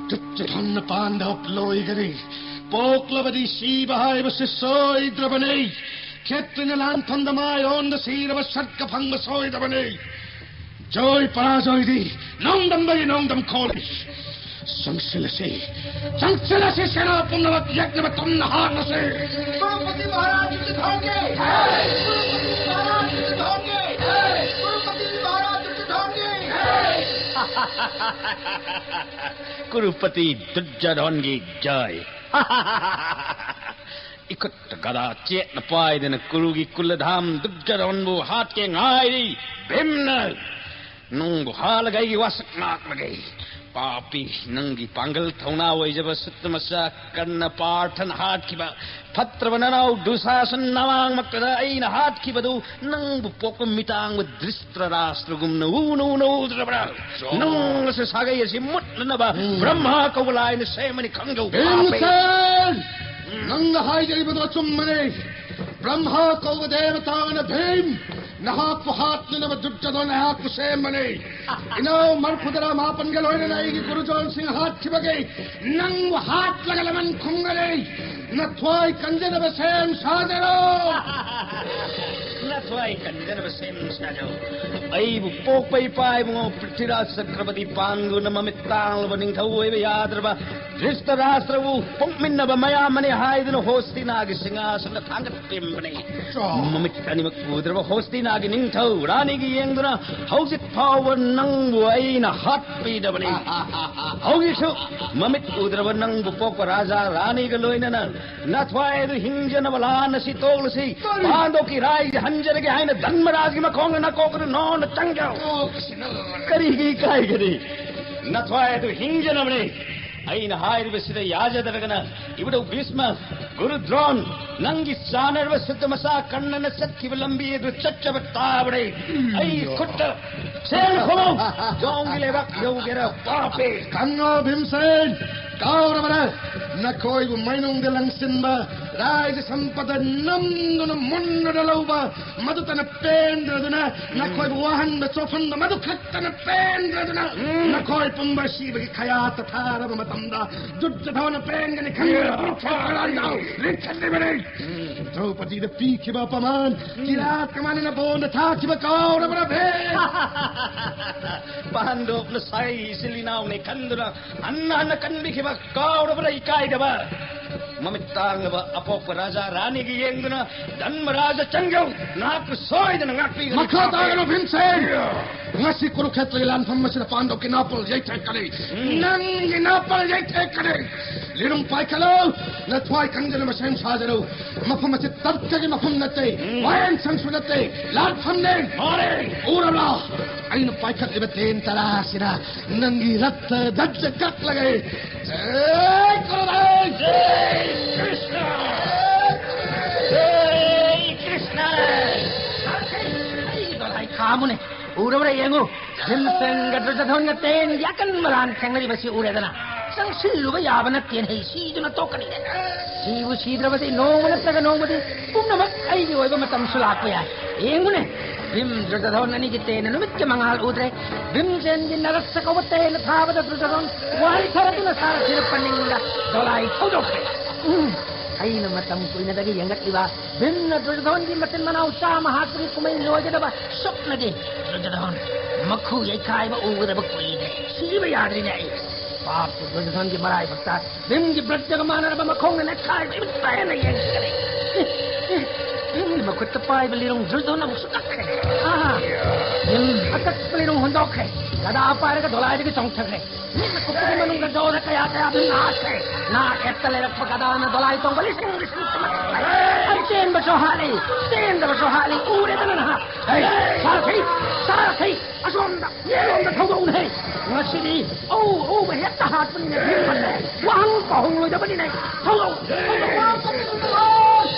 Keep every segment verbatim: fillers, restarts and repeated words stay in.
ꯗꯨꯔꯖꯣꯙꯟꯅ ꯄꯥꯟꯗꯕ ꯂꯣꯏꯒꯅꯤ꯫ ꯄꯣꯛꯂꯕꯗꯤ ꯁꯤꯕ ꯍꯥꯏꯕꯁꯤ ꯁꯣꯏꯗ꯭ꯔꯕꯅꯤ꯫ ꯈꯦꯇ꯭ꯔꯤꯅ ꯂꯥꯟꯐꯝꯗ ꯃꯥꯏ ꯑꯣꯟꯗ ꯁꯤꯔꯕ ꯁꯔꯒ ꯐꯪꯕ ꯁꯣꯏꯗꯕꯅꯤ꯫ ꯖꯣꯏ ꯄꯔꯥꯖꯣꯏꯗꯤ ꯅꯣꯡꯗꯝꯗꯒꯤ ꯅꯣꯡꯗꯝ ꯈꯣꯜꯂꯤ꯫ ꯆꯪꯁꯤꯜꯂꯁꯤ, ꯆꯪꯁꯤꯜꯂꯁꯤ, ꯁꯦꯅꯥ ꯄꯨꯝꯅꯃꯛ ꯌꯦꯛꯅꯕ ꯇꯝꯅ ꯍꯥꯠꯂꯁꯤ꯫ ꯀ꯭ꯔꯨꯄꯇꯤ ꯃꯍꯥꯔꯥꯖ ꯗꯨꯔꯖꯣꯙꯟꯒꯤ ꯖꯥꯏ! ꯀ꯭ꯔꯨꯄꯇꯤ ꯃꯍꯥꯔꯥꯖ ꯗꯨꯔꯖꯣꯙꯟꯒꯤ ꯖꯥꯏ! ꯀ꯭ꯔꯨꯄꯇꯤ ꯃꯍꯥꯔꯥꯖ ꯗꯨꯔꯖꯣꯙꯟꯒꯤ ꯖꯥꯏ! ꯀ꯭ꯔꯨꯄꯇꯤ ꯗꯨꯔꯖꯣꯙꯟꯒꯤ ꯖꯥꯏ! ꯏꯈꯨꯠꯇ ꯒꯗꯥ ꯆꯦꯠꯅ ꯄꯥꯏꯗꯨꯅ ꯀꯨꯔꯨꯒꯤ ꯀꯨꯂꯙꯥꯝ ꯗꯨꯔꯖꯣꯙꯟꯕꯨ ꯍꯥꯠꯀꯦ ꯉꯥꯏꯔꯤ꯫ ꯚꯤꯝꯅ ꯅꯪꯕꯨ ꯍꯥꯠꯂꯒ ꯑꯩꯒꯤ ꯋꯥꯁꯛ ꯉꯥꯛꯂꯒꯦ꯫ ꯄꯥꯄꯤ, ꯅꯪꯒꯤ ꯄꯥꯡꯒꯜ ꯊꯧꯅꯥ ꯑꯣꯏꯖꯕ ꯁꯨꯠꯇ ꯃꯆꯥ ꯀꯔꯅ ꯄꯥꯔꯊꯅ ꯍꯥꯠꯈꯤꯕ ꯐꯠꯇ꯭ꯔꯕ ꯅꯅꯥꯎ ꯗꯨꯁꯥꯁꯟ ꯅꯃꯥꯡꯃꯛꯇꯗ ꯑꯩꯅ ꯍꯥꯠꯈꯤꯕꯗꯨ ꯅꯪꯕꯨ ꯄꯣꯛꯄ ꯃꯤꯇꯥꯡꯕ ꯗ꯭ꯔꯤꯁꯇ꯭ꯔꯥꯁꯇ꯭ꯔꯒꯨꯝꯅ ꯎꯅ ꯎꯅ ꯎꯗ꯭ꯔꯕ꯭ꯔꯥ? ꯆꯣ꯫ ꯅꯪꯅꯁꯨ ꯁꯥꯒꯩ ꯑꯁꯤ ꯃꯨꯠꯅꯅꯕ ꯎꯝ꯫ ꯕ꯭ꯔꯍ꯭ꯃꯥ ꯀꯧꯕ ꯂꯥꯏꯅ ꯁꯦꯝꯃꯅꯤ ꯈꯪꯖꯧ, ꯄꯥꯄꯤ꯫ ꯚꯤꯝꯁꯦꯟ! ꯎꯝ꯫ ꯅꯪꯅ ꯍꯥꯏꯖꯔꯤꯕꯗꯣ ꯑꯆꯨꯝꯕꯅꯤ꯫ ꯕ꯭ꯔꯍ꯭ꯃꯥ ꯀꯧꯕ ꯗꯦꯕꯇꯥꯅ ꯚꯤꯝ ꯅꯍꯥꯛꯄꯨ ꯍꯥꯠꯅꯅꯕ ꯗꯨꯔꯖꯣꯙꯟ ꯑꯩꯍꯥꯛꯄꯨ ꯁꯦꯝꯕꯅꯤ꯫ ꯏꯅꯥꯎ ꯃꯔꯐꯨꯇꯔꯥ ꯃꯥꯄꯟꯒ ꯂꯣꯏꯅꯅ ꯑꯩꯒꯤ ꯒꯨꯔꯨ ꯖꯣꯟ ꯁꯤꯡ ꯍꯥꯠꯈꯤꯕꯒꯤ ꯅꯪꯕꯨ ꯍꯥꯠꯂꯒ ꯂꯃꯟ ꯈꯨꯝꯒꯅꯤ꯫ ꯅꯊ꯭ꯋꯥꯏ ꯀꯟꯖꯅꯕ ꯁꯦꯝ ꯁꯥꯖꯔꯣ꯫ ꯅꯊ꯭ꯋꯥꯏ ꯀꯟꯖꯅꯕ ꯁꯦꯝ ꯁꯥꯖꯧ꯫ ꯑꯩꯕꯨ ꯄꯣꯛꯄ ꯏꯄꯥ ꯏꯕꯨꯡꯉꯣ ꯄ꯭ꯔꯤꯊꯤꯔꯥꯖ ꯆꯀ꯭ꯔꯕꯇꯤ ꯄꯥꯟꯗꯨꯅ ꯃꯃꯤꯠ ꯇꯥꯡꯂꯕ ꯅꯤꯡꯊꯧ ꯑꯣꯏꯕ ꯌꯥꯗ꯭ꯔꯕ ꯙ꯭ꯔꯤꯁꯇꯔꯥꯁꯇ꯭ꯔꯕꯨ ꯄꯣꯛꯃꯤꯟꯅꯕ ꯃꯌꯥꯝ ꯑꯃꯅꯤ ꯍꯥꯏꯗꯨꯅ ꯍꯣꯁꯇꯤꯅꯥꯒꯤ ꯁꯤꯡꯍꯥꯁꯅ ꯊꯥꯡꯒꯠꯄꯤꯔꯝꯕꯅꯤ꯫ ꯆꯣ꯫ ꯃꯃꯤꯠ ꯑꯅꯤꯃꯛ ꯎꯗ꯭ꯔꯕ ꯍꯣꯁꯇꯤꯅꯥꯒꯤ ꯅꯤꯡꯊꯧ ꯔꯥꯅꯤꯒꯤ ꯌꯦꯡꯗꯨꯅ ꯍꯧꯖꯤꯛ ꯐꯥꯎꯕ ꯅꯪꯕꯨ ꯑꯩꯅ ꯍꯥꯠꯄꯤꯗꯕꯅꯤ꯫ ꯍꯧꯖꯤꯛꯁꯨ ꯃꯃꯤꯠ ꯎꯗ꯭ꯔꯕ ꯅꯪꯕꯨ ꯄꯣꯛꯄ ꯔꯥꯖꯥ ꯔꯥꯅꯤꯒ ꯂꯣꯏꯅꯅ ꯅꯊ꯭ꯋꯥꯏ ꯑꯗꯨ ꯍꯤꯡꯖꯅꯕ ꯂꯥꯟ ꯑꯁꯤ ꯇꯣꯛꯂꯁꯤ꯫ ꯀꯔꯤ? ꯄꯥꯟꯗꯣꯛꯀꯤ ꯔꯥꯏꯖ ꯍꯟꯖꯔꯒꯦ ꯍꯥꯏꯅ ꯙꯔꯃꯔꯥꯖꯒꯤ ꯃꯈꯣꯡꯗ ꯅꯥꯀꯣꯛꯇꯨ ꯅꯣꯟꯅ ꯆꯪꯖꯧ꯫ ꯇꯣꯛꯁꯤꯅ ꯂꯣꯏꯔꯦ꯫ ꯀꯔꯤꯒꯤ ꯏꯀꯥꯏꯒꯅꯤ? ꯅꯊ꯭ꯋꯥꯏ ꯑꯗꯨ ꯍꯤꯡꯖꯅꯕꯅꯤ꯫ ꯑꯩꯅ ꯍꯥꯏꯔꯤꯕꯁꯤꯗ ꯌꯥꯖꯗ꯭ꯔꯒꯅ ꯏꯕꯨꯙꯧ ꯚꯤꯁꯃ, ꯒꯨꯔꯨ ꯗ꯭ꯔꯣꯟ, ꯅꯪꯒꯤ ꯆꯥꯅꯔꯕ ꯁꯨꯠꯇ ꯃꯆꯥ ꯀꯔꯅꯅ ꯆꯠꯈꯤꯕ ꯂꯝꯕꯤ ꯑꯗꯨ ꯆꯠꯆꯕ ꯇꯥꯕꯅꯤ꯫ ꯑꯩ ꯈꯨꯠꯇ ꯁꯦꯜ ꯈꯨꯝꯃꯨ꯫ ꯌꯣꯡꯒꯤ ꯂꯩꯕꯥꯛ ꯌꯧꯒꯦꯔꯥ, ꯄꯥꯄꯤ꯫ ꯀꯟꯅꯣ ꯚꯤꯝꯁꯦꯟ, ꯀꯥꯎꯔꯕꯔꯥ? ꯅꯈꯣꯏꯕꯨ ꯃꯩꯅꯨꯡꯗ ꯂꯪꯁꯤꯟꯕ ꯂꯥꯏꯒꯤ ꯁꯝꯄꯗ ꯅꯝꯗꯨꯅ ꯃꯨꯟꯗꯨꯅ ꯂꯧꯕ, ꯃꯗꯨꯇꯅ ꯄꯦꯟꯗ꯭ꯔꯗꯨꯅ ꯅꯈꯣꯏꯕꯨ ꯋꯥꯍꯟꯕ ꯆꯣꯞꯍꯟꯕ, ꯃꯗꯨ ꯈꯛꯇꯅ ꯄꯦꯟꯗ꯭ꯔꯗꯨꯅ ꯅꯈꯣꯏ ꯄꯨꯝꯕ ꯁꯤꯕꯒꯤ ꯈꯌꯥꯠꯇ ꯊꯥꯔꯕ ꯃꯇꯝꯗ ꯗꯨꯔꯖꯣꯙꯅ ꯄꯦꯟꯒꯅꯤ ꯈꯟꯗꯨꯅ ꯄꯨꯔꯨꯁ ꯀꯔꯥꯟꯗꯥꯎ ꯂꯤꯡꯈꯠꯂꯤꯕꯅꯤ꯫ ꯗ꯭ꯔꯧꯄꯗꯤꯗ ꯄꯤꯈꯤꯕ ꯑꯄꯃꯥꯟ, ꯀꯤꯔꯥꯠ ꯀꯃꯥꯟꯅꯅ ꯕꯣꯟꯗ ꯊꯥꯈꯤꯕ ꯀꯥꯎꯔꯕ꯭ꯔꯥ ꯚꯤꯝ? ꯄꯥꯟꯗꯣꯞꯅ ꯁꯥꯏ ꯏꯆꯤꯜ ꯏꯅꯥꯎꯅꯤ ꯈꯟꯗꯨꯅ ꯍꯟꯅ ꯍꯟꯅ ꯀꯟꯕꯤꯈꯤꯕ ꯀꯥꯎꯔꯕ꯭ꯔꯥ ꯏꯀꯥꯏꯗꯕ? ꯃꯃꯤꯠ ꯇꯥꯡꯂꯕ ꯑꯄꯣꯛꯄ ꯔꯥꯖꯥ ꯔꯥꯅꯤꯒꯤ ꯌꯦꯡꯗꯨꯅ ꯙꯔꯃꯔꯥꯖ ꯆꯪꯖꯧ, ꯅꯍꯥꯛꯄꯨ ꯁꯣꯏꯗꯅ ꯉꯥꯛꯄꯤꯒꯅꯤ꯫ ꯃꯈꯥ ꯇꯥꯒꯅꯨ ꯚꯤꯝꯁꯦꯟ! ꯉꯁꯤ ꯀꯨꯔꯨꯈꯦꯇ꯭ꯔꯒꯤ ꯂꯥꯟꯐꯝ ꯑꯁꯤꯗ ꯄꯥꯟꯗꯕꯀꯤ ꯅꯥꯄꯜ ꯌꯩꯊꯦꯛꯀꯅꯤ꯫ ꯅꯪꯒꯤ ꯅꯥꯄꯜ ꯌꯩꯊꯦꯛꯀꯅꯤ꯫ ꯂꯤꯔꯨꯝ ꯄꯥꯏꯈꯠꯂꯨ, ꯅꯊ꯭ꯋꯥꯏ ꯈꯪꯗꯅ ꯃꯁꯦꯝ ꯁꯥꯖꯔꯨ꯫ ꯃꯐꯝ ꯑꯁꯤ ꯇꯔꯀꯒꯤ ꯃꯐꯝ ꯅꯠꯇꯦ, ꯋꯥꯌꯦꯜ ꯁꯪꯁꯨ ꯅꯠꯇꯦ, ꯂꯥꯟꯐꯝꯅꯦ꯫ ꯃꯥꯅꯦ꯫ ꯎꯔꯕ꯭ꯔꯥ? ꯑꯩꯅ ꯄꯥꯏꯈꯠꯂꯤꯕ ꯇꯦꯟ ꯇꯔꯥ ꯑꯁꯤꯅ ꯅꯪꯒꯤ ꯔꯠꯇ ꯗꯠꯇ ꯀꯛꯂꯒꯦ꯫ ꯖꯩ ꯀꯔꯨꯅꯥꯏ! ꯖꯩ ꯀ꯭ꯔꯤꯁꯅ! ꯖꯩ ꯀ꯭ꯔꯤꯁꯅ! ꯑꯩꯒꯤ ꯗꯣꯂꯥꯏ ꯈꯥꯝꯃꯨꯅꯦ꯫ ꯎꯔꯕ꯭ꯔꯥ ꯌꯦꯡꯉꯨ, ꯚꯤꯝꯁꯦꯟꯒ ꯗꯨꯔꯖꯣꯙꯟꯒ ꯇꯦꯟꯒꯤ ꯑꯀꯟꯕ ꯂꯥꯟ ꯊꯦꯡꯅꯔꯤꯕꯁꯤ ꯎꯔꯦꯗꯅ꯫ ꯆꯪꯁꯤꯜꯂꯨꯕ ꯌꯥꯕ ꯅꯠꯇꯦꯅꯦ, ꯁꯤꯗꯨꯅ ꯇꯣꯛꯀꯅꯤꯅꯦ꯫ ꯁꯤꯕꯨ ꯁꯤꯗ꯭ꯔꯕꯗꯤ ꯅꯣꯡꯃ ꯅꯠꯇ꯭ꯔꯒ ꯅꯣꯡꯃꯗꯤ ꯄꯨꯝꯅꯃꯛ ꯑꯩꯒꯤ ꯑꯣꯏꯕ ꯃꯇꯝꯁꯨ ꯂꯥꯛꯄ ꯌꯥꯏ꯫ ꯌꯦꯡꯉꯨꯅꯦ, ꯚꯤꯝ ꯗꯨꯔꯖꯣꯙꯟ ꯑꯅꯤꯒꯤ ꯇꯦꯟꯅ ꯅꯨꯃꯤꯠꯀꯤ ꯃꯉꯥꯜ ꯎꯗ꯭ꯔꯦ꯫ ꯚꯤꯝꯁꯦꯟꯒꯤ ꯅꯔꯁ ꯀꯧꯕ ꯇꯦꯟꯅ ꯊꯥꯕꯗ ꯗꯨꯔꯖꯣꯙꯟ ꯋꯥꯏ ꯊꯔꯗꯨꯅ ꯁꯥꯔꯊꯤꯅ ꯄꯟꯅꯤꯡꯗ ꯗꯣꯂꯥꯏ ꯊꯧꯗꯣꯛꯈ꯭ꯔꯦ꯫ ꯎꯝ, ꯑꯩꯅ ꯃꯇꯝ ꯀꯨꯏꯅꯗꯒꯤ ꯌꯦꯡꯂꯛꯂꯤꯕ ꯚꯤꯝꯅ ꯗꯨꯔꯖꯣꯙꯟꯒꯤ ꯃꯆꯤꯟ ꯃꯅꯥꯎ ꯆꯥꯝꯃ ꯍꯥꯠꯄꯒꯤ ꯀꯨꯝꯍꯩ ꯂꯣꯏꯒꯗꯕ ꯁꯨꯞꯅꯒꯤ ꯗꯨꯔꯖꯣꯙꯟ ꯃꯈꯨ ꯌꯩꯈꯥꯏꯕ ꯎꯒꯗꯕ ꯀꯨꯏꯔꯦ꯫ ꯁꯤꯕ ꯌꯥꯗ꯭ꯔꯤꯅꯦ ꯑꯩ꯫ ꯄꯥꯞꯀꯤ ꯗꯨꯔꯖꯣꯙꯟꯒꯤ ꯃꯔꯥꯏꯕꯛꯇ ꯚꯤꯝꯒꯤ ꯕ꯭ꯔꯖꯒ ꯃꯥꯟꯅꯔꯕ ꯃꯈꯣꯡꯅ ꯅꯦꯠꯈꯥꯏꯕ ꯏꯃꯤꯠ ꯄꯦꯟꯅ ꯌꯦꯡꯈ꯭ꯔꯦ꯫ ꯑꯦ, ꯑꯦ, ꯚꯤꯝꯒꯤ ꯃꯈꯨꯠꯇ ꯄꯥꯏꯕ ꯂꯤꯔꯨꯡ ꯗꯨꯔꯖꯣꯙꯟ ꯑꯃꯨꯛꯁꯨ ꯀꯛꯈ꯭ꯔꯦ꯫ ꯑꯥ, ꯚꯤꯝ ꯑꯀꯛꯄ ꯂꯤꯔꯨꯡ ꯍꯨꯟꯗꯣꯛꯈ꯭ꯔꯦ꯫ ꯒꯗꯥ ꯄꯥꯏꯔꯒ ꯗꯣꯂꯥꯏꯗꯒꯤ ꯆꯣꯡꯊꯈ꯭ꯔꯦ꯫ ꯃꯤꯠ ꯃꯀꯨꯞꯇꯒꯤ ꯃꯅꯨꯡꯗ ꯖꯣꯗ ꯀꯌꯥ ꯀꯌꯥ ꯑꯗꯨꯝ ꯅꯥꯈ꯭ꯔꯦ꯫ ꯅꯥ ꯑꯦꯞꯇ ꯂꯩꯔꯛꯄ ꯒꯗꯥꯅ ꯗꯣꯂꯥꯏ ꯇꯣꯡꯕ ꯂꯤꯁꯤꯡ ꯂꯤꯁꯤꯡ ꯆꯨꯝꯂꯛꯈ꯭ꯔꯦ꯫ ꯑꯩ ꯆꯦꯟꯕꯁꯨ ꯍꯥꯠꯂꯤ, ꯆꯦꯟꯗꯕꯁꯨ ꯍꯥꯠꯂꯤ, ꯎꯔꯦꯗꯅ ꯅꯍꯥꯛ꯫ ꯍꯦ, ꯁꯥꯔꯊꯤ, ꯁꯥꯔꯊꯤ, ꯑꯁꯣꯝꯗ, ꯌꯦꯠꯂꯣꯝꯗ ꯊꯧꯗꯣꯛꯎꯅꯦ꯫ ꯉꯁꯤꯗꯤ ꯑꯎ ꯑꯎꯕ ꯍꯦꯛꯇ ꯍꯥꯠꯄꯅꯤꯅꯦ ꯚꯤꯝ꯫ ꯋꯥꯍꯪ ꯄꯥꯎꯍꯪꯂꯣꯏꯗꯕꯅꯤꯅꯦ꯫ ꯊꯧꯗꯣꯛꯎ, ꯊꯧꯗꯣꯛꯎ꯫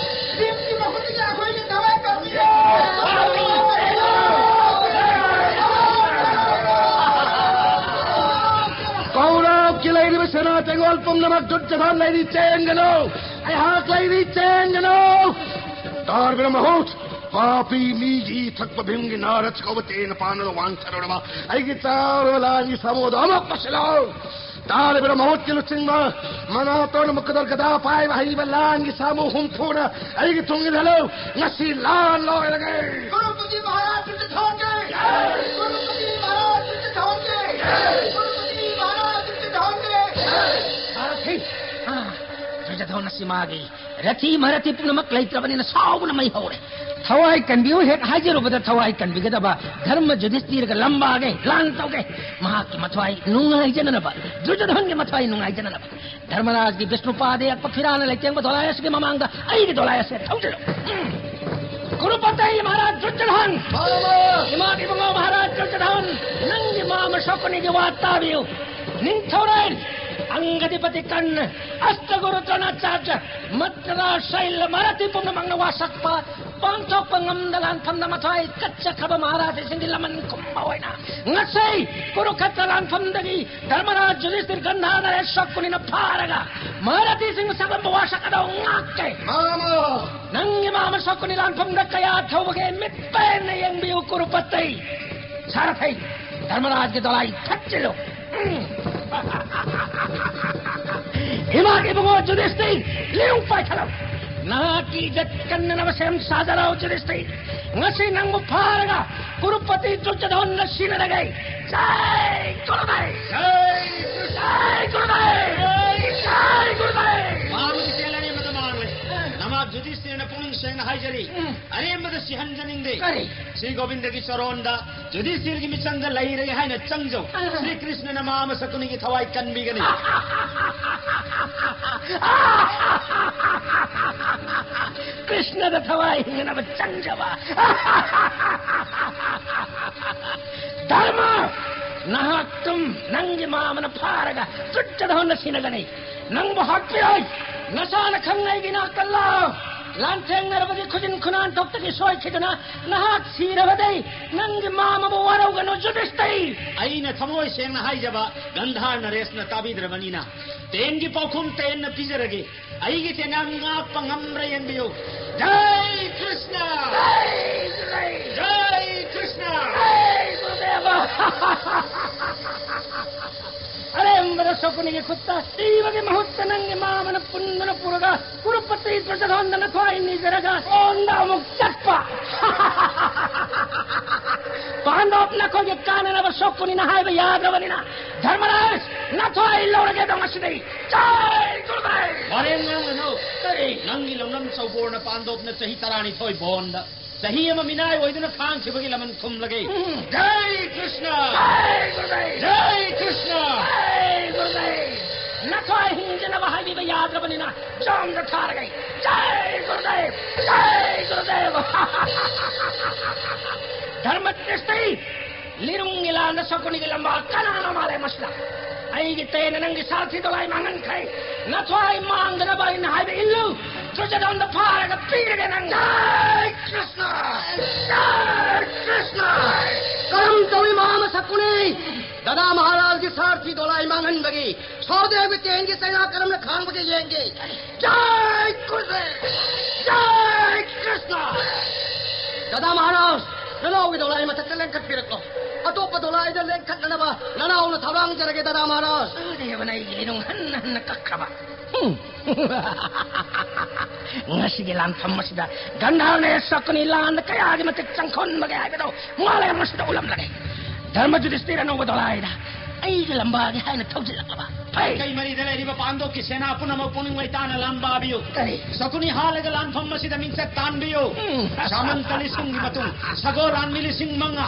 ꯚꯤꯝꯒꯤ ꯃꯈꯨꯠꯇꯒꯤ ꯑꯩꯈꯣꯏꯒꯤ ꯊꯋꯥꯏ ꯀꯛꯄꯤꯌꯨ꯫ ꯀꯧꯔꯕ ꯂꯩꯔꯤꯕ ꯁꯦꯅꯥ ꯇꯦꯡꯒꯣꯜ ꯄꯨꯝꯅꯃꯛ ꯗꯨꯠ ꯖꯙꯣꯟ ꯂꯩꯔꯤ ꯆꯦꯟꯒꯅꯨ꯫ ꯑꯩꯍꯥꯛ ꯂꯩꯔꯤ ꯆꯦꯟꯒꯅꯨ꯫ ꯇꯥꯔꯕꯤꯔ ꯃꯍꯨꯠ, ꯄꯥꯄꯤ ꯃꯤꯒꯤ ꯏ ꯊꯛꯄ ꯚꯤꯝꯒꯤ ꯅꯥꯔꯠ ꯀꯧꯕ ꯇꯦꯟ ꯄꯥꯟꯅꯗ ꯋꯥꯡꯊꯔꯨꯔꯕ ꯑꯩꯒꯤ ꯆꯥꯎꯔꯕ ꯂꯥꯟꯒꯤ ꯁꯥꯃꯨꯗꯣ ꯑꯃꯨꯛ ꯄꯨꯁꯤꯜꯂꯛꯎ꯫ ꯇꯥꯔꯕꯤꯔ ꯃꯍꯨꯠꯀꯤ ꯂꯨꯆꯤꯡꯕ ꯃꯅꯥꯇꯣꯟ ꯃꯨꯛꯀꯗꯣꯔ ꯒꯗꯥ ꯄꯥꯏꯕ ꯍꯩꯕ ꯂꯥꯟꯒꯤ ꯁꯥꯃꯨ ꯍꯨꯝꯐꯨꯅ ꯑꯩꯒꯤ ꯇꯨꯡ ꯏꯜꯍꯜꯂꯨ꯫ ꯉꯁꯤ ꯂꯥꯟ ꯂꯣꯏꯔꯒꯦ꯫ ꯀ꯭ꯔꯣꯔꯄꯇꯤ ꯃꯍꯥꯔꯥꯖ ꯗꯨꯠ ꯖꯙꯣꯟꯒꯤ! ꯀ꯭ꯔꯣꯔꯄꯇꯤ ꯃꯍꯥꯔꯥꯖ ꯗꯨꯠ ꯖꯙꯣꯟꯒꯤ! ꯀ꯭ꯔꯣꯔꯄꯇꯤ ꯃꯍꯥꯔꯥꯖ ꯗꯨꯠ ꯖꯙꯣꯟꯒꯤ! ꯁꯥꯔꯊꯤ! ꯑꯥ, ꯗꯨꯠ ꯖꯙꯣꯟ ꯑꯁꯤ ꯃꯥꯒꯤ ꯔꯊꯤ ꯃꯔꯊꯤ ꯄꯨꯝꯅꯃꯛ ꯂꯩꯇ꯭ꯔꯕꯅꯤꯅ ꯁꯥꯎꯕꯅ ꯃꯩ ꯍꯧꯔꯦ꯫ ꯊꯋꯥꯏ ꯀꯟꯕꯤꯌꯨ ꯍꯦꯛ ꯍꯥꯏꯖꯔꯨꯕꯗ ꯊꯋꯥꯏ ꯀꯟꯕꯤꯒꯗꯕ ꯙꯔꯃ ꯌꯨꯙꯤꯁꯇꯤꯔꯒ ꯂꯝꯕꯥꯒꯦ, ꯂꯥꯟ ꯇꯧꯒꯦ꯫ ꯃꯍꯥꯛꯀꯤ ꯃꯊ꯭ꯋꯥꯏ ꯅꯨꯡꯉꯥꯏꯖꯅꯅꯕ, ꯗꯨꯔꯖꯣꯙꯟꯒꯤ ꯃꯊ꯭ꯋꯥꯏ ꯅꯨꯡꯉꯥꯏꯖꯅꯅꯕ꯫ ꯙꯔꯃꯔꯥꯖꯒꯤ ꯕꯤꯁꯅꯨꯄꯥꯗ ꯌꯥꯛꯄ ꯐꯤꯔꯥꯅ ꯂꯩꯇꯦꯡꯕ ꯗꯣꯂꯥꯏ ꯑꯁꯤꯒꯤ ꯃꯃꯥꯡꯗ ꯑꯩꯒꯤ ꯗꯣꯂꯥꯏ ꯑꯁꯤ ꯊꯧꯖꯤꯜꯂꯨ꯫ ꯎꯝ꯫ ꯀꯨꯔꯨꯄꯇꯩ ꯃꯍꯥꯔꯥꯖ ꯗꯨꯔꯖꯣꯙꯟ! ꯏꯃꯥ ꯏꯕꯨꯡꯉꯣ ꯃꯍꯥꯔꯥꯖ ꯗꯨꯔꯖꯣꯙꯟ! ꯅꯪꯒꯤ ꯃꯥꯃ ꯁꯀꯨꯅꯤꯒꯤ ꯋꯥ ꯇꯥꯕꯤꯌꯨ꯫ ꯅꯤꯡꯊꯧꯔꯦꯜ ꯑꯪꯒꯗꯤꯄꯇꯤ ꯀꯔꯅ, ꯑꯁꯇꯒꯨꯔꯨ ꯗ꯭ꯔꯣꯅꯥꯆꯥꯔꯖ, ꯃꯠꯇ꯭ꯔ ꯁꯩꯜ ꯃꯔꯥꯊꯤ ꯄꯨꯝꯅꯃꯛꯅ ꯋꯥꯁꯛꯄ ꯄꯥꯡꯊꯣꯛꯄ ꯉꯝꯗ ꯂꯥꯟꯐꯝꯗ ꯃꯊ꯭ꯋꯥꯏ ꯀꯠꯆꯈ꯭ꯔꯕ ꯃꯍꯥꯔꯥꯖꯥꯁꯤꯡꯒꯤ ꯂꯃꯟ ꯈꯨꯝꯕ ꯑꯣꯏꯅ ꯉꯁꯤ ꯀꯨꯔꯨꯈꯦꯇ꯭ꯔ ꯂꯥꯟꯐꯝꯗꯒꯤ ꯙꯔꯃꯔꯥꯖ ꯌꯨꯙꯤꯁꯊꯤꯔ ꯒꯟꯙꯥꯔ ꯅꯔꯦꯁ ꯁꯀꯨꯅꯤꯅ ꯐꯥꯔꯒ ꯃꯍꯥꯔꯥꯖꯤꯁꯤꯡꯅ ꯁꯥꯒꯠꯄ ꯋꯥꯁꯛ ꯑꯗꯨ ꯉꯥꯛꯀꯦ꯫ ꯃꯥꯃ! ꯅꯪꯒꯤ ꯃꯥꯃ ꯁꯀꯨꯅꯤ ꯂꯥꯟꯐꯝꯗ ꯀꯌꯥ ꯊꯧꯕꯒꯦ ꯃꯤꯠ ꯄꯦꯟꯅ ꯌꯦꯡꯕꯤꯌꯨ ꯀꯨꯔꯨꯄꯇꯩ꯫ ꯁꯥꯔꯊꯩ, ꯙꯔꯃꯔꯥꯖꯒꯤ ꯗꯣꯂꯥꯏ ꯊꯠꯆꯤꯜꯂꯨ꯫ ꯎꯝ꯫ ꯏꯃꯥ ꯏꯕꯨꯡꯉꯣ ꯌꯨꯙꯤꯁꯊꯤꯔ, ꯂꯤꯌꯨꯡ ꯄꯥꯏꯈꯠꯂꯣ꯫ ꯅꯍꯥꯛꯀꯤ ꯏꯖꯠ ꯀꯟꯅꯅꯕ ꯁꯦꯝ ꯁꯥꯖꯔꯣ ꯌꯨꯙꯤꯁꯊꯤꯔ꯫ ꯉꯁꯤ ꯅꯪꯕꯨ ꯐꯥꯔꯒ ꯀꯨꯔꯨꯄꯇꯤ ꯗꯨꯔꯖꯣꯙꯟꯅ ꯁꯤꯅꯔꯒꯦ꯫ ꯖꯥꯏ ꯒꯨꯔꯨꯗꯦꯕ! ꯖꯥꯏ ꯒꯨꯔꯨꯗꯦꯕ! ꯖꯥꯏ ꯒꯨꯔꯨꯗꯦꯕ! ꯃꯥꯔꯨꯒꯤ ꯁꯦꯜ ꯑꯔꯦꯝꯕꯗ ꯃꯥꯡꯂꯦ꯫ ꯅꯃꯥ ꯌꯨꯙꯤꯁꯊꯤꯔꯅ ꯄꯨꯛꯅꯤꯡ ꯁꯦꯡꯅ ꯍꯥꯏꯖꯔꯤ꯫ ꯎꯝ꯫ ꯑꯔꯦꯝꯕꯗ ꯁꯤꯍꯟꯖꯅꯤꯡꯗꯦ꯫ ꯀꯔꯤ? ꯁ꯭ꯔꯤ ꯒꯣꯕꯤꯟꯗꯒꯤ ꯆꯔꯣꯟꯗ ꯌꯨꯙꯤꯁꯊꯤꯔꯒꯤ ꯃꯤꯆꯪꯗ ꯂꯩꯔꯦ ꯍꯥꯏꯅ ꯆꯪꯖꯧ꯫ ꯑꯥ꯫ ꯁ꯭ꯔꯤ ꯀ꯭ꯔꯤꯁꯅꯅ ꯃꯥꯃ ꯁꯀꯨꯅꯤꯒꯤ ꯊꯋꯥꯏ ꯀꯟꯕꯤꯒꯅꯤ꯫ ꯀ꯭ꯔꯤꯁꯅꯗ ꯊꯋꯥꯏ ꯍꯤꯡꯅꯅꯕ ꯆꯪꯖꯕ꯫ ꯙꯔꯃ! ꯅꯍꯥꯛꯇꯨꯝ ꯅꯪꯒꯤ ꯃꯥꯃꯅ ꯐꯥꯔꯒ ꯗꯨꯔꯖꯣꯙꯟꯅ ꯁꯤꯅꯒꯅꯤ꯫ ꯅꯪꯕꯨ ꯍꯥꯠꯄ ꯌꯥꯏ꯫ ꯅꯁꯥꯅ ꯈꯪꯅ ꯑꯩꯒꯤ ꯅꯥꯛꯇ ꯂꯥꯛꯑꯣ꯫ ꯂꯥꯟꯊꯦꯡꯅꯔꯕꯗꯤ ꯈꯨꯖꯤꯟ ꯈꯨꯅꯥꯟ ꯊꯣꯛꯇꯒꯤ ꯁꯣꯏꯈꯤꯗꯨꯅ ꯅꯍꯥꯛ ꯁꯤꯔꯕꯗꯤ ꯅꯪꯒꯤ ꯃꯥꯃꯕꯨ ꯋꯥꯔꯧꯒꯅꯨ, ꯌꯨꯙꯤꯁꯇꯤꯔ! ꯑꯩꯅ ꯊꯃꯣꯏ ꯁꯦꯡꯅ ꯍꯥꯏꯖꯕ, ꯒꯟꯙꯥꯔ ꯅꯔꯦꯁꯅ ꯇꯥꯕꯤꯗ꯭ꯔꯕꯅꯤꯅ, ꯇꯦꯟꯒꯤ ꯄꯥꯎꯈꯨꯝ ꯇꯦꯟꯅ ꯄꯤꯖꯔꯒꯦ꯫ ꯑꯩꯒꯤ ꯇꯦꯟꯅ ꯉꯥꯛꯄ ꯉꯝꯕ꯭ꯔꯥ ꯌꯦꯡꯕꯤꯌꯨ꯫ ꯖꯥꯏ ꯀ꯭ꯔꯤꯁꯅ! ꯖꯥꯏ ꯀ꯭ꯔꯤꯁꯅ! ꯑꯔꯦꯝꯕꯗ ꯁꯀꯨꯅꯤꯒꯤ ꯈꯨꯠꯇ ꯁꯤꯕꯒꯤ ꯃꯍꯨꯠꯇ ꯅꯪꯒꯤ ꯃꯥꯃꯅ ꯄꯨꯟꯗꯨꯅ ꯄꯨꯔꯒ ꯀꯨꯔꯨꯄꯇꯤ ꯗꯨꯔꯖꯣꯙꯟꯗ ꯅꯊ꯭ꯋꯥꯏ ꯅꯤꯖꯔꯒ ꯀꯣꯟꯗ ꯑꯃꯨꯛ ꯆꯠꯄ꯫ ꯄꯥꯟꯗꯕ ꯅꯈꯣꯏꯒꯤ ꯀꯥꯟꯅꯅꯕ ꯁꯣꯛꯄꯅꯤꯅ ꯍꯥꯏꯕ ꯌꯥꯗ꯭ꯔꯕꯅꯤꯅ, ꯙꯔꯃꯔꯥꯖ, ꯅꯊ꯭ꯋꯥꯏ ꯂꯧꯔꯒꯦꯗꯣ ꯉꯁꯤꯗꯤ꯫ ꯖꯥꯏ ꯒꯨꯔꯨꯗꯦꯕ! ꯋꯥꯔꯦꯝ ꯉꯥꯡꯒꯅꯨ꯫ ꯀꯔꯤ? ꯅꯪꯒꯤ ꯂꯧꯅꯝ ꯆꯧꯕꯣꯔꯅ ꯄꯥꯟꯗꯣꯞꯅ ꯆꯍꯤ ꯇꯔꯥꯅꯤꯊꯣꯏ ꯕꯣꯟꯗ, ꯆꯍꯤ ꯑꯃ ꯃꯤꯅꯥꯏ ꯑꯣꯏꯗꯨꯅ ꯈꯥꯡꯈꯤꯕꯒꯤ ꯂꯃꯟ ꯈꯨꯝꯂꯒꯦ꯫ ꯎꯝ꯫ ꯖꯥꯏ ꯀ꯭ꯔꯤꯁꯅ! ꯖꯥꯏ ꯒꯨꯔꯨꯗꯦꯕ! ꯖꯥꯏ ꯀ꯭ꯔꯤꯁꯅ! ꯖꯥꯏ ꯒꯨꯔꯨꯗꯦꯕ! ꯅꯊ꯭ꯋꯥꯏ ꯍꯤꯡꯖꯅꯕ ꯍꯥꯏꯕꯤꯕ ꯌꯥꯗ꯭ꯔꯕꯅꯤꯅ ꯖꯣꯝꯗ ꯊꯥꯔꯒꯦ꯫ ꯖꯥꯏ ꯒꯨꯔꯨꯗꯦꯕ! ꯖꯥꯏ ꯒꯨꯔꯨꯗꯦꯕ! ꯙꯔꯃ ꯗ꯭ꯔꯤꯁꯇꯤ! ꯂꯤꯔꯨꯡꯒꯤ ꯂꯥꯟꯗ ꯁꯀꯨꯅꯤꯒꯤ ꯂꯝꯕꯥ ꯀꯅꯥꯅꯣ ꯃꯥꯂꯦ ꯃꯁꯤꯗ? ꯑꯩꯒꯤ ꯇꯦꯟꯅ ꯅꯪꯒꯤ ꯁꯥꯔꯊꯤ ꯗꯣꯂꯥꯏ ꯃꯥꯡꯍꯟꯈ꯭ꯔꯦ꯫ ꯅꯊ꯭ꯋꯥꯏ ꯃꯥꯡꯗꯅꯕ ꯑꯩꯅ ꯍꯥꯏꯕ ꯏꯜꯂꯨ꯫ ꯗꯨꯔꯖꯣꯙꯟꯗ ꯐꯥꯔꯒ ꯄꯤꯔꯒꯦ ꯅꯪ꯫ ꯖꯥꯏ ꯀ꯭ꯔꯤꯁꯅ! ꯖꯥꯏ ꯀ꯭ꯔꯤꯁꯅ! ꯀꯔꯝ ꯇꯧꯏ ꯃꯍꯥꯃꯁꯀꯨꯅꯤ? ꯗꯗꯥ ꯃꯍꯥꯔꯥꯖꯒꯤ ꯁꯥꯔꯊꯤ ꯗꯣꯂꯥꯏ ꯃꯥꯡꯍꯟꯕꯒꯤ ꯁꯍꯗꯦꯕꯒꯤ ꯇꯦꯟꯒꯤ ꯆꯩꯅꯥ ꯀꯔꯝꯅ ꯈꯥꯡꯕꯒꯦ ꯌꯦꯡꯒꯦ꯫ ꯖꯥꯏ ꯒꯨꯔꯨꯗꯦꯕ! ꯖꯥꯏ ꯀ꯭ꯔꯤꯁꯅ! ꯗꯗꯥ ꯃꯍꯥꯔꯥꯖ, ꯅꯅꯥꯎꯒꯤ ꯗꯣꯂꯥꯏ ꯃꯊꯛꯇ ꯂꯦꯡꯈꯠꯄꯤꯔꯛꯂꯣ꯫ ꯑꯇꯣꯞꯄ ꯗꯣꯂꯥꯏꯗ ꯂꯦꯡꯈꯠꯅꯅꯕ ꯅꯅꯥꯎꯅ ꯊꯧꯔꯥꯡꯖꯔꯒꯦ, ꯗꯗꯥ ꯃꯍꯥꯔꯥꯖ꯫ ꯁꯍꯗꯦꯕꯅ ꯑꯩꯒꯤ ꯂꯤꯔꯨꯡ ꯍꯟꯅ ꯍꯟꯅ ꯀꯛꯈ꯭ꯔꯕ꯫ ꯍꯨꯝ꯫ ꯉꯁꯤꯒꯤ ꯂꯥꯟꯐꯝ ꯑꯁꯤꯗ ꯒꯟꯙꯥꯔꯅ ꯁꯀꯨꯅꯤ ꯂꯥꯟꯗ ꯀꯌꯥꯒꯤ ꯃꯇꯤꯛ ꯆꯪꯈꯣꯟꯕꯒꯦ ꯍꯥꯏꯕꯗꯨ ꯃꯥꯂꯦꯝ ꯑꯁꯤꯗ ꯎꯠꯂꯝꯂꯒꯦ꯫ ꯙꯔꯃ ꯌꯨꯙꯤꯁꯇꯤꯔ ꯑꯅꯧꯕ ꯗꯣꯂꯥꯏꯗ ꯑꯩꯒꯤ ꯂꯝꯕꯥꯒꯤ ꯍꯥꯏꯅ ꯊꯧꯖꯤꯜꯂꯛꯂꯕ꯫ ꯐꯩ꯫ ꯀꯩ ꯃꯔꯤꯗ ꯂꯩꯔꯤꯕ ꯄꯥꯟꯗꯣꯞꯀꯤ ꯁꯦꯅꯥ ꯄꯨꯝꯅꯃꯛ ꯄꯨꯛꯅꯤꯡ ꯂꯩꯇꯥꯅ ꯂꯥꯟꯕꯥꯕꯤꯌꯨ꯫ ꯀꯔꯤ? ꯁꯀꯨꯅꯤ ꯍꯥꯠꯂꯒ ꯂꯥꯟꯐꯝ ꯑꯁꯤꯗ ꯃꯤꯡꯆꯠ ꯇꯥꯟꯕꯤꯌꯨ꯫ ꯎꯝ꯫ ꯁꯥꯃꯟꯇ ꯂꯤꯁꯤꯡꯒꯤ ꯃꯇꯨꯡ, ꯁꯒꯣꯜ ꯂꯥꯟꯃꯤ ꯂꯤꯁꯤꯡ ꯃꯉꯥ,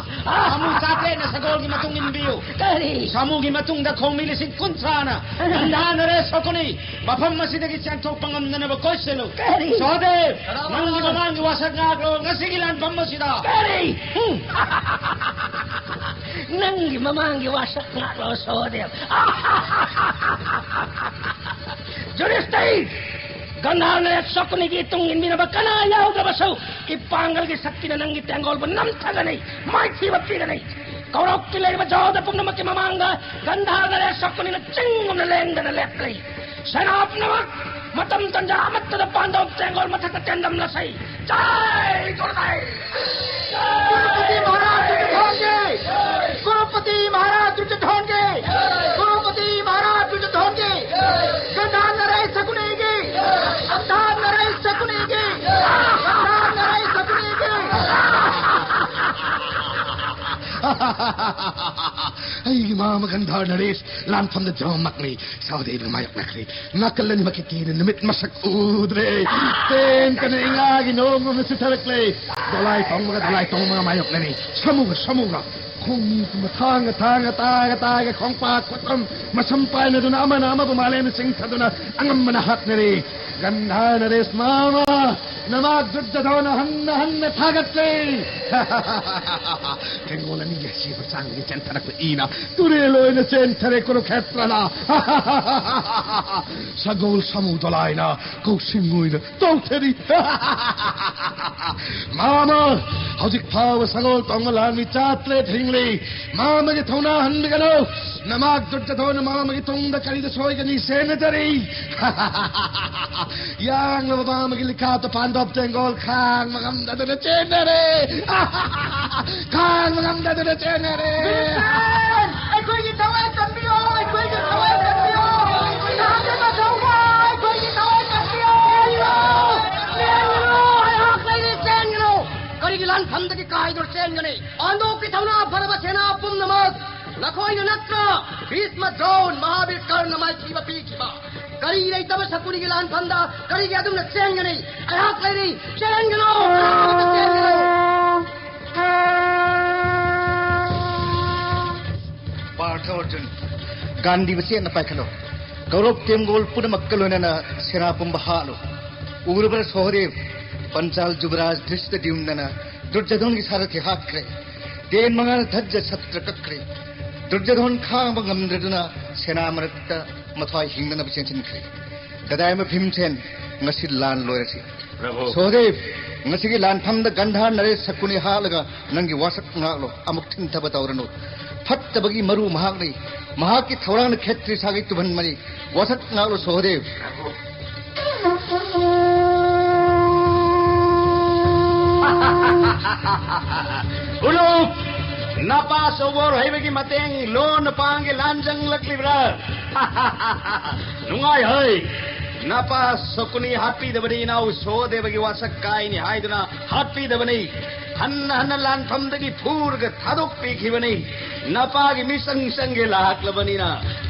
ꯁꯥꯃꯨ ꯆꯥꯇ꯭ꯔꯦꯠꯅ ꯁꯒꯣꯜꯒꯤ ꯃꯇꯨꯡ ꯏꯟꯕꯤꯌꯨ꯫ ꯀꯔꯤ? ꯁꯥꯃꯨꯒꯤ ꯃꯇꯨꯡꯗ ꯈꯣꯡꯃꯤ ꯂꯤꯁꯤꯡ ꯀꯨꯟꯊ꯭ꯔꯥꯅ ꯒꯟꯙꯥꯔ ꯅꯔꯦꯁ ꯁꯀꯨꯅꯤ ꯃꯐꯝ ꯑꯁꯤꯗꯒꯤ ꯆꯦꯟꯊꯣꯛꯄ ꯉꯝꯅꯅꯕ ꯀꯣꯏꯁꯤꯜꯂꯨ꯫ ꯀꯔꯤ? ꯁꯍꯗꯦꯕ, ꯅꯪꯒꯤ ꯃꯃꯥꯡꯒꯤ ꯋꯥꯁꯛ ꯉꯥꯛꯂꯣ ꯉꯁꯤꯒꯤ ꯂꯥꯟꯐꯝ ꯑꯁꯤꯗ꯫ ꯀꯔꯤ? ꯍꯨꯝ꯫ ꯅꯪꯒꯤ ꯃꯃꯥꯡꯒꯤ ꯋꯥꯁꯛ ꯉꯥꯛꯂꯣ, ꯁꯍꯗꯦꯕ? ꯌꯨꯙꯤꯁꯇꯤꯔ! ꯒꯟꯙꯥꯔ ꯅꯔꯦꯁ ꯁꯀꯨꯅꯤꯒꯤ ꯏꯇꯨꯡ ꯏꯟꯕꯤꯅꯕ ꯀꯅꯥ ꯌꯥꯎꯗ꯭ꯔꯕꯁꯨ, ꯏꯄꯥꯡꯒꯜꯒꯤ ꯁꯛꯇꯤꯅ ꯅꯪꯒꯤ ꯇꯦꯡꯒꯣꯜꯕꯨ ꯅꯝꯊꯒꯅꯤ, ꯃꯥꯏꯊꯤꯕ ꯄꯤꯒꯅꯤ꯫ ꯀꯧꯔꯣꯛꯀꯤ ꯂꯩꯔꯤꯕ ꯖꯣꯙꯥ ꯄꯨꯝꯅꯃꯛꯀꯤ ꯃꯃꯥꯡꯗ ꯒꯟꯙꯥꯔ ꯅꯔꯦꯁ ꯁꯀꯨꯅꯤꯅ ꯆꯤꯡꯒꯨꯝꯅ ꯂꯦꯡꯗꯅ ꯂꯦꯞꯂꯤ꯫ ꯁꯦꯅꯥ ꯄꯨꯝꯅꯃꯛ, ꯃꯇꯝ ꯇꯟꯖꯥ ꯑꯃꯠꯇꯗ ꯄꯥꯟꯗꯧ ꯇꯦꯡꯒꯣꯜ ꯃꯊꯛꯇ ꯆꯦꯟꯗꯝꯂꯁꯤ꯫ ꯖꯥꯏ ꯒꯨꯔꯨꯗꯦꯕ! ꯀ꯭ꯔꯣꯔꯄꯇꯤ ꯃꯍꯥꯔꯥꯖ ꯗꯨꯔꯖꯣꯙꯟꯒꯤ! ꯀ꯭ꯔꯣꯔꯄꯇꯤ ꯃꯍꯥꯔꯥꯖ ꯗꯨꯔꯖꯣꯙꯟꯒꯤ! ꯀ꯭ꯔꯣꯔꯄꯇꯤ ꯃꯍꯥꯔꯥꯖ ꯗꯨꯔꯖꯣꯙꯟꯒꯤ! ꯒꯟꯙꯥꯔ ꯅꯔꯦꯁ ꯁꯀꯨꯅꯤꯒꯤ! ꯒꯟꯙꯥꯔ ꯅꯔꯦꯁ ꯁꯀꯨꯅꯤꯒꯤ! ꯒꯟꯙꯥꯔ ꯅꯔꯦꯁ ꯁꯀꯨꯅꯤꯒꯤ! ꯑꯩꯒꯤ ꯃꯥꯃ ꯒꯟꯙꯥꯔ ꯅꯔꯦꯁ ꯂꯥꯟꯐꯝꯗ ꯖꯣꯝꯃꯛꯂꯤ꯫ ꯁꯍꯗꯦꯕꯒ ꯃꯥꯌꯣꯛꯅꯈ꯭ꯔꯦ꯫ ꯅꯥꯀꯜ ꯑꯅꯤꯃꯛꯀꯤ ꯀꯤꯅ ꯅꯨꯃꯤꯠ ꯃꯁꯛ ꯎꯗ꯭ꯔꯦ꯫ ꯇꯦꯟ ꯀꯅ ꯏꯉꯥꯒꯤ ꯅꯣꯡ ꯑꯃ ꯆꯨꯊꯔꯛꯂꯦ꯫ ꯗꯣꯂꯥꯏ ꯇꯣꯡꯕꯒ ꯗꯣꯂꯥꯏ ꯇꯣꯡꯕꯒ ꯃꯥꯌꯣꯛꯅꯔꯦ꯫ ꯁꯃꯨꯒ ꯁꯃꯨꯒ꯫ ꯈꯣꯡꯅꯤꯁꯨ ꯃꯊꯥꯡ ꯃꯊꯥꯡ ꯑꯇꯥꯒ ꯑꯇꯥꯒ ꯈꯣꯡꯄꯥꯛ ꯈꯨꯇꯝ ꯃꯁꯝ ꯄꯥꯏꯅꯗꯨꯅ ꯑꯃꯅ ꯑꯃꯕꯨ ꯃꯥꯂꯦꯝꯗ ꯆꯤꯡꯊꯗꯨꯅ ꯑꯉꯝꯕꯅ ꯍꯥꯠꯅꯔꯦ꯫ ꯒꯟꯙꯥꯔ ꯅꯔꯦꯁ ꯃꯥꯃ, ꯅꯃꯥꯛ ꯗꯨꯔꯖꯣꯙꯅ ꯍꯟꯅ ꯍꯟꯅ ꯊꯥꯒꯠꯆꯩ꯫ ꯇꯦꯡꯒꯣꯜ ꯑꯅꯤꯒꯤ ꯑꯁꯤꯕ ꯆꯥꯡꯗꯒꯤ ꯆꯦꯟꯊꯔꯛꯄ ꯏꯅ ꯇꯨꯔꯦꯜ ꯑꯣꯏꯅ ꯆꯦꯟꯊꯔꯦ ꯀꯨꯔꯨꯈꯦꯇ꯭ꯔꯗ꯫ ꯁꯒꯣꯜ ꯁꯃꯨ ꯗꯣꯂꯥꯏꯅ ꯀꯧꯁꯤꯡ ꯑꯣꯏꯅ ꯇꯧꯊꯔꯤ꯫ ꯃꯥꯃ, ꯍꯧꯖꯤꯛ ꯐꯥꯎꯕ ꯁꯒꯣꯜ ꯇꯣꯡꯕ ꯂꯥꯟꯃꯤ ꯆꯥꯇ꯭ꯔꯦꯠ ꯍꯤꯡꯂꯤ꯫ ꯃꯥꯃꯒꯤ ꯊꯧꯅꯥ ꯍꯟꯕꯤꯒꯅꯨ꯫ ꯅꯃꯥꯛ ꯗꯨꯔꯖꯣꯙꯅ ꯃꯥꯃꯒꯤ ꯇꯨꯡꯗ ꯀꯔꯤꯗ ꯁꯣꯏꯒꯅꯤ ꯁꯦꯟꯅꯖꯔꯤ꯫ ꯌꯥꯡꯂꯕ ꯃꯥꯃꯒꯤ ꯂꯤꯈꯥꯞꯇ ꯄꯥꯟꯗꯣꯞ ꯇꯦꯡꯒꯣꯜ ꯈꯥꯡꯕ ꯉꯝꯗꯗꯨꯅ ꯆꯦꯟꯅꯔꯦ꯫ ꯈꯥꯡꯕ ꯉꯝꯗꯗꯨꯅ ꯆꯦꯟꯅꯔꯦ꯫ ꯚꯤꯝꯁꯦꯟ! ꯑꯩꯈꯣꯏꯒꯤ ꯊꯋꯥꯏ ꯀꯟꯕꯤꯌꯣ! ꯑꯩꯈꯣꯏꯒꯤ ꯊꯋꯥꯏ ꯀꯟꯕꯤꯌꯣ! ꯅꯍꯥꯛꯀꯤ ꯃꯊꯧ ꯇꯥꯏ! ꯑꯩꯈꯣꯏꯒꯤ ꯊꯋꯥꯏ ꯀꯟꯕꯤꯌꯣ! ꯆꯦꯟꯒꯅꯨ! ꯆꯦꯟꯒꯅꯨ! ꯑꯩꯍꯥꯛ ꯂꯩꯔꯤ, ꯆꯦꯟꯒꯅꯨ! ꯀꯔꯤꯒꯤ ꯂꯥꯟꯐꯝꯗꯒꯤ ꯀꯥꯏꯗꯨꯅ ꯆꯦꯟꯒꯅꯤ? ꯄꯥꯟꯗꯣꯞꯀꯤ ꯊꯧꯅꯥ ꯐꯔꯕ ꯁꯦꯅꯥ ꯄꯨꯝꯅꯃꯛ ꯅꯈꯣꯏꯅ ꯅꯠꯇ꯭ꯔꯥ ꯚꯤꯁꯃ, ꯗ꯭ꯔꯣꯟ, ꯃꯍꯥꯕꯤꯔ, ꯀꯔꯅ ꯃꯥꯏꯊꯤꯕ ꯄꯤꯈꯤꯕ? ꯀꯔꯤ ꯂꯩꯇꯕ ꯁꯀꯨꯅꯤꯒꯤ ꯂꯥꯟꯐꯝꯗ ꯀꯔꯤꯒꯤ ꯑꯗꯨꯝꯅ ꯆꯦꯟꯒꯅꯤ? ꯑꯩꯍꯥꯛ ꯂꯩꯔꯤ, ꯆꯦꯟꯒꯅꯨ! ꯀꯅꯥꯃꯠꯇ ꯆꯦꯟꯒꯅꯨ! ꯄꯥꯔꯊ ꯑꯔꯖꯨꯟ, ꯒꯥꯟꯙꯤꯕꯨ ꯆꯦꯠꯅ ꯄꯥꯏꯈꯠꯂꯣ꯫ ꯀꯧꯔꯕ ꯇꯦꯡꯒꯣꯜ ꯄꯨꯝꯅꯃꯛꯀ ꯂꯣꯏꯅꯅ ꯁꯦꯅꯥ ꯄꯨꯝꯕ ꯍꯥꯠꯂꯨ꯫ ꯎꯔꯕꯔ ꯁꯍꯗꯦꯕ, ꯄꯟꯆꯥꯜ ꯖꯨꯕꯔꯥꯖ ꯙ꯭ꯔꯤꯁꯇꯗ꯭ꯌꯨꯝꯅꯅ ꯗꯨꯔꯖꯣꯙꯟꯒꯤ ꯁꯥꯔꯊꯤ ꯍꯥꯠꯈ꯭ꯔꯦ꯫ ꯇꯦꯟ ꯃꯉꯥꯅ ꯙꯖ ꯁꯇ꯭ꯔ ꯀꯛꯈ꯭ꯔꯦ꯫ ꯗꯨꯔꯖꯣꯙꯟ ꯈꯥꯡꯕ ꯉꯝꯗ꯭ꯔꯗꯨꯅ ꯁꯦꯅꯥ ꯃꯔꯛꯇ ꯃꯊ꯭ꯋꯥꯏ ꯍꯤꯡꯅꯅꯕ ꯆꯦꯟꯁꯤꯟꯈ꯭ꯔꯦ꯫ ꯒꯗꯥꯏꯃ ꯚꯤꯝꯁꯦꯟ, ꯉꯁꯤ ꯂꯥꯟ ꯂꯣꯏꯔꯁꯤ꯫ ꯄ꯭ꯔꯚꯨ꯫ ꯁꯣꯍꯗꯦꯕ, ꯉꯁꯤꯒꯤ ꯂꯥꯟꯐꯝꯗ ꯒꯟꯙꯥꯔ ꯅꯔꯦꯁ ꯁꯀꯨꯅꯤ ꯍꯥꯠꯂꯒ ꯅꯪꯒꯤ ꯋꯥꯁꯛ ꯉꯥꯛꯂꯣ꯫ ꯑꯃꯨꯛ ꯊꯤꯡꯊꯕ ꯇꯧꯔꯅꯨ꯫ ꯐꯠꯇꯕꯒꯤ ꯃꯔꯨ ꯃꯍꯥꯛꯅꯤ꯫ ꯃꯍꯥꯛꯀꯤ ꯊꯧꯔꯥꯡꯅ ꯈꯦꯇ꯭ꯔꯤꯁꯥꯒꯤ ꯇꯨꯍꯟꯕꯅꯤ꯫ ꯋꯥꯁꯛ ꯉꯥꯛꯂꯣ ꯁꯣꯍꯗꯦꯕ꯫ ꯎꯂꯨꯞ! ꯅꯄꯥ ꯁꯣꯕꯣꯔ ꯍꯩꯕꯒꯤ ꯃꯇꯦꯡ ꯂꯣꯟꯅ ꯄꯥꯡꯒꯦ ꯂꯥꯟꯖꯪꯂꯛꯂꯤꯕ꯭ꯔꯥ? ꯅꯨꯡꯉꯥꯏ ꯍꯩ! ꯅꯄꯥ ꯁꯣꯀꯨꯅꯤ ꯍꯥꯠꯄꯤꯗꯕꯅꯤ, ꯏꯅꯥꯎ ꯁꯣꯗꯦꯕꯒꯤ ꯋꯥꯁꯛ ꯀꯥꯏꯅꯤ ꯍꯥꯏꯗꯨꯅ ꯍꯥꯠꯄꯤꯗꯕꯅꯤ꯫ ꯍꯟꯅ ꯍꯟꯅ ꯂꯥꯟꯐꯝꯗꯒꯤ ꯐꯨꯔꯒ ꯊꯥꯗꯣꯛꯄꯤꯈꯤꯕꯅꯤ꯫ ꯅꯄꯥꯒꯤ ꯃꯤꯆꯪ ꯆꯪꯒꯦ ꯂꯥꯛꯂꯕꯅꯤꯅ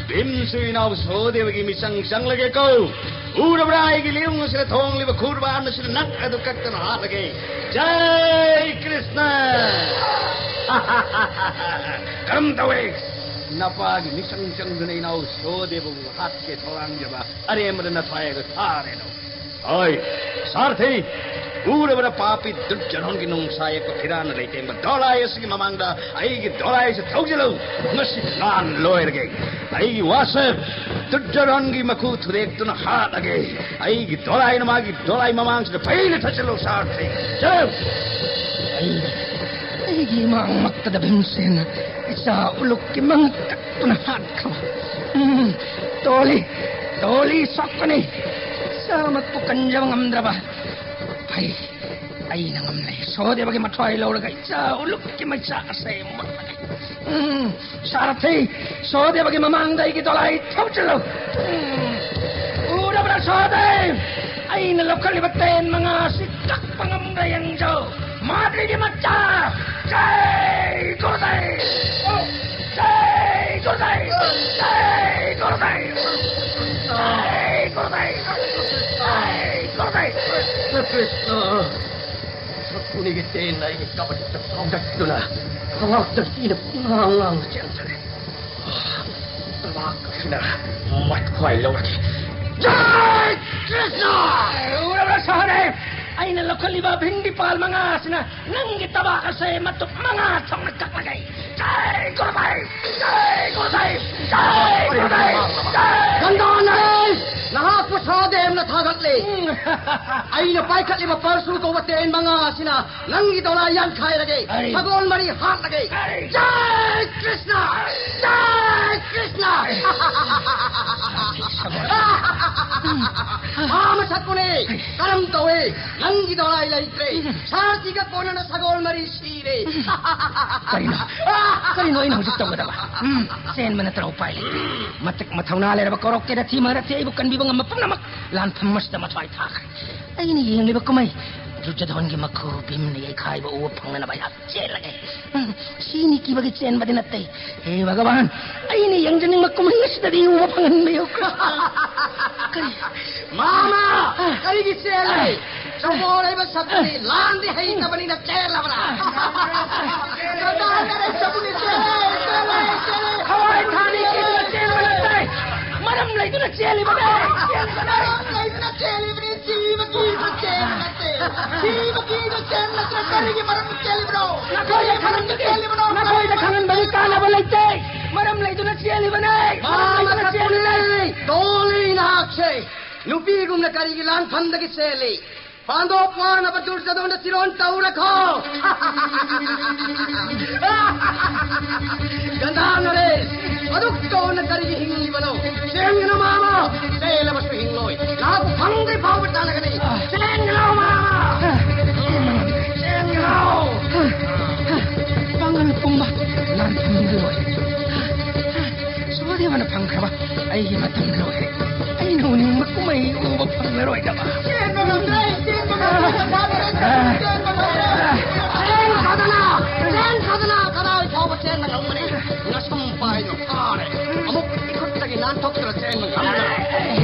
ꯚꯤꯝꯁꯨ ꯏꯅꯥꯎ ꯁꯣꯗꯦꯕꯒꯤ ꯃꯤꯆꯪ ꯆꯪꯂꯒꯦ ꯀꯧ꯫ ꯎꯔꯕ꯭ꯔꯥ ꯑꯩꯒꯤ ꯂꯤꯌꯨꯡ ꯑꯁꯤꯗ ꯊꯣꯡꯂꯤꯕ ꯈꯨꯔꯕꯥꯟ ꯑꯁꯤꯗ ꯅꯛ ꯑꯗꯨ ꯀꯛꯇꯅ ꯍꯥꯠꯂꯒꯦ꯫ ꯖꯩ ꯀ꯭ꯔꯤꯁꯅ! ꯀꯔꯝ ꯇꯧꯋꯦ? ꯅꯄꯥꯒꯤ ꯃꯤꯆꯪ ꯆꯪꯗꯨꯅ ꯏꯅꯥꯎ ꯁꯣꯗꯦꯕꯕꯨ ꯍꯥꯠꯀꯦ ꯊꯧꯔꯥꯡꯖꯕ ꯑꯔꯦꯝꯕꯗ ꯅꯊ꯭ꯋꯥꯏ ꯑꯗꯨ ꯊꯥꯔꯦꯅꯣ꯫ ꯍꯣꯏ, ꯁꯥꯔꯊꯤ, ꯎꯔꯕ꯭ꯔꯥ ꯄꯥꯄꯤ ꯗꯨꯔꯖꯣꯙꯟꯒꯤ ꯅꯨꯡꯁꯥ ꯌꯦꯛꯄ ꯐꯤꯔꯥꯟꯅ ꯂꯩꯇꯦꯡꯕ ꯗꯣꯂꯥꯏ ꯑꯁꯤꯒꯤ ꯃꯃꯥꯡꯗ ꯑꯩꯒꯤ ꯗꯣꯂꯥꯏꯁꯦ ꯊꯧꯖꯤꯜꯂꯨ꯫ ꯉꯁꯤ ꯂꯥꯟ ꯂꯣꯏꯔꯒꯦ꯫ ꯑꯩꯒꯤ ꯋꯥꯁꯦ ꯗꯨꯔꯖꯣꯙꯟꯒꯤ ꯃꯈꯨ ꯊꯨꯗꯦꯛꯇꯨꯅ ꯍꯥꯠꯂꯒꯦ꯫ ꯑꯩꯒꯤ ꯗꯣꯂꯥꯏꯅ ꯃꯥꯒꯤ ꯗꯣꯂꯥꯏ ꯃꯃꯥꯡꯁꯤꯗ ꯐꯩꯅ ꯊꯠꯆꯤꯜꯂꯨ, ꯁꯥꯔꯊꯤ꯫ ꯆꯠꯂꯨ꯫ ꯑꯩ, ꯑꯩꯒꯤ ꯏꯃꯥꯡꯃꯛꯇꯗ ꯚꯤꯝꯁꯦꯟꯅ ꯏꯆꯥ ꯎꯂꯨꯛꯀꯤ ꯃꯪ ꯀꯛꯇꯨꯅ ꯍꯥꯠꯈ꯭ꯔꯕ꯫ ꯎꯝ, ꯇꯣꯂꯤ, ꯇꯣꯂꯤ ꯁꯣꯛꯀꯅꯤ꯫ ꯏꯆꯥꯃꯛꯄꯨ ꯀꯟꯖꯕ ꯉꯝꯗ꯭ꯔꯕ꯫ ꯐꯩ, ꯑꯩꯅ ꯉꯝꯂꯦ꯫ ꯁꯣꯗꯦꯕꯒꯤ ꯃꯊ꯭ꯋꯥꯏ ꯂꯧꯔꯒ ꯏꯆꯥ ꯎꯂꯨꯛꯀꯤ ꯃꯩꯆꯥꯛ ꯑꯁꯦ ꯃꯨꯠꯂꯒꯦ꯫ ꯎꯝ, ꯁꯥꯔꯊꯤ, ꯁꯣꯗꯦꯕꯒꯤ ꯃꯃꯥꯡꯗ ꯑꯩꯒꯤ ꯗꯣꯂꯥꯏ ꯊꯧꯖꯤꯜꯂꯨ꯫ ꯎꯝ, ꯎꯔꯕ꯭ꯔꯥ ꯁꯣꯗꯦꯕ? ꯑꯩꯅ ꯂꯧꯈꯠꯂꯤꯕ ꯇꯦꯟ ꯃꯉꯥ ꯑꯁꯤ ꯀꯛꯄ ꯉꯝꯕ꯭ꯔꯥ ꯌꯦꯡꯖꯧ꯫ ꯃꯥꯗ꯭ꯔꯤꯒꯤ ꯃꯆꯥ! ꯖꯩ ꯒꯨꯔꯨꯗꯦꯕ! ꯖꯩ ꯒꯨꯔꯨꯗꯦꯕ! ꯖꯩ ꯒꯨꯔꯨꯗꯦꯕ! ꯖꯩ ꯒꯨꯔꯨꯗꯦꯕ! ꯖꯩ ꯒꯨꯔꯨꯗꯦꯕ! ꯀ꯭ꯔꯤꯁꯅ! ꯁꯀꯨꯅꯤꯒꯤ ꯇꯦꯟꯅ ꯑꯩꯒꯤ ꯀꯕꯠꯇ ꯀꯥꯎꯗꯠꯇꯨꯅ ꯐꯝꯄꯥꯛꯇ ꯏꯅ ꯄꯨꯡꯉꯥꯡ ꯉꯥꯡꯅ ꯆꯦꯟꯊꯔꯦ꯫ ꯇꯕꯥꯛ ꯑꯁꯤꯅ ꯃꯊ꯭ꯋꯥꯏ ꯂꯧꯔꯒꯦ꯫ ꯖꯩ ꯀ꯭ꯔꯤꯁꯅ! ꯎꯔꯕ꯭ꯔꯥ ꯁꯍꯗꯦꯕ? ꯑꯩꯅ ꯂꯧꯈꯠꯂꯤꯕ ꯚꯤꯟꯗꯤꯄꯥꯜ ꯃꯉꯥ ꯑꯁꯤꯅ ꯅꯪꯒꯤ ꯇꯕꯥꯛ ꯑꯁꯦ ꯃꯇꯨꯞ ꯃꯉꯥ ꯊꯣꯛꯅ ꯀꯛꯂꯒꯦ꯫ ꯖꯩ ꯒꯨꯔꯨꯗꯦꯕ! ꯖꯩ ꯒꯨꯔꯨꯗꯦꯕ! ꯖꯩ ꯒꯨꯔꯨꯗꯦꯕ! ꯖꯩ! ꯒꯟꯙꯥꯔ ꯅꯔꯦꯁ! ꯅꯍꯥꯛꯄꯨ ꯁꯍꯗꯦꯕꯅ ꯊꯥꯒꯠꯂꯦ꯫ ꯑꯩꯅ ꯄꯥꯏꯈꯠꯂꯤꯕ ꯄꯔꯁꯨ ꯀꯧꯕ ꯇꯦꯟ ꯃꯉꯥ ꯑꯁꯤꯅ ꯅꯪꯒꯤ ꯗꯣꯂꯥꯏ ꯌꯥꯟꯈꯥꯏꯔꯒꯦ꯫ ꯑꯩ ꯁꯒꯣꯜ ꯃꯔꯤ ꯍꯥꯠꯂꯒꯦ꯫ ꯑꯩ ꯖꯥꯏ ꯀ꯭ꯔꯤꯁꯅ! ꯖꯥꯏ ꯀ꯭ꯔꯤꯁꯅ! ꯃꯥ ꯃꯁꯛꯄꯨꯅꯦ꯫ ꯀꯔꯝ ꯇꯧꯏ? ꯅꯪꯒꯤ ꯗꯣꯂꯥꯏ ꯂꯩꯇ꯭ꯔꯦ꯫ ꯁꯥꯔꯁꯤꯒ ꯀꯣꯟꯅꯅ ꯁꯒꯣꯜ ꯃꯔꯤ ꯁꯤꯔꯦ꯫ ꯀꯔꯤꯅꯣ? ꯀꯔꯤꯅꯣ ꯑꯩꯅ ꯍꯧꯖꯤꯛ ꯇꯧꯒꯗꯕ? ꯎꯝ, ꯆꯦꯟꯕ ꯅꯠꯇ꯭ꯔ ꯎꯄꯥꯏ ꯂꯩꯇꯦ꯫ ꯃꯇꯤꯛ ꯃꯊꯧꯅꯥ ꯂꯩꯔꯕ ꯀꯣꯔꯣꯛꯀꯦꯗ ꯊꯤ ꯃꯔꯛꯁꯤ ꯑꯩꯕꯨ ꯀꯟꯕꯤꯕ ꯉꯝꯕ ꯄꯨꯝꯅꯃꯛ ꯂꯥꯟꯐꯝ ꯑꯁꯤꯗ ꯃꯊ꯭ꯋꯥꯏ ꯊꯥꯈ꯭ꯔꯦ꯫ ꯑꯩꯅ ꯌꯦꯡꯂꯤꯕ ꯀꯨꯝꯍꯩ ꯗꯨꯔꯖꯣꯙꯟꯒꯤ ꯃꯈꯨ ꯚꯤꯝꯅ ꯌꯩꯈꯥꯏꯕ ꯎꯕ ꯐꯪꯅꯅꯕ ꯑꯩꯍꯥꯛ ꯆꯦꯜꯂꯒꯦ꯫ ꯎꯝ, ꯁꯤꯅꯤ ꯀꯤꯕꯒꯤ ꯆꯦꯟꯕꯗꯤ ꯅꯠꯇꯦ꯫ ꯍꯦ ꯚꯒꯋꯥꯟ, ꯑꯩꯅ ꯌꯦꯡꯖꯅꯤꯡꯕ ꯀꯨꯝꯍꯩ ꯑꯁꯤꯗꯗꯤ ꯎꯕ ꯐꯪꯍꯟꯕꯤꯌꯨ꯫ ꯀꯔꯤ? ꯃꯥꯃ! ꯀꯔꯤꯒꯤ ꯆꯦꯜꯂꯤ? ꯆꯧꯕꯣꯜ ꯍꯩꯕ ꯁꯛꯄꯅꯤ, ꯂꯥꯟꯗꯤ ꯍꯩꯇꯕꯅꯤꯅ ꯆꯦꯜꯂꯕ꯭ꯔꯥ? ꯀꯗꯥꯏꯗ ꯂꯩ ꯆꯠꯄꯅꯤ? ꯆꯦꯜꯂꯦ, ꯆꯦꯜꯂꯦ, ꯆꯦꯜꯂꯦ꯫ ꯊꯋꯥꯏ ꯊꯥꯅꯤ ꯀꯤꯗꯨꯅ ꯆꯦꯟꯕ ꯅꯠꯇꯦ, ꯃꯔꯝ ꯂꯩꯗꯨꯅ ꯆꯦꯜꯂꯤꯕꯅꯦ꯫ ꯃꯔꯝ ꯂꯩꯗꯨꯅ ꯆꯦꯜꯂꯤꯕꯅꯤ, ꯁꯤꯕ ꯀꯤꯗꯨꯅ ꯆꯦꯟꯕ ꯅꯠꯇꯦ꯫ ꯁꯤꯕ ꯀꯤꯗꯨꯅ ꯆꯦꯟꯕ ꯅꯠꯇ꯭ꯔ ꯀꯔꯤꯒꯤ ꯃꯔꯝ ꯆꯦꯜꯂꯤꯕꯅꯣ? ꯅꯈꯣꯏꯗ ꯈꯪꯍꯟꯕꯒꯤ, ꯅꯈꯣꯏꯗ ꯈꯪꯍꯟꯕꯒꯤ ꯀꯥꯟꯅꯕ ꯂꯩꯇꯦ꯫ ꯃꯔꯝ ꯂꯩꯗꯨꯅ ꯆꯦꯜꯂꯤꯕꯅꯦ꯫ ꯃꯔꯝ ꯂꯩꯗꯨꯅ ꯆꯦꯜꯂꯤꯕꯅꯦ꯫ ꯗꯣꯂꯤ ꯅꯍꯥꯛꯁꯦ ꯅꯨꯄꯤꯒꯨꯝꯅ ꯀꯔꯤꯒꯤ ꯂꯥꯟꯐꯝꯗꯒꯤ ꯆꯦꯜꯂꯤ? ꯄꯥꯟꯗꯣꯞ ꯋꯥꯅꯕ ꯗꯨꯔꯖꯣꯙꯟꯗ ꯆꯤꯔꯣꯟ ꯇꯧꯔꯈꯣ꯫ ꯒꯟꯙꯥ ꯅꯔꯦꯁ, ꯑꯗꯨꯛ ꯇꯧꯅ ꯀꯔꯤꯒꯤ ꯍꯤꯡꯂꯤꯕꯅꯣ? ꯆꯦꯟꯒꯅꯨ ꯃꯥꯃ, ꯆꯦꯜꯂꯕꯁꯨ ꯍꯤꯡꯂꯣꯏ꯫ ꯂꯥꯛꯄ ꯐꯪꯗ꯭ꯔꯤ ꯐꯥꯎꯕ ꯇꯥꯟꯅꯒꯅꯤ꯫ ꯆꯦꯟꯒꯅꯨ ꯃꯥꯃ! ꯆꯦꯟꯒꯅꯨ! ꯄꯥꯡꯒꯜ ꯄꯨꯝꯕ ꯂꯥꯟꯐꯝꯗ ꯂꯣꯏꯔꯦ꯫ ꯁꯨꯔꯗꯦꯕꯅ ꯐꯪꯈ꯭ꯔꯕ ꯑꯩꯒꯤ ꯃꯇꯝ ꯂꯣꯏꯔꯦ꯫ ꯑꯩꯅ ꯎꯅꯤꯡꯕ ꯀꯨꯝꯍꯩ ꯎꯕ ꯐꯪꯂꯔꯣꯏꯗꯕ꯫ ꯆꯦꯟꯕ ꯉꯝꯗ꯭ꯔꯦ, ꯆꯦꯟꯕ ꯉꯝꯗ꯭ꯔꯦ, ꯆꯦꯟꯕ ꯉꯝꯗ꯭ꯔꯦ꯫ ꯆꯦꯟꯈꯣꯗꯅ, ꯆꯦꯟꯈꯣꯗꯅ, ꯀꯗꯥꯏ ꯐꯥꯎꯕ ꯆꯦꯟꯕ ꯉꯝꯒꯅꯤ? ꯅꯁꯝ ꯄꯥꯏꯗꯨ ꯐꯥꯔꯦ꯫ ꯑꯃꯨꯛ ꯏꯈꯨꯠꯇꯒꯤ ꯅꯥꯟꯊꯣꯛꯇꯅ ꯆꯦꯟꯕ ꯉꯝꯗ꯭ꯔꯦ꯫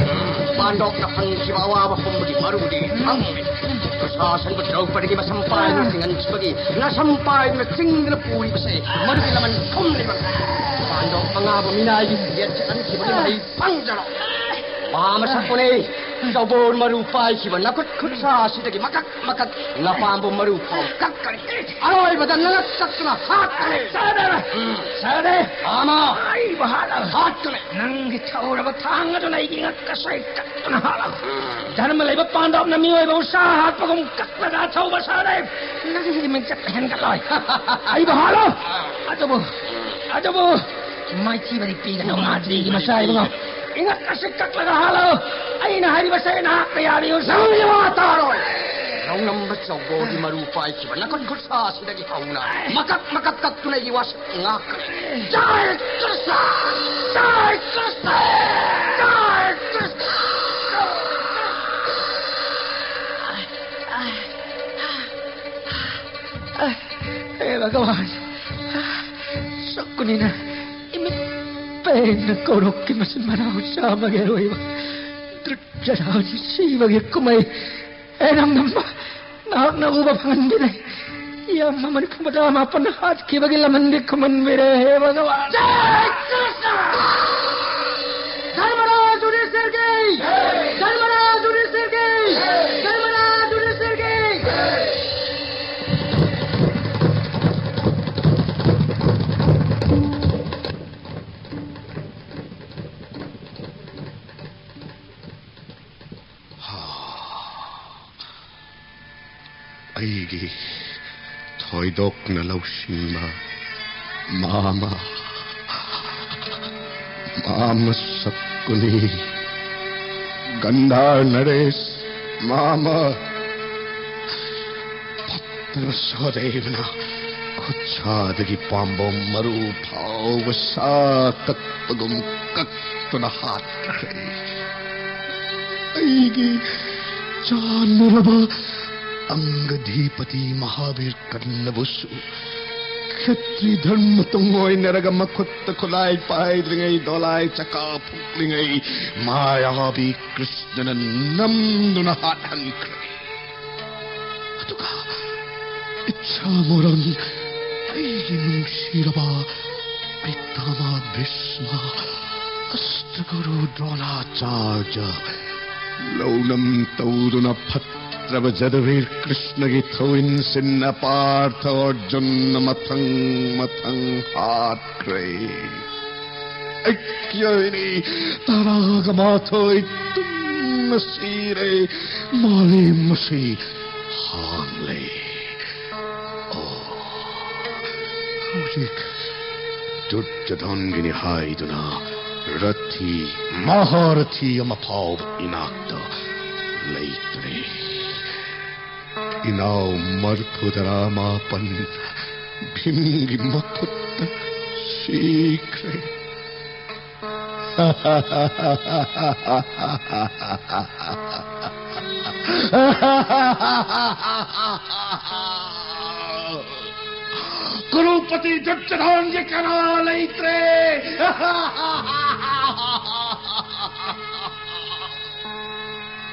ꯄꯥꯟꯗꯣꯞꯅ ꯐꯪꯈꯤꯕ ꯑꯋꯥꯕ ꯄꯨꯝꯕꯒꯤ ꯃꯔꯨꯗꯤ ꯐꯪꯂꯦ꯫ ꯗꯨꯁꯥꯁꯟꯕꯨ ꯗ꯭ꯔꯧꯄꯗꯤꯒꯤ ꯃꯁꯝ ꯄꯥꯏꯗꯨꯅ ꯆꯤꯡꯍꯟꯈꯤꯕꯒꯤ ꯅꯁꯝ ꯄꯥꯏꯗꯨꯅ ꯆꯤꯡꯗꯨꯅ ꯄꯨꯔꯤꯕꯁꯦ ꯃꯗꯨꯒꯤ ꯂꯃꯟ ꯈꯨꯝꯂꯤꯕ꯫ ꯄꯥꯟꯗꯣꯞ ꯃꯉꯥꯕꯨ ꯃꯤꯅꯥꯏꯒꯤ ꯐꯤꯖꯦꯠ ꯆꯠꯍꯟꯈꯤꯕꯒꯤ ꯃꯍꯩ ꯐꯪꯖꯔꯣ꯫ ꯄꯥꯝꯕ ꯁꯛꯄꯅꯦ꯫ ꯆꯧꯕꯣꯟ ꯃꯔꯨ ꯄꯥꯏꯈꯤꯕ ꯅꯈꯨꯠ ꯈꯨꯠꯁꯥ ꯑꯁꯤꯗꯒꯤ ꯃꯀꯛ ꯃꯀꯛ ꯅꯄꯥꯝꯕꯣꯝ ꯃꯔꯨ ꯐꯥꯎ ꯀꯛꯀꯅꯤ꯫ ꯑꯔꯣꯏꯕꯗ ꯅꯉꯛ ꯀꯛꯇꯨꯅ ꯍꯥꯠꯀꯅꯤ꯫ ꯁꯍꯗꯦꯕ! ꯎꯝ꯫ ꯁꯍꯗꯦꯕ! ꯄꯥꯝꯕ! ꯑꯩꯕꯨ ꯍꯥꯠꯂꯣ꯫ ꯍꯥꯠꯀꯅꯤ꯫ ꯅꯪꯒꯤ ꯊꯧꯔꯕ ꯊꯥꯡ ꯑꯗꯨꯅ ꯑꯩꯒꯤ ꯉꯛ ꯑꯁꯣꯏ ꯀꯛꯇꯨꯅ ꯍꯥꯠꯂꯣ꯫ ꯎꯝ꯫ ꯙꯔꯃ ꯂꯩꯕ ꯄꯥꯟꯗꯧꯅ ꯃꯤꯑꯣꯏꯕꯕꯨ ꯁꯥ ꯍꯥꯠꯄꯒꯨꯝ ꯀꯛꯂꯒ ꯊꯧꯕ ꯁꯍꯗꯦꯕ! ꯅꯪꯒꯤ ꯃꯤꯡꯆꯠ ꯍꯦꯟꯒꯠꯂꯣꯏ꯫ ꯑꯩꯕꯨ ꯍꯥꯠꯂꯣ꯫ ꯑꯗꯨꯕꯨ, ꯑꯗꯨꯕꯨ ꯃꯥꯏꯊꯤꯕꯗꯤ ꯄꯤꯒꯅꯨ, ꯃꯥꯗ꯭ꯔꯤꯒꯤ ꯃꯆꯥ ꯏꯕꯨꯡꯉꯣ꯫ ꯏꯉꯛ ꯑꯁꯤ ꯀꯛꯂꯒ ꯍꯥꯠꯂꯣ꯫ ꯑꯩꯅ ꯍꯥꯏꯔꯤꯕꯁꯦ ꯅꯍꯥꯛꯅ ꯌꯥꯕꯤꯌꯨ꯫ ꯅꯪꯒꯤ ꯋꯥ ꯇꯥꯔꯣꯏ꯫ ꯅꯧꯅꯝꯕ ꯆꯧꯕꯣꯒꯤ ꯃꯔꯨ ꯄꯥꯏꯈꯤꯕ ꯅꯈꯨꯠ ꯈꯨꯠꯁꯥ ꯑꯁꯤꯗꯒꯤ ꯍꯧꯅ ꯃꯀꯛ ꯃꯀꯛ ꯀꯛꯇꯨꯅ ꯑꯩꯒꯤ ꯋꯥꯁꯛ ꯉꯥꯛꯀꯅꯤ꯫ ꯖꯥꯏ ꯀ꯭ꯔꯤꯁꯅ! ꯖꯥꯏ ꯀ꯭ꯔꯤꯁꯅ! ꯖꯥꯏ ꯀ꯭ꯔꯤꯁꯅ! ꯍꯦ ꯚꯒꯋꯥꯟ, ꯁꯛꯀꯨꯅꯤꯅ ꯏꯃꯤꯠ ꯄꯦꯟꯅ ꯀꯣꯔꯣꯛꯀꯤ ꯃꯆꯤꯟ ꯃꯅꯥꯎ ꯆꯥꯝꯃꯒꯤ ꯑꯔꯣꯏꯕ ꯗ꯭ꯔꯤꯠ ꯖꯔꯥꯁꯤ ꯁꯤꯕꯒꯤ ꯀꯨꯝꯍꯩ ꯍꯦ ꯅꯣꯡꯗꯝꯕ, ꯅꯍꯥꯛꯅ ꯎꯕ ꯐꯪꯍꯟꯕꯤꯔꯦ꯫ ꯌꯥꯝ ꯃꯔꯤꯐꯨ ꯃꯉꯥ ꯃꯥꯄꯟ ꯍꯥꯠꯈꯤꯕꯒꯤ ꯂꯃꯟꯗꯤ ꯈꯨꯃꯟꯕꯤꯔꯦ ꯍꯦ ꯚꯒꯋꯥꯟ꯫ ꯖꯥꯏ ꯀ꯭ꯔꯤꯁꯅ! ꯙꯔꯃꯔꯥꯖ ꯌꯨꯙꯤꯁꯊꯤꯔꯒꯤ! ꯙꯔꯃꯔꯥꯖ ꯌꯨꯙꯤꯁꯊꯤꯔꯒꯤ! ꯙꯔꯃꯔꯥꯖ ꯌꯨꯙꯤꯁꯊꯤꯔꯒꯤ! ꯑꯩꯒꯤ ꯊꯣꯏꯗꯣꯛꯅ ꯂꯧꯁꯤꯡꯕ ꯃꯥꯃ, ꯃꯥꯃ ꯁꯛꯀꯨꯅꯤ, ꯒꯟꯙꯥꯔ ꯅꯔꯦꯁ ꯃꯥꯃ꯫ ꯐꯠꯇꯕ ꯁꯍꯗꯦꯕꯅ ꯈꯨꯠꯁꯥꯗꯒꯤ ꯄꯥꯝꯕꯣꯝ ꯃꯔꯨ ꯐꯥꯎꯕ ꯁꯥ ꯀꯛꯄꯒꯨꯝ ꯀꯛꯇꯨꯅ ꯍꯥꯠꯈ꯭ꯔꯦ꯫ ꯑꯩꯒꯤ ꯆꯥꯟꯅꯔꯕ ꯑꯪꯒꯙꯤꯄꯇꯤ ꯃꯍꯥꯕꯤꯔ ꯀꯟꯅꯕꯨꯁꯨ ꯈꯦꯇ꯭ꯔꯤ ꯙꯔꯃ ꯇꯨꯡꯑꯣꯏꯅꯔꯒ ꯃꯈꯨꯠꯇ ꯈꯨꯠꯂꯥꯏ ꯄꯥꯏꯗ꯭ꯔꯤꯉꯩ, ꯗꯣꯂꯥꯏ ꯆꯀꯥ ꯐꯨꯛꯂꯤꯉꯩ ꯃꯥꯌꯥꯕꯤ ꯀ꯭ꯔꯤꯁꯅꯅ ꯅꯝꯗꯨꯅ ꯍꯥꯠꯍꯟꯈ꯭ꯔꯦ꯫ ꯑꯗꯨꯒ ꯏꯠꯁꯥ ꯃꯣꯔꯟ, ꯑꯩꯒꯤ ꯅꯨꯡꯁꯤꯔꯕ ꯄꯤꯇꯥꯃꯥ ꯚꯤꯁꯃ, ꯑꯁꯇ꯭ꯔꯒꯨꯔꯨ ꯗ꯭ꯔꯣꯅꯥꯆꯥꯔꯌ ꯂꯧꯅꯝ ꯇꯧꯗꯨꯅ ꯐꯠꯇ꯭ꯔꯕ ꯖꯗꯨꯕꯤꯔ ꯀ꯭ꯔꯤꯁꯅꯒꯤ ꯊꯧꯏꯟꯁꯤꯟ ꯑꯄꯥꯔꯊ ꯑꯔꯖꯨꯟꯅ ꯃꯊꯪ ꯃꯊꯪ ꯍꯥꯠꯈ꯭ꯔꯦ꯫ ꯑꯩꯒꯤ ꯑꯣꯏꯅꯤ ꯇꯔꯥꯒ ꯃꯥꯊꯣꯏ ꯇꯨꯝꯅ ꯁꯤꯔꯦ꯫ ꯃꯥꯂꯦꯝ ꯑꯁꯤ ꯍꯥꯡꯂꯦ꯫ ꯑꯣ, ꯍꯧꯖꯤꯛ ꯗꯨꯔꯖꯣꯙꯟꯒꯤꯅꯤ ꯍꯥꯏꯗꯨꯅ ꯔꯊꯤ, ꯃꯍꯥꯔꯊꯤ ꯑꯃ ꯐꯥꯎꯕ ꯏꯅꯥꯛꯇ ꯂꯩꯇ꯭ꯔꯦ꯫ ꯏꯅꯥꯎ ꯃꯔꯐꯨꯇꯔꯥ ꯃꯥꯄꯟ ꯚꯤꯝꯒꯤ ꯃꯈꯨꯠꯇ ꯁꯤꯈ꯭ꯔꯦ꯫ ꯀ꯭ꯔꯨꯄꯇꯤ ꯗꯨꯔꯖꯣꯙꯟꯒꯤ ꯀꯅꯥ ꯂꯩꯇ꯭ꯔꯦ꯫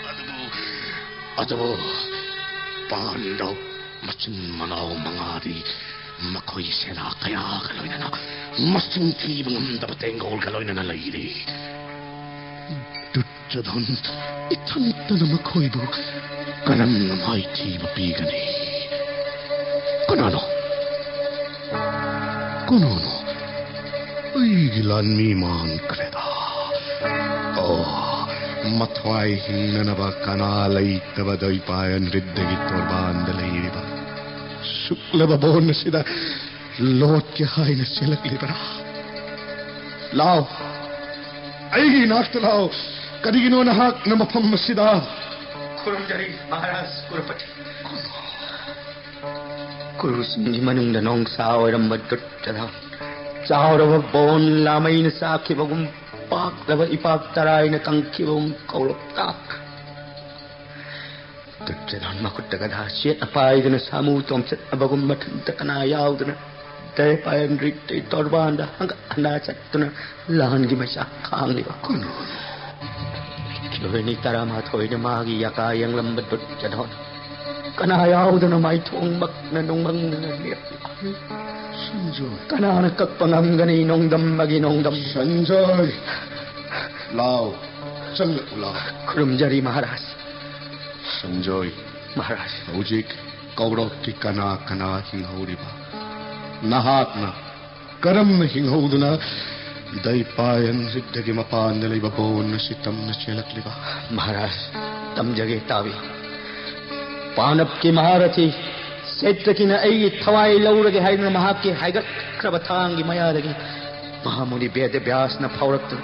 ꯑꯗꯨꯕꯨ, ꯑꯗꯨꯕꯨ ꯄꯥꯟꯗꯧ ꯃꯆꯤꯟ ꯃꯅꯥꯎ ꯃꯉꯥꯗꯤ ꯃꯈꯣꯏ ꯁꯦꯅꯥ ꯀꯌꯥꯒ ꯂꯣꯏꯅꯅ ꯃꯁꯤꯡ ꯊꯤꯕ ꯉꯝꯗꯕ ꯇꯦꯡꯒꯣꯜꯒ ꯂꯣꯏꯅꯅ ꯂꯩꯔꯤ꯫ ꯗꯨꯔꯖꯣꯙꯟ ꯏꯊꯟꯇꯅ ꯃꯈꯣꯏꯕꯨ ꯀꯔꯝꯅ ꯃꯥꯏꯊꯤꯕ ꯄꯤꯒꯅꯤ? ꯀꯅꯥꯅꯣ? ꯀꯅꯥꯅꯣ? ꯑꯩꯒꯤ ꯂꯥꯟꯃꯤ ꯃꯥꯡꯈ꯭ꯔꯦꯗ꯫ ꯑꯣ, ꯃꯊ꯭ꯋꯥꯏ ꯍꯤꯡꯅꯅꯕ ꯀꯅꯥ ꯂꯩꯇꯕ ꯗꯣꯏꯄꯥꯌꯟ ꯔꯤꯠꯇꯒꯤ ꯇꯣꯔꯕꯥꯟꯗ ꯂꯩꯔꯤꯕ ꯁꯨꯛꯂꯕ ꯕꯣꯟ ꯑꯁꯤꯗ ꯂꯣꯠꯀꯦ ꯍꯥꯏꯅ ꯆꯦꯜꯂꯛꯂꯤꯕ꯭ꯔꯥ? ꯂꯥꯎ, ꯑꯩꯒꯤ ꯏꯅꯥꯛꯇ ꯂꯥꯎ꯫ ꯀꯔꯤꯒꯤꯅꯣ ꯅꯍꯥꯛꯅ ꯃꯐꯝ ꯑꯁꯤꯗ? ꯈꯨꯔꯨꯝꯖꯔꯤ, ꯃꯍꯥꯔꯥꯖ ꯀ꯭ꯔꯨꯄꯇꯤ꯫ ꯀꯨꯔꯨꯁꯤꯡꯒꯤ ꯃꯅꯨꯡꯗ ꯅꯣꯡꯁꯥ ꯑꯣꯏꯔꯝꯕ ꯗꯨꯠꯇꯗ ꯆꯥꯎꯔꯕ ꯕꯣꯟ ꯂꯥꯃꯩꯅ ꯆꯥꯈꯤꯕꯒꯨꯝ ꯄꯥꯛꯂꯕ ꯏꯄꯥꯛ ꯇꯔꯥꯏꯅ ꯀꯪꯈꯤꯕꯒꯨꯝ ꯀꯧꯔꯛꯇ ꯗꯨꯠꯇꯗ ꯃꯈꯨꯠꯇ ꯒꯗꯥ ꯆꯦꯠꯅ ꯄꯥꯏꯗꯨꯅ ꯁꯥꯃꯨ ꯇꯣꯝꯆꯠꯅꯕꯒꯨꯝ ꯃꯊꯟꯇ ꯀꯅꯥ ꯌꯥꯎꯗꯅ ꯗꯌꯥꯄꯥꯌꯟ ꯔꯤꯠꯇꯩ ꯇꯣꯔꯕꯥꯟꯗ ꯍꯪꯒꯠ ꯍꯟꯗꯥ ꯆꯠꯇꯨꯅ ꯂꯥꯟꯒꯤ ꯃꯩꯆꯥꯛ ꯈꯥꯡꯂꯤꯕ ꯀꯣꯅꯨꯡ ꯀꯤꯂꯣꯃꯤꯇꯔ ꯇꯔꯥꯃꯥꯊꯣꯏꯅ ꯃꯥꯒꯤ ꯌꯥꯀꯥ ꯌꯦꯡꯂꯝꯕ ꯗꯨꯠꯇꯗ ꯀꯅꯥ ꯌꯥꯎꯗꯅ ꯃꯥꯏꯊꯣꯡꯃꯛꯅ ꯅꯨꯡꯃꯪꯗꯅ ꯂꯦꯞꯂꯤ꯫ ꯁꯟꯖꯣꯏ꯫ ꯀꯅꯥꯅ ꯀꯛꯄ ꯉꯝꯒꯅꯤ ꯅꯣꯡꯗꯝꯕꯒꯤ ꯅꯣꯡꯗꯝ? ꯁꯟꯖꯣꯏ꯫ ꯂꯥꯎ, ꯆꯪꯂꯛꯎ ꯂꯥꯎ꯫ ꯈꯨꯔꯨꯝꯖꯔꯤ ꯃꯍꯥꯔꯥꯖ꯫ ꯁꯟꯖꯣꯏ꯫ ꯃꯍꯥꯔꯥꯖ꯫ ꯍꯧꯖꯤꯛ ꯀꯧꯔꯣꯛꯀꯤ ꯀꯅꯥ ꯀꯅꯥ ꯍꯤꯡꯍꯧꯔꯤꯕ? ꯅꯍꯥꯛꯅ ꯀꯔꯝꯅ ꯍꯤꯡꯍꯧꯗꯨꯅ ꯏꯗꯩ ꯄꯥꯌꯦꯟ ꯍꯧꯖꯤꯛꯇꯒꯤ ꯃꯄꯥꯟꯗ ꯂꯩꯕ ꯕꯣꯟ ꯑꯁꯤ ꯇꯝꯅ ꯆꯦꯜꯂꯛꯂꯤꯕ? ꯃꯍꯥꯔꯥꯖ, ꯇꯝꯖꯒꯦ, ꯇꯥꯕꯤꯌꯨ꯫ ꯄꯥꯟꯗꯕꯀꯤ ꯃꯍꯥꯔꯊꯤ ꯁꯦꯇ꯭ꯔꯀꯤꯅ ꯑꯩꯒꯤ ꯊꯋꯥꯏ ꯂꯧꯔꯒꯦ ꯍꯥꯏꯗꯨꯅ ꯃꯍꯥꯛꯀꯤ ꯍꯥꯏꯒꯠꯈ꯭ꯔꯕ ꯊꯥꯡꯒꯤ ꯃꯌꯥꯗꯒꯤ ꯃꯍꯥꯃꯨꯅꯤ ꯕꯦꯗ ꯕ꯭ꯌꯥꯁꯅ ꯐꯥꯎꯔꯛꯇꯨꯅ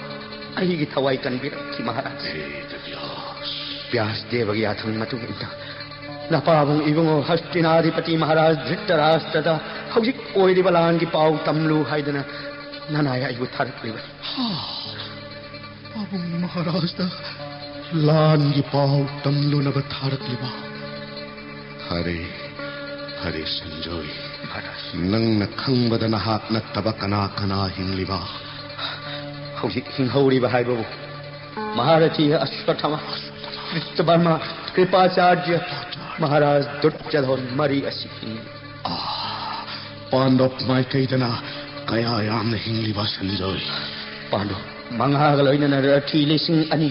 ꯑꯩꯒꯤ ꯊꯋꯥꯏ ꯀꯟꯕꯤꯔꯛꯈꯤ ꯃꯍꯥꯔꯥꯖ꯫ ꯕꯦꯗ ꯕ꯭ꯌꯥꯁ꯫ ꯕ꯭ꯌꯥꯁ ꯗꯦꯕꯒꯤ ꯌꯥꯊꯪ ꯃꯇꯨꯡ ꯏꯟꯅ ꯅꯄꯥꯕꯨꯡ ꯏꯕꯨꯡꯉꯣ ꯍꯁꯇꯤꯅꯥꯗꯤꯄꯇꯤ ꯃꯍꯥꯔꯥꯖ ꯙ꯭ꯔꯤꯇꯔꯥꯁꯇ꯭ꯔꯗ ꯍꯧꯖꯤꯛ ꯑꯣꯏꯔꯤꯕ ꯂꯥꯟꯒꯤ ꯄꯥꯎ ꯇꯝꯂꯨ ꯍꯥꯏꯗꯨꯅ ꯅꯅꯥꯏ ꯑꯩꯕꯨ ꯊꯥꯔꯛꯂꯤꯕꯅꯤ꯫ ꯍꯥ, ꯄꯥꯕꯨꯡ ꯃꯍꯥꯔꯥꯖꯇ ꯂꯥꯟꯒꯤ ꯄꯥꯎ ꯇꯝꯂꯨꯅꯕ ꯊꯥꯔꯛꯂꯤꯕ? ꯐꯔꯦ, ꯐꯔꯦ ꯁꯟꯖꯣꯏ꯫ ꯃꯍꯥꯔꯥꯖ꯫ ꯅꯪꯅ ꯈꯪꯕꯗ ꯅꯍꯥꯛ ꯅꯠꯇꯕ ꯀꯅꯥ ꯀꯅꯥ ꯍꯤꯡꯂꯤꯕ? ꯍꯧꯖꯤꯛ ꯍꯤꯡꯍꯧꯔꯤꯕ ꯍꯥꯏꯕꯕꯨ ꯃꯍꯥꯔꯊꯤ ꯑꯁ꯭ꯋꯠꯊꯥꯃ, ꯀ꯭ꯔꯤꯁꯇꯕꯔꯃ, ꯀ꯭ꯔꯤꯄꯥꯆꯥꯔꯌ, ꯃꯍꯥꯔꯥꯖ ꯗꯨꯔꯖꯣꯙꯟ ꯃꯔꯤ ꯑꯁꯤ ꯍꯤꯡꯂꯤ꯫ ꯑꯥ, ꯄꯥꯟꯗꯕ ꯃꯥꯏꯀꯩꯗꯅ ꯀꯌꯥ ꯌꯥꯝꯅ ꯍꯤꯡꯂꯤꯕ ꯁꯟꯖꯣꯏ? ꯄꯥꯟꯗꯕ ꯃꯉꯥꯒ ꯂꯣꯏꯅꯅ ꯔꯊꯤ ꯂꯤꯁꯤꯡ ꯑꯅꯤ,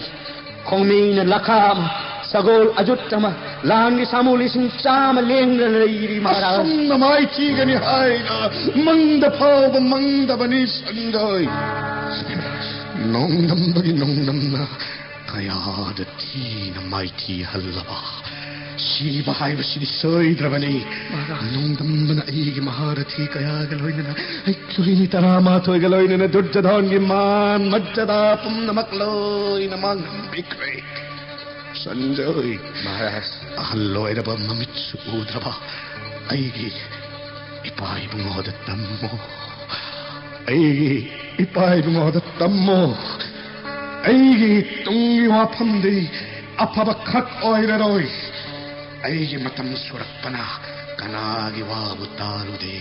ꯈꯣꯡꯃꯤꯅ ꯂꯈꯥ ꯑꯃ, ꯁꯒꯣꯜ ꯑꯖꯨꯠ ꯑꯃ, ꯂꯥꯟꯒꯤ ꯁꯥꯃꯨ ꯂꯤꯁꯤꯡ ꯆꯥꯝꯃ ꯂꯦꯡꯗꯅ ꯂꯩꯔꯤ ꯃꯍꯥꯔꯥꯖ꯫ ꯑꯁꯨꯝꯅ ꯃꯥꯏꯊꯤꯒꯅꯤ ꯍꯥꯏꯅ ꯃꯪꯗ ꯐꯥꯎꯕ ꯃꯪꯗꯕꯅꯤ ꯁꯟꯖꯣꯏ꯫ ꯅꯣꯡꯗꯝꯕꯒꯤ ꯅꯣꯡꯗꯝꯅ ꯀꯌꯥꯗ ꯊꯤꯅ ꯃꯥꯏꯊꯤꯍꯜꯂꯕ꯫ ꯁꯤꯕ ꯍꯥꯏꯕꯁꯤꯗꯤ ꯁꯣꯏꯗ꯭ꯔꯕꯅꯤ꯫ ꯃꯍꯥꯔꯥꯖ꯫ ꯅꯣꯡꯗꯝꯕꯅ ꯑꯩꯒꯤ ꯃꯍꯥꯔꯊꯤ ꯀꯌꯥꯒ ꯂꯣꯏꯅꯅ, ꯑꯩꯈꯣꯏꯅꯤ ꯇꯔꯥꯃꯥꯊꯣꯏꯒ ꯂꯣꯏꯅꯅ ꯗꯨꯔꯖꯣꯙꯟꯒꯤ ꯃꯥꯟ ꯃꯖ꯭ꯖꯗꯥ ꯄꯨꯝꯅꯃꯛ ꯂꯣꯏꯅ ꯃꯥꯡꯍꯟꯕꯤꯈ꯭ꯔꯦ꯫ ꯁꯟꯖꯣꯏ꯫ ꯃꯍꯥꯔꯥꯖ꯫ ꯑꯍꯜ ꯑꯣꯏꯔꯕ ꯃꯃꯤꯠꯁꯨ ꯎꯗ꯭ꯔꯕ ꯑꯩꯒꯤ ꯏꯄꯥ ꯏꯕꯨꯡꯉꯣꯗ ꯇꯝꯃꯣ꯫ ꯑꯩꯒꯤ ꯏꯄꯥ ꯏꯕꯨꯡꯉꯣꯗ ꯇꯝꯃꯣ꯫ ꯑꯩꯒꯤ ꯇꯨꯡꯒꯤ ꯋꯥꯐꯝꯗꯤ ꯑꯐꯕ ꯈꯛ ꯑꯣꯏꯔꯔꯣꯏ꯫ ꯑꯩꯒꯤ ꯃꯇꯝ ꯁꯨꯔꯛꯄꯅ ꯀꯅꯥꯒꯤ ꯋꯥꯕꯨ ꯇꯥꯔꯨꯗꯦ꯫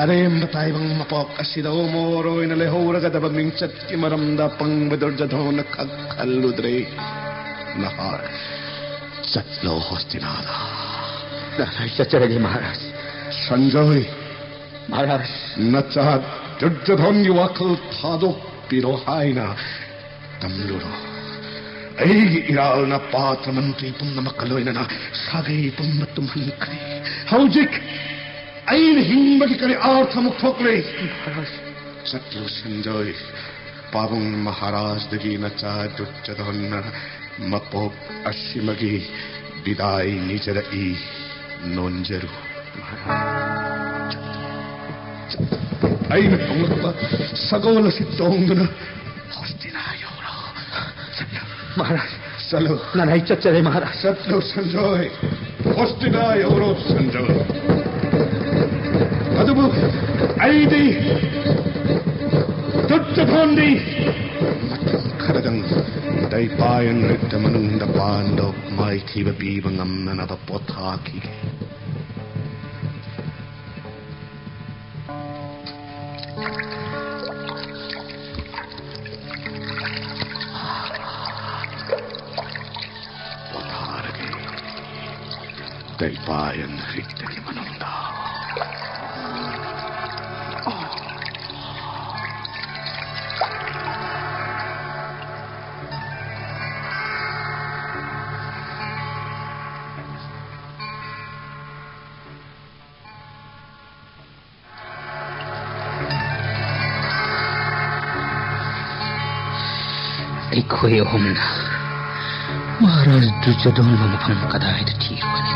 ꯑꯔꯦꯝꯕ ꯇꯥꯏꯕꯪ ꯃꯄꯣꯛ ꯑꯁꯤꯗ ꯑꯃꯣꯔ ꯑꯣꯏꯅ ꯂꯩꯍꯧꯔꯒꯗꯕ ꯃꯤꯡꯆꯠꯀꯤ ꯃꯔꯝꯗ ꯑꯄꯪꯕ ꯗꯨꯔꯖꯣꯙꯅ ꯈꯛ ꯈꯜꯂꯨꯗ꯭ꯔꯦ꯫ ꯅꯍꯥꯛ ꯆꯠꯂꯣ ꯍꯣꯁꯇꯤꯅꯥꯗ꯫ ꯆꯠꯆꯔꯒꯦ ꯃꯍꯥꯔꯥꯖ꯫ ꯁꯟꯖꯣꯏ, ꯃꯍꯥꯔꯥꯖ꯫ ꯅꯆꯥ ꯗꯨꯔꯖꯣꯙꯟꯒꯤ ꯋꯥꯈꯜ ꯊꯥꯗꯣꯛꯄꯤꯔꯣ ꯍꯥꯏꯅ ꯇꯝꯂꯨꯔꯣ꯫ ꯑꯩꯒꯤ ꯏꯔꯥꯜꯅ ꯄꯥꯇ꯭ꯔ ꯃꯟꯇ꯭ꯔꯤ ꯄꯨꯝꯅꯃꯛꯀ ꯂꯣꯏꯅꯅ ꯁꯥꯒꯩ ꯄꯨꯝꯕ ꯇꯨꯝꯍꯟꯈ꯭ꯔꯦ꯫ ꯍꯧꯖꯤꯛ ꯑꯩꯅ ꯍꯤꯡꯕꯒꯤ ꯀꯔꯤ ꯑꯥꯔꯊ ꯑꯃꯨꯛ ꯊꯣꯛꯂꯦ? ꯃꯍꯥꯔꯥꯖ꯫ ꯆꯠꯂꯨ ꯁꯟꯖꯣꯏ, ꯄꯥꯕꯨꯡ ꯃꯍꯥꯔꯥꯖꯗꯒꯤ ꯅꯆꯥ ꯗꯨꯔꯖꯣꯙꯟꯅ ꯃꯄꯣꯛ ꯑꯁꯤꯃꯒꯤ ꯕꯤꯗꯥꯏ ꯅꯤꯖꯔꯛꯏ꯫ ꯅꯣꯟꯖꯔꯨ꯫ ꯑꯩꯅ ꯇꯣꯡꯂꯛꯄ ꯁꯒꯣꯜ ꯑꯁꯤ ꯇꯣꯡꯗꯨꯅ ꯍꯣꯁꯇꯤꯅꯥ ꯌꯧꯔꯣ꯫ ꯃꯍꯥꯔꯥꯖ꯫ ꯆꯠꯂꯨ꯫ ꯅꯅꯥꯏ ꯆꯠꯆꯔꯦ ꯃꯍꯥꯔꯥꯖ꯫ ꯆꯠꯂꯨ ꯁꯟꯖꯣꯏ꯫ ꯍꯣꯁꯇꯤꯅꯥ ꯌꯧꯔꯣ ꯁꯟꯖꯣꯏ꯫ ꯑꯗꯨꯕꯨ ꯑꯩꯗꯤ ꯗꯨꯔꯖꯣꯙꯟꯗꯤ ꯃꯇꯝ ꯈꯔꯗꯪ ꯗꯩꯄꯥꯌꯟ ꯔꯤꯛꯇ ꯃꯅꯨꯡꯗ ꯄꯥꯟꯗꯣꯛ ꯃꯥꯏꯊꯤꯕ ꯄꯤꯕ ꯉꯝꯅꯅꯕ ꯄꯣꯊꯥꯈꯤꯒꯦ꯫ ꯄꯣꯊꯥꯔꯒꯦ꯫ ꯗꯩꯄꯥꯌꯟ ꯔꯤꯛꯇꯒꯤ ꯃꯅꯨꯡꯗ꯫ ꯑꯩꯈꯣꯏ ꯑꯍꯨꯝꯅ ꯃꯍꯥꯔꯥꯖ ꯗꯨꯔꯖꯣꯙꯟꯕꯨ ꯃꯐꯝ ꯀꯗꯥꯏꯗ ꯊꯤꯔꯨꯒꯅꯤ?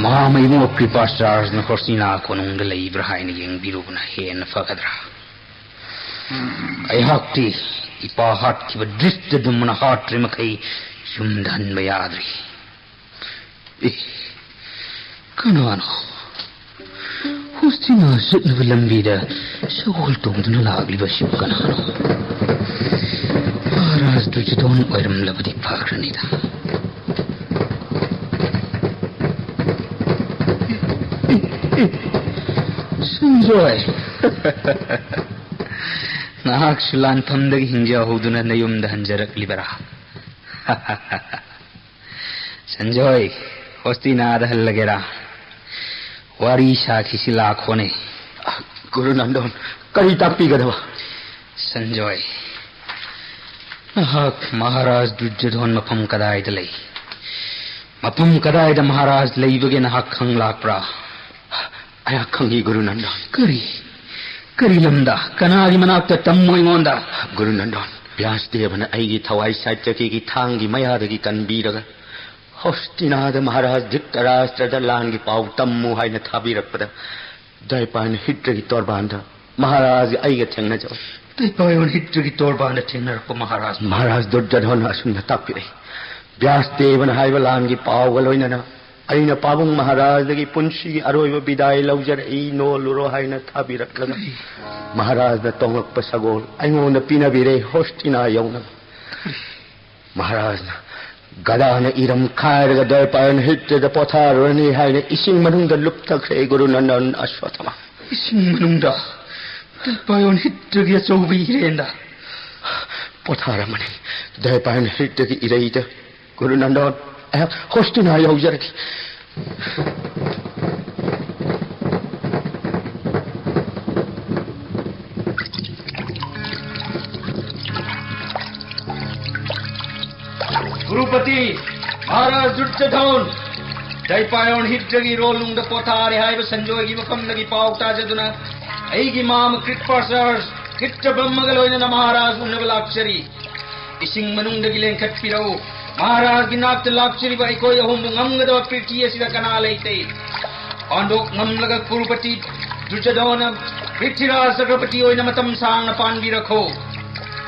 ꯃꯍꯥꯃꯩꯃꯣ ꯀ꯭ꯔꯤꯄꯥꯆꯥꯔꯖꯅ ꯍꯣꯔꯁꯤꯅꯥ ꯀꯣꯅꯨꯡꯗ ꯂꯩꯕ꯭ꯔꯥ ꯍꯥꯏꯅ ꯌꯦꯡꯕꯤꯔꯨꯕꯅ ꯍꯦꯟꯅ ꯐꯒꯗ꯭ꯔꯥ? ꯑꯩꯍꯥꯛꯇꯤ ꯏꯄꯥ ꯍꯥꯠꯈꯤꯕ ꯗ꯭ꯔꯤꯁꯇꯗꯨꯝꯅ ꯍꯥꯠꯇ꯭ꯔꯤ ꯃꯈꯩ ꯌꯨꯝꯗ ꯍꯟꯕ ꯌꯥꯗ꯭ꯔꯤ꯫ ꯑꯦ, ꯀꯅꯥꯅꯣ? ꯍꯣꯁꯇꯤꯅꯥ ꯆꯠꯅꯕ ꯂꯝꯕꯤꯗ ꯁꯒꯣꯜ ꯇꯣꯡꯗꯨꯅ ꯂꯥꯛꯂꯤꯕꯁꯤꯕꯨ ꯀꯅꯥꯅꯣ? ꯃꯍꯥꯔꯥꯖ ꯗꯨꯔꯖꯣꯙꯟ ꯑꯣꯏꯔꯝꯂꯕꯗꯤ ꯐꯈ꯭ꯔꯅꯤꯗ꯫ ꯑꯦ, ꯑꯦ, ꯁꯟꯖꯣꯏ! ꯅꯍꯥꯛꯁꯨ ꯂꯥꯟꯐꯝꯗꯒꯤ ꯍꯤꯡꯖꯍꯧꯗꯨꯅ ꯅꯌꯨꯝꯗ ꯍꯟꯖꯔꯛꯂꯤꯕꯔꯥ? ꯁꯟꯖꯣꯏ, ꯍꯣꯁꯇꯤꯅꯥꯗ ꯍꯜꯂꯒꯦꯔꯥ? ꯋꯥꯔꯤ ꯁꯥꯈꯤꯁꯤ ꯂꯥꯛꯈꯣꯅꯦ꯫ ꯒꯨꯔꯨ ꯅꯟꯗꯣꯟ, ꯀꯔꯤ ꯇꯥꯛꯄꯤꯒꯗꯕ? ꯁꯟꯖꯣꯏ, ꯅꯍꯥꯛ ꯃꯍꯥꯔꯥꯖ ꯗꯨꯔꯖꯣꯙꯣꯟ ꯃꯐꯝ ꯀꯗꯥꯏꯗ ꯂꯩ? ꯃꯐꯝ ꯀꯗꯥꯏꯗ ꯃꯍꯥꯔꯥꯖ ꯂꯩꯕꯒꯦ ꯅꯍꯥꯛ ꯈꯪꯂꯥꯛꯄ꯭ꯔꯥ? ꯑꯩꯍꯥꯛ ꯈꯪꯏ, ꯒꯨꯔꯨ ꯅꯟꯗꯣꯟ꯫ ꯀꯔꯤ? ꯀꯔꯤ ꯂꯝꯗ? ꯀꯅꯥꯒꯤ ꯃꯅꯥꯛꯇ? ꯇꯝꯃꯨ ꯑꯩꯉꯣꯟꯗ꯫ ꯒꯨꯔꯨ ꯅꯟꯗꯣꯟ, ꯕ꯭ꯌꯥꯁ ꯗꯦꯕꯅ ꯑꯩꯒꯤ ꯊꯋꯥꯏ ꯁꯥꯏꯠꯇꯒꯤ ꯊꯥꯡꯒꯤ ꯃꯌꯥꯗꯒꯤ ꯀꯟꯕꯤꯔꯒ ꯍꯣꯁꯇꯤꯅꯥꯗ ꯃꯍꯥꯔꯥꯖ ꯙ꯭ꯔꯤꯇꯔꯥꯁꯇ꯭ꯔꯗ ꯂꯥꯟꯒꯤ ꯄꯥꯎ ꯇꯝꯃꯨ ꯍꯥꯏꯅ ꯊꯥꯕꯤꯔꯛꯄꯗ, ꯗ꯭ꯋꯥꯏꯄꯥꯌꯟ ꯍꯤꯇ꯭ꯔꯒꯤ ꯇꯣꯔꯕꯥꯟꯗ ꯃꯍꯥꯔꯥꯖ ꯑꯩꯒ ꯊꯦꯡꯅꯖꯕ꯫ ꯗ꯭ꯋꯥꯏꯄꯥꯌꯟ ꯍꯤꯇ꯭ꯔꯒꯤ ꯇꯣꯔꯕꯥꯟꯗ ꯊꯦꯡꯅꯔꯛꯄ ꯃꯍꯥꯔꯥꯖ꯫ ꯃꯍꯥꯔꯥꯖ ꯗꯨꯔꯖꯣꯙꯣꯟꯅ ꯑꯁꯨꯝꯅ ꯇꯥꯛꯄꯤꯔꯛꯏ, ꯕ꯭ꯌꯥꯁ ꯗꯦꯕꯅ ꯍꯥꯏꯕ ꯂꯥꯟꯒꯤ ꯄꯥꯎꯒ ꯂꯣꯏꯅꯅ ꯑꯩꯅ ꯄꯥꯕꯨꯡ ꯃꯍꯥꯔꯥꯖꯗꯒꯤ ꯄꯨꯟꯁꯤꯒꯤ ꯑꯔꯣꯏꯕ ꯕꯤꯗꯥꯏ ꯂꯧꯖꯔꯛꯏ, ꯅꯣꯜꯂꯨꯔꯣ ꯍꯥꯏꯅ ꯊꯥꯕꯤꯔꯛꯂꯒ, ꯃꯍꯥꯔꯥꯖꯅ ꯇꯣꯡꯂꯛꯄ ꯁꯒꯣꯜ ꯑꯩꯉꯣꯟꯗ ꯄꯤꯅꯕꯤꯔꯦ, ꯍꯣꯁꯇꯤꯅꯥ ꯌꯧꯅꯕ꯫ ꯃꯍꯥꯔꯥꯖꯅ ꯒꯗꯥꯅ ꯏꯔꯝ ꯈꯥꯏꯔꯒ ꯗ꯭ꯋꯥꯏꯄꯥꯌꯟ ꯍꯤꯇ꯭ꯔꯗ ꯄꯣꯊꯥꯔꯨꯔꯅꯤ ꯍꯥꯏꯅ ꯏꯁꯤꯡ ꯃꯅꯨꯡꯗ ꯂꯨꯞꯊꯈ꯭ꯔꯦ, ꯒꯨꯔꯨ ꯅꯟꯗꯟ ꯑꯁ꯭ꯋꯠꯊꯥꯃ꯫ ꯏꯁꯤꯡ ꯃꯅꯨꯡꯗ? ꯗ꯭ꯋꯥꯏꯄꯥꯌꯟ ꯍꯤꯇ꯭ꯔꯒꯤ ꯑꯆꯧꯕ ꯏꯔꯦꯟꯗ? ꯄꯣꯊꯥꯔꯝꯃꯅꯤ ꯗ꯭ꯋꯥꯏꯄꯥꯌꯟ ꯍꯤꯇ꯭ꯔꯒꯤ ꯏꯔꯩꯗ, ꯒꯨꯔꯨ ꯅꯟꯗꯟ꯫ ꯑꯩꯍꯥꯛ ꯍꯣꯁꯇꯤꯅꯥ ꯌꯧꯖꯔꯒꯦ꯫ ꯀꯨꯔꯨꯄꯇꯤ, ꯃꯍꯥꯔꯥꯖ ꯗꯨꯔꯖꯣꯙꯣꯟ, ꯗ꯭ꯋꯥꯏꯄꯥꯌꯟ ꯍꯤꯇ꯭ꯔꯒꯤ ꯏꯔꯣꯜꯅꯨꯡꯗ ꯄꯣꯊꯥꯔꯦ ꯍꯥꯏꯕ ꯁꯟꯖꯣꯏꯒꯤ ꯃꯐꯝꯗꯒꯤ ꯄꯥꯎ ꯇꯥꯖꯗꯨꯅ ꯑꯩꯒꯤ ꯃꯥꯃ ꯀ꯭ꯔꯤꯠꯄꯥꯆꯥꯔꯖ ꯀ꯭ꯔꯤꯠꯇꯕ꯭ꯔꯍꯃꯒ ꯂꯣꯏꯅꯅ ꯃꯍꯥꯔꯥꯖ ꯎꯅꯕ ꯂꯥꯛꯆꯔꯤ꯫ ꯏꯁꯤꯡ ꯃꯅꯨꯡꯗꯒꯤ ꯂꯦꯡꯈꯠꯄꯤꯔꯛꯎ꯫ ꯃꯍꯥꯔꯥꯖꯒꯤ ꯅꯥꯛꯇ ꯂꯥꯛꯆꯔꯤꯕ ꯑꯩꯈꯣꯏ ꯑꯍꯨꯝꯕꯨ ꯉꯝꯒꯗꯕ ꯄ꯭ꯔꯤꯊꯤ ꯑꯁꯤꯗ ꯀꯅꯥ ꯂꯩꯇꯦ? ꯄꯥꯟꯗꯣꯞ ꯉꯝꯂꯒ ꯀꯨꯔꯨꯄꯇꯤ ꯗꯨꯔꯖꯣꯙꯣꯟꯅ ꯄ꯭ꯔꯤꯊꯤꯔꯥꯖ ꯆꯀ꯭ꯔꯄꯇꯤ ꯑꯣꯏꯅ ꯃꯇꯝ ꯁꯥꯡꯅ ꯄꯥꯟꯕꯤꯔꯈꯣ꯫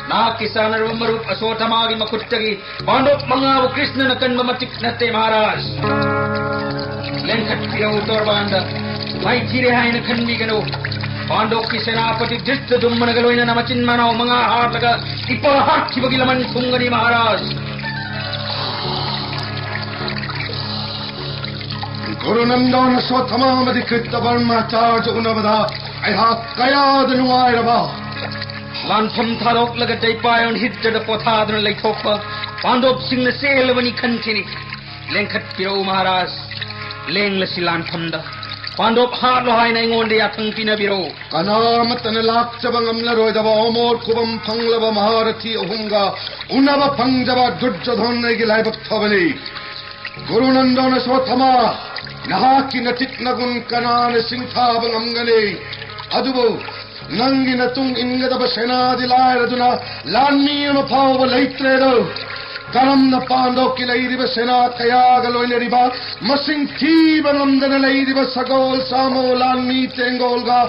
ꯅꯍꯥꯛꯀꯤ ꯆꯥꯟꯅꯔꯕ ꯃꯔꯨꯞ ꯑꯁ꯭ꯋꯠꯊꯥꯃꯥꯒꯤ ꯃꯈꯨꯠꯇꯒꯤ ꯄꯥꯟꯗꯣꯞ ꯃꯉꯥꯕꯨ ꯀ꯭ꯔꯤꯁꯅꯅ ꯀꯟꯕ ꯃꯇꯤꯛ ꯅꯠꯇꯦ, ꯃꯍꯥꯔꯥꯖ꯫ ꯂꯦꯡꯈꯠꯄꯤꯔꯛꯎ ꯇꯣꯔꯕꯥꯟꯗ꯫ ꯃꯥꯏꯊꯤꯔꯦ ꯍꯥꯏꯅ ꯈꯟꯕꯤꯒꯅꯨ꯫ ꯄꯥꯟꯗꯣꯞꯀꯤ ꯁꯦꯅꯥꯄꯇꯤ ꯙ꯭ꯔꯤꯁꯇꯗꯨꯝꯅꯒ ꯂꯣꯏꯅꯅ ꯃꯆꯤꯟ ꯃꯅꯥꯎ ꯃꯉꯥ ꯍꯥꯠꯂꯒ ꯏꯄꯥ ꯍꯥꯠꯈꯤꯕꯒꯤ ꯂꯃꯟ ꯊꯨꯡꯒꯅꯤ, ꯃꯍꯥꯔꯥꯖ꯫ ꯒꯨꯔꯨ ꯅꯟꯗꯟ, ꯑꯁ꯭ꯋꯠꯊꯥꯃꯥ ꯑꯃꯗꯤ ꯀ꯭ꯔꯤꯠꯇꯕ꯭ꯔꯍꯃ ꯑꯥꯆꯥꯔꯌ ꯎꯅꯕꯗ ꯑꯩꯍꯥꯛ ꯀꯌꯥꯗ ꯅꯨꯡꯉꯥꯏꯔꯕ! ꯂꯥꯟꯐꯝ ꯊꯥꯗꯣꯛꯂꯒ ꯗ꯭ꯋꯥꯏꯄꯥꯌꯟ ꯍꯤꯇ꯭ꯔꯗ ꯄꯣꯊꯥꯗꯨꯅ ꯂꯩꯊꯣꯛꯄ ꯄꯥꯟꯗꯣꯞꯁꯤꯡꯅ ꯆꯦꯜꯂꯕꯅꯤ ꯈꯟꯈꯤꯅꯤ꯫ ꯂꯦꯡꯈꯠꯄꯤꯔꯛꯎ ꯃꯍꯥꯔꯥꯖ, ꯂꯦꯡꯂꯁꯤ ꯂꯥꯟꯐꯝꯗ꯫ ꯄꯥꯟꯗꯣꯞ ꯍꯥꯠꯂꯣ ꯍꯥꯏꯅ ꯑꯩꯉꯣꯟꯗ ꯌꯥꯊꯪ ꯄꯤꯅꯕꯤꯔꯣ꯫ ꯀꯅꯥꯃꯠꯇꯅ ꯂꯥꯛꯆꯕ ꯉꯝꯂꯔꯣꯏꯗꯕ ꯑꯃꯣꯔ ꯈꯨꯕꯝ ꯐꯪꯂꯕ ꯃꯍꯥꯔꯊꯤ ꯑꯍꯨꯝꯒ ꯎꯅꯕ ꯐꯪꯖꯕ ꯗꯨꯔꯖꯣꯙꯟ ꯑꯩꯒꯤ ꯂꯥꯏꯕꯛ ꯐꯕꯅꯤ꯫ ꯒꯨꯔꯨ ꯅꯟꯗꯣꯟ ꯑꯁ꯭ꯋꯠꯊꯥꯃ, ꯅꯍꯥꯛꯀꯤ ꯅꯇꯤꯛ ꯅꯒꯨꯟ ꯀꯅꯥꯅ ꯁꯤꯡꯊꯥꯕ ꯉꯝꯒꯅꯤ? ꯑꯗꯨꯕꯨ ꯅꯪꯒꯤ ꯅꯇꯨꯡ ꯏꯟꯒꯗꯕ ꯁꯦꯅꯥꯗꯤ ꯂꯥꯏꯔꯗꯨꯅ ꯂꯥꯟꯃꯤ ꯑꯃ ꯐꯥꯎꯕ ꯂꯩꯇ꯭ꯔꯦꯗꯣ꯫ ꯀꯔꯝꯅ ꯄꯥꯟꯗꯣꯞꯀꯤ ꯂꯩꯔꯤꯕ ꯁꯦꯅꯥ ꯀꯌꯥꯒ ꯂꯣꯏꯅꯔꯤꯕ ꯃꯁꯤꯡ ꯊꯤꯕ ꯉꯝꯗꯅ ꯂꯩꯔꯤꯕ ꯁꯒꯣꯜ ꯁꯥꯃꯣ ꯂꯥꯟꯃꯤ ꯇꯦꯡꯒꯣꯜꯒ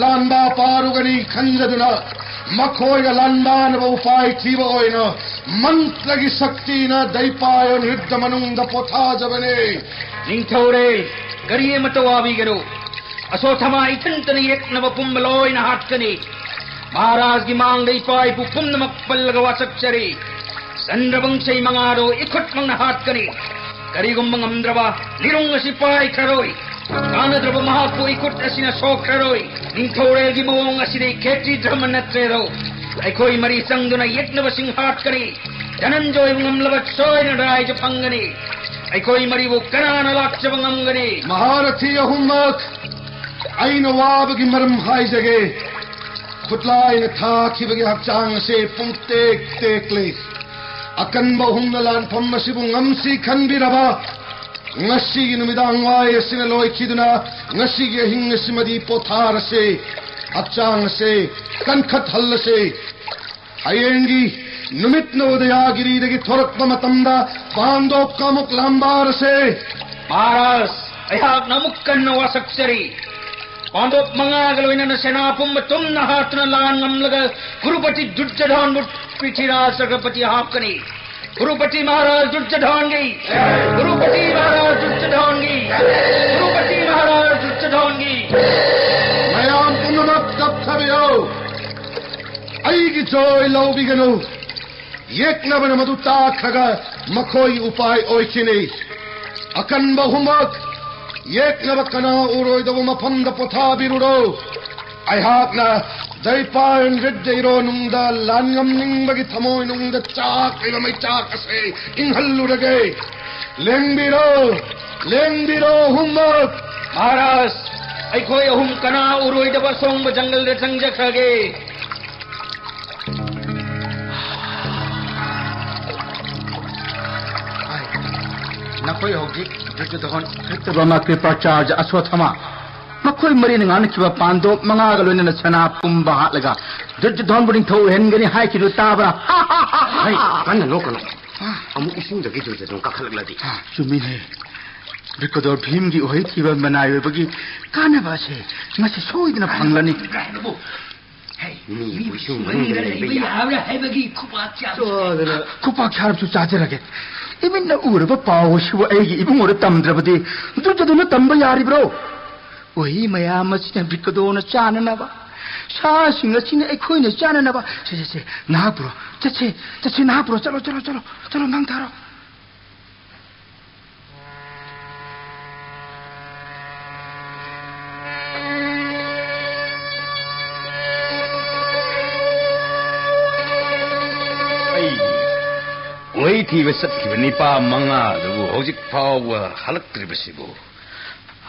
ꯂꯥꯟꯕ ꯄꯥꯔꯨꯒꯅꯤ ꯈꯟꯖꯗꯨꯅ ꯃꯈꯣꯏꯒ ꯂꯥꯟꯕꯥꯅꯕ ꯎꯄꯥꯏ ꯊꯤꯕ ꯑꯣꯏꯅ ꯃꯟꯇ꯭ꯔꯒꯤ ꯁꯛꯇꯤꯅ ꯗꯩꯄꯥꯌꯣꯟ ꯔꯨꯗ꯭ꯔ ꯃꯅꯨꯡꯗ ꯄꯣꯊꯥꯖꯕꯅꯦ꯫ ꯅꯤꯡꯊꯧꯔꯦꯜ, ꯀꯔꯤ ꯑꯃꯠꯇ ꯋꯥꯕꯤꯒꯅꯨ꯫ ꯑꯁꯣꯊꯃꯥ ꯏꯊꯟꯇꯅ ꯌꯦꯛꯅꯕ ꯄꯨꯝꯕ ꯂꯣꯏꯅ ꯍꯥꯠꯀꯅꯤ꯫ ꯃꯍꯥꯔꯥꯖꯒꯤ ꯃꯥꯡꯗ ꯏꯄꯥ ꯏꯄꯨ ꯄꯨꯝꯅꯃꯛ ꯄꯜꯂꯒ ꯋꯥꯁꯛꯆꯔꯤ꯫ ꯆꯟꯗ꯭ꯔꯕꯪꯁꯩ ꯃꯉꯥꯗꯣ ꯏꯈꯨꯠꯃꯛꯅ ꯍꯥꯠꯀꯅꯤ꯫ ꯀꯔꯤꯒꯨꯝꯕ ꯉꯝꯗ꯭ꯔꯕ ꯂꯤꯔꯨꯡ ꯑꯁꯤ ꯄꯥꯏꯈ꯭ꯔꯔꯣꯏ꯫ ꯀꯥꯟꯅꯗ꯭ꯔꯕ ꯃꯍꯥꯛꯄꯨ ꯏꯈꯨꯠ ꯑꯁꯤꯅ ꯁꯣꯛꯈ꯭ꯔꯔꯣꯏ꯫ ꯅꯤꯡꯊꯧꯔꯦꯜꯒꯤ ꯃꯑꯣꯡ ꯑꯁꯤꯗꯤ ꯈꯦꯇ꯭ꯔꯤ ꯙꯔꯃ ꯅꯠꯇ꯭ꯔꯦꯗꯣ꯫ ꯑꯩꯈꯣꯏ ꯃꯔꯤ ꯆꯪꯗꯨꯅ ꯌꯦꯛꯅꯕꯁꯤꯡ ꯍꯥꯠꯀꯅꯤ꯫ ꯙꯅꯟꯖꯣꯏꯕꯨ ꯉꯝꯂꯕ ꯁꯣꯏꯗꯅ ꯔꯥꯏꯖ ꯐꯪꯒꯅꯤ꯫ ꯑꯩꯈꯣꯏ ꯃꯔꯤꯕꯨ ꯀꯅꯥꯅ ꯂꯥꯛꯆꯕ ꯉꯝꯒꯅꯤ? ꯃꯍꯥꯔꯊꯤ ꯑꯍꯨꯝꯃꯛ, ꯑꯩꯅ ꯋꯥꯕꯒꯤ ꯃꯔꯝ ꯍꯥꯏꯖꯒꯦ꯫ ꯈꯨꯠꯂꯥꯏꯅ ꯊꯥꯈꯤꯕꯒꯤ ꯍꯛꯆꯥꯡ ꯑꯁꯤ ꯄꯨꯡꯇꯦꯛ ꯇꯦꯛꯂꯤ꯫ ꯑꯀꯟꯕ ꯑꯍꯨꯝꯅ ꯂꯥꯟꯐꯝ ꯑꯁꯤꯕꯨ ꯉꯝꯁꯤ ꯈꯟꯕꯤꯔꯕ, ꯉꯁꯤꯒꯤ ꯅꯨꯃꯤꯗꯥꯡ ꯋꯥꯏ ꯑꯁꯤꯅ ꯂꯣꯏꯈꯤꯗꯨꯅ ꯉꯁꯤꯒꯤ ꯑꯍꯤꯡ ꯑꯁꯤꯃꯗꯤ ꯄꯣꯊꯥꯔꯁꯤ꯫ ꯍꯛꯆꯥꯡ ꯑꯁꯤ ꯀꯟꯈꯠꯍꯜꯂꯁꯤ꯫ ꯍꯌꯦꯡꯒꯤ ꯅꯨꯃꯤꯠꯅ ꯎꯗꯌꯥꯒꯤꯔꯤꯗꯒꯤ ꯊꯣꯔꯛꯄ ꯃꯇꯝꯗ ꯄꯥꯟꯗꯣꯞꯀ ꯑꯃꯨꯛ ꯂꯥꯝꯕꯥꯔꯁꯦ꯫ ꯃꯍꯥꯔꯥꯖ, ꯑꯩꯍꯥꯛꯅ ꯑꯃꯨꯛ ꯀꯟꯅ ꯋꯥꯁꯛꯆꯔꯤ꯫ ꯄꯥꯟꯗꯣꯞ ꯃꯉꯥꯒ ꯂꯣꯏꯅꯅ ꯁꯦꯅꯥ ꯄꯨꯝꯕ ꯇꯨꯝꯅ ꯍꯥꯠꯇꯨꯅ ꯂꯥꯟ ꯉꯝꯂꯒ ꯒꯨꯔꯨꯄꯇꯤ ꯗꯨꯔꯖꯣꯙꯟꯕꯨ ꯄ꯭ꯔꯤꯊꯤꯔꯥꯖ ꯆꯀ꯭ꯔꯄꯇꯤ ꯍꯥꯞꯀꯅꯤ꯫ ꯒꯨꯔꯨꯄꯇꯤ ꯃꯍꯥꯔꯥꯖ ꯗꯨꯔꯖꯣꯙꯟꯒꯤ, ꯒꯨꯔꯨꯄꯇꯤ ꯃꯍꯥꯔꯥꯖ ꯗꯨꯔꯖꯣꯙꯟꯒꯤ, ꯒꯨꯔꯨꯄꯇꯤ ꯃꯍꯥꯔꯥꯖ ꯗꯨꯔꯖꯣꯙꯟꯒꯤ꯫ ꯃꯌꯥꯝ ꯄꯨꯝꯅꯃꯛ ꯇꯞꯊꯕꯤꯌꯨ꯫ ꯑꯩꯒꯤ ꯖꯣꯏ ꯂꯧꯕꯤꯒꯅꯨ꯫ ꯌꯦꯛꯅꯕꯅ ꯃꯗꯨ ꯇꯥꯈ꯭ꯔꯒ ꯃꯈꯣꯏ ꯎꯄꯥꯏ ꯑꯣꯏꯈꯤꯅꯤ꯫ ꯑꯀꯟꯕ ꯑꯍꯨꯝꯃꯛ, ꯌꯦꯛꯅꯕ ꯀꯅꯥ ꯎꯔꯣꯏꯗꯕ ꯃꯐꯝꯗ ꯄꯣꯊꯥꯕꯤꯔꯨꯔꯣ꯫ ꯑꯩꯍꯥꯛꯅ ꯗꯩꯄꯥꯌꯟ ꯔꯤꯗ ꯏꯔꯣ ꯅꯨꯡꯗ ꯂꯥꯟꯉꯝꯅꯤꯡꯕꯒꯤ ꯊꯃꯣꯏ ꯅꯨꯡꯗ ꯆꯥꯛꯂꯤꯕ ꯃꯩꯆꯥꯛ ꯑꯁꯤ ꯏꯪꯍꯜꯂꯨꯔꯒꯦ꯫ ꯂꯦꯡꯕꯤꯔꯣ, ꯂꯦꯡꯕꯤꯔꯣ ꯑꯍꯨꯝꯃꯛ꯫ ꯃꯍꯥꯔꯥꯖ, ꯑꯩꯈꯣꯏ ꯑꯍꯨꯝ ꯀꯅꯥ ꯎꯔꯣꯏꯗꯕ ꯑꯁꯣꯡꯕ ꯖꯪꯒꯜꯗ ꯆꯪꯖꯈ꯭ꯔꯒꯦ? ꯅꯈꯣꯏ ꯍꯧꯖꯤꯛ ꯗꯨꯔꯖꯣꯙꯟ, ꯀ꯭ꯔꯤꯄꯥꯆꯥꯔꯖ, ꯑꯁ꯭ꯋꯠꯊꯥꯃꯥ, ꯃꯈꯣꯏ ꯃꯔꯤꯅ ꯉꯥꯡꯅꯈꯤꯕ ꯄꯥꯟꯗꯣꯞ ꯃꯉꯥꯒ ꯂꯣꯏꯅꯅ ꯁꯅꯥ ꯄꯨꯝꯕ ꯍꯥꯠꯂꯒ ꯗꯨꯔꯖꯣꯙꯟꯕꯨ ꯅꯤꯡꯊꯧ ꯑꯣꯏꯍꯟꯒꯅꯤ ꯍꯥꯏꯈꯤꯕꯗꯨ ꯇꯥꯕ꯭ꯔꯥ? ꯍꯩ, ꯀꯟꯅ ꯅꯣꯛꯀꯅꯨ꯫ ꯑꯃꯨꯛ ꯏꯁꯤꯡꯗꯒꯤ ꯗꯨꯔꯖꯣꯙꯟ ꯀꯥꯈꯠꯂꯛꯂꯗꯤ꯫ ꯆꯨꯝꯃꯤꯅꯦ꯫ ꯕ꯭ꯔꯤꯀꯣꯗꯣꯔ ꯚꯤꯝꯒꯤ ꯎꯍꯩ ꯊꯤꯕ ꯃꯅꯥꯏ ꯑꯣꯏꯕꯒꯤ ꯀꯥꯟꯅꯕ ꯑꯁꯦ ꯉꯁꯤ ꯁꯣꯏꯗꯅ ꯐꯪꯂꯅꯤ꯫ ꯃꯤꯕꯨ ꯏꯁꯤꯡ ꯃꯅꯨꯡꯗ ꯂꯩꯕ ꯌꯥꯕ꯭ꯔꯥ ꯍꯥꯏꯕꯒꯤ ꯈꯨꯄꯥꯛ ꯆꯥꯕ꯫ ꯈꯨꯄꯥꯛ ꯆꯥꯔꯕꯁꯨ ꯆꯥꯖꯔꯒꯦ꯫ ꯏꯃꯤꯠꯅ ꯎꯔꯕ ꯄꯥꯎ ꯑꯁꯤꯕꯨ ꯑꯩꯒꯤ ꯏꯕꯨꯡꯉꯣꯗ ꯇꯝꯗ꯭ꯔꯕꯗꯤ ꯗꯨꯔꯖꯣꯙꯅ ꯇꯝꯕ ꯌꯥꯔꯤꯕ꯭ꯔꯣ? ꯎꯍꯩ ꯃꯌꯥꯝ ꯑꯁꯤꯅ ꯕ꯭ꯔꯤꯀꯣꯗꯣꯔꯅ ꯆꯥꯅꯅꯕ, ꯁꯥꯁꯤꯡ ꯑꯁꯤꯅ ꯑꯩꯈꯣꯏꯅ ꯆꯥꯅꯅꯕ꯫ ꯁꯦ, ꯁꯦ, ꯁꯦ, ꯅꯍꯥꯛ ꯄꯨꯔꯣ, ꯆꯠꯁꯦ, ꯆꯠꯁꯦ, ꯅꯍꯥꯛ ꯄꯨꯔꯣ, ꯆꯠꯂꯣ, ꯆꯠꯂꯣ, ꯆꯠꯂꯣ, ꯆꯠꯂꯣ, ꯃꯥꯡ ꯊꯥꯔꯣ꯫ ꯑꯩ ꯎꯍꯩ ꯊꯤꯕ ꯆꯠꯈꯤꯕ ꯅꯤꯄꯥ ꯃꯉꯥꯗꯨꯕꯨ ꯍꯧꯖꯤꯛ ꯐꯥꯎꯕ ꯍꯜꯂꯛꯇ꯭ꯔꯤꯕꯁꯤꯕꯨ?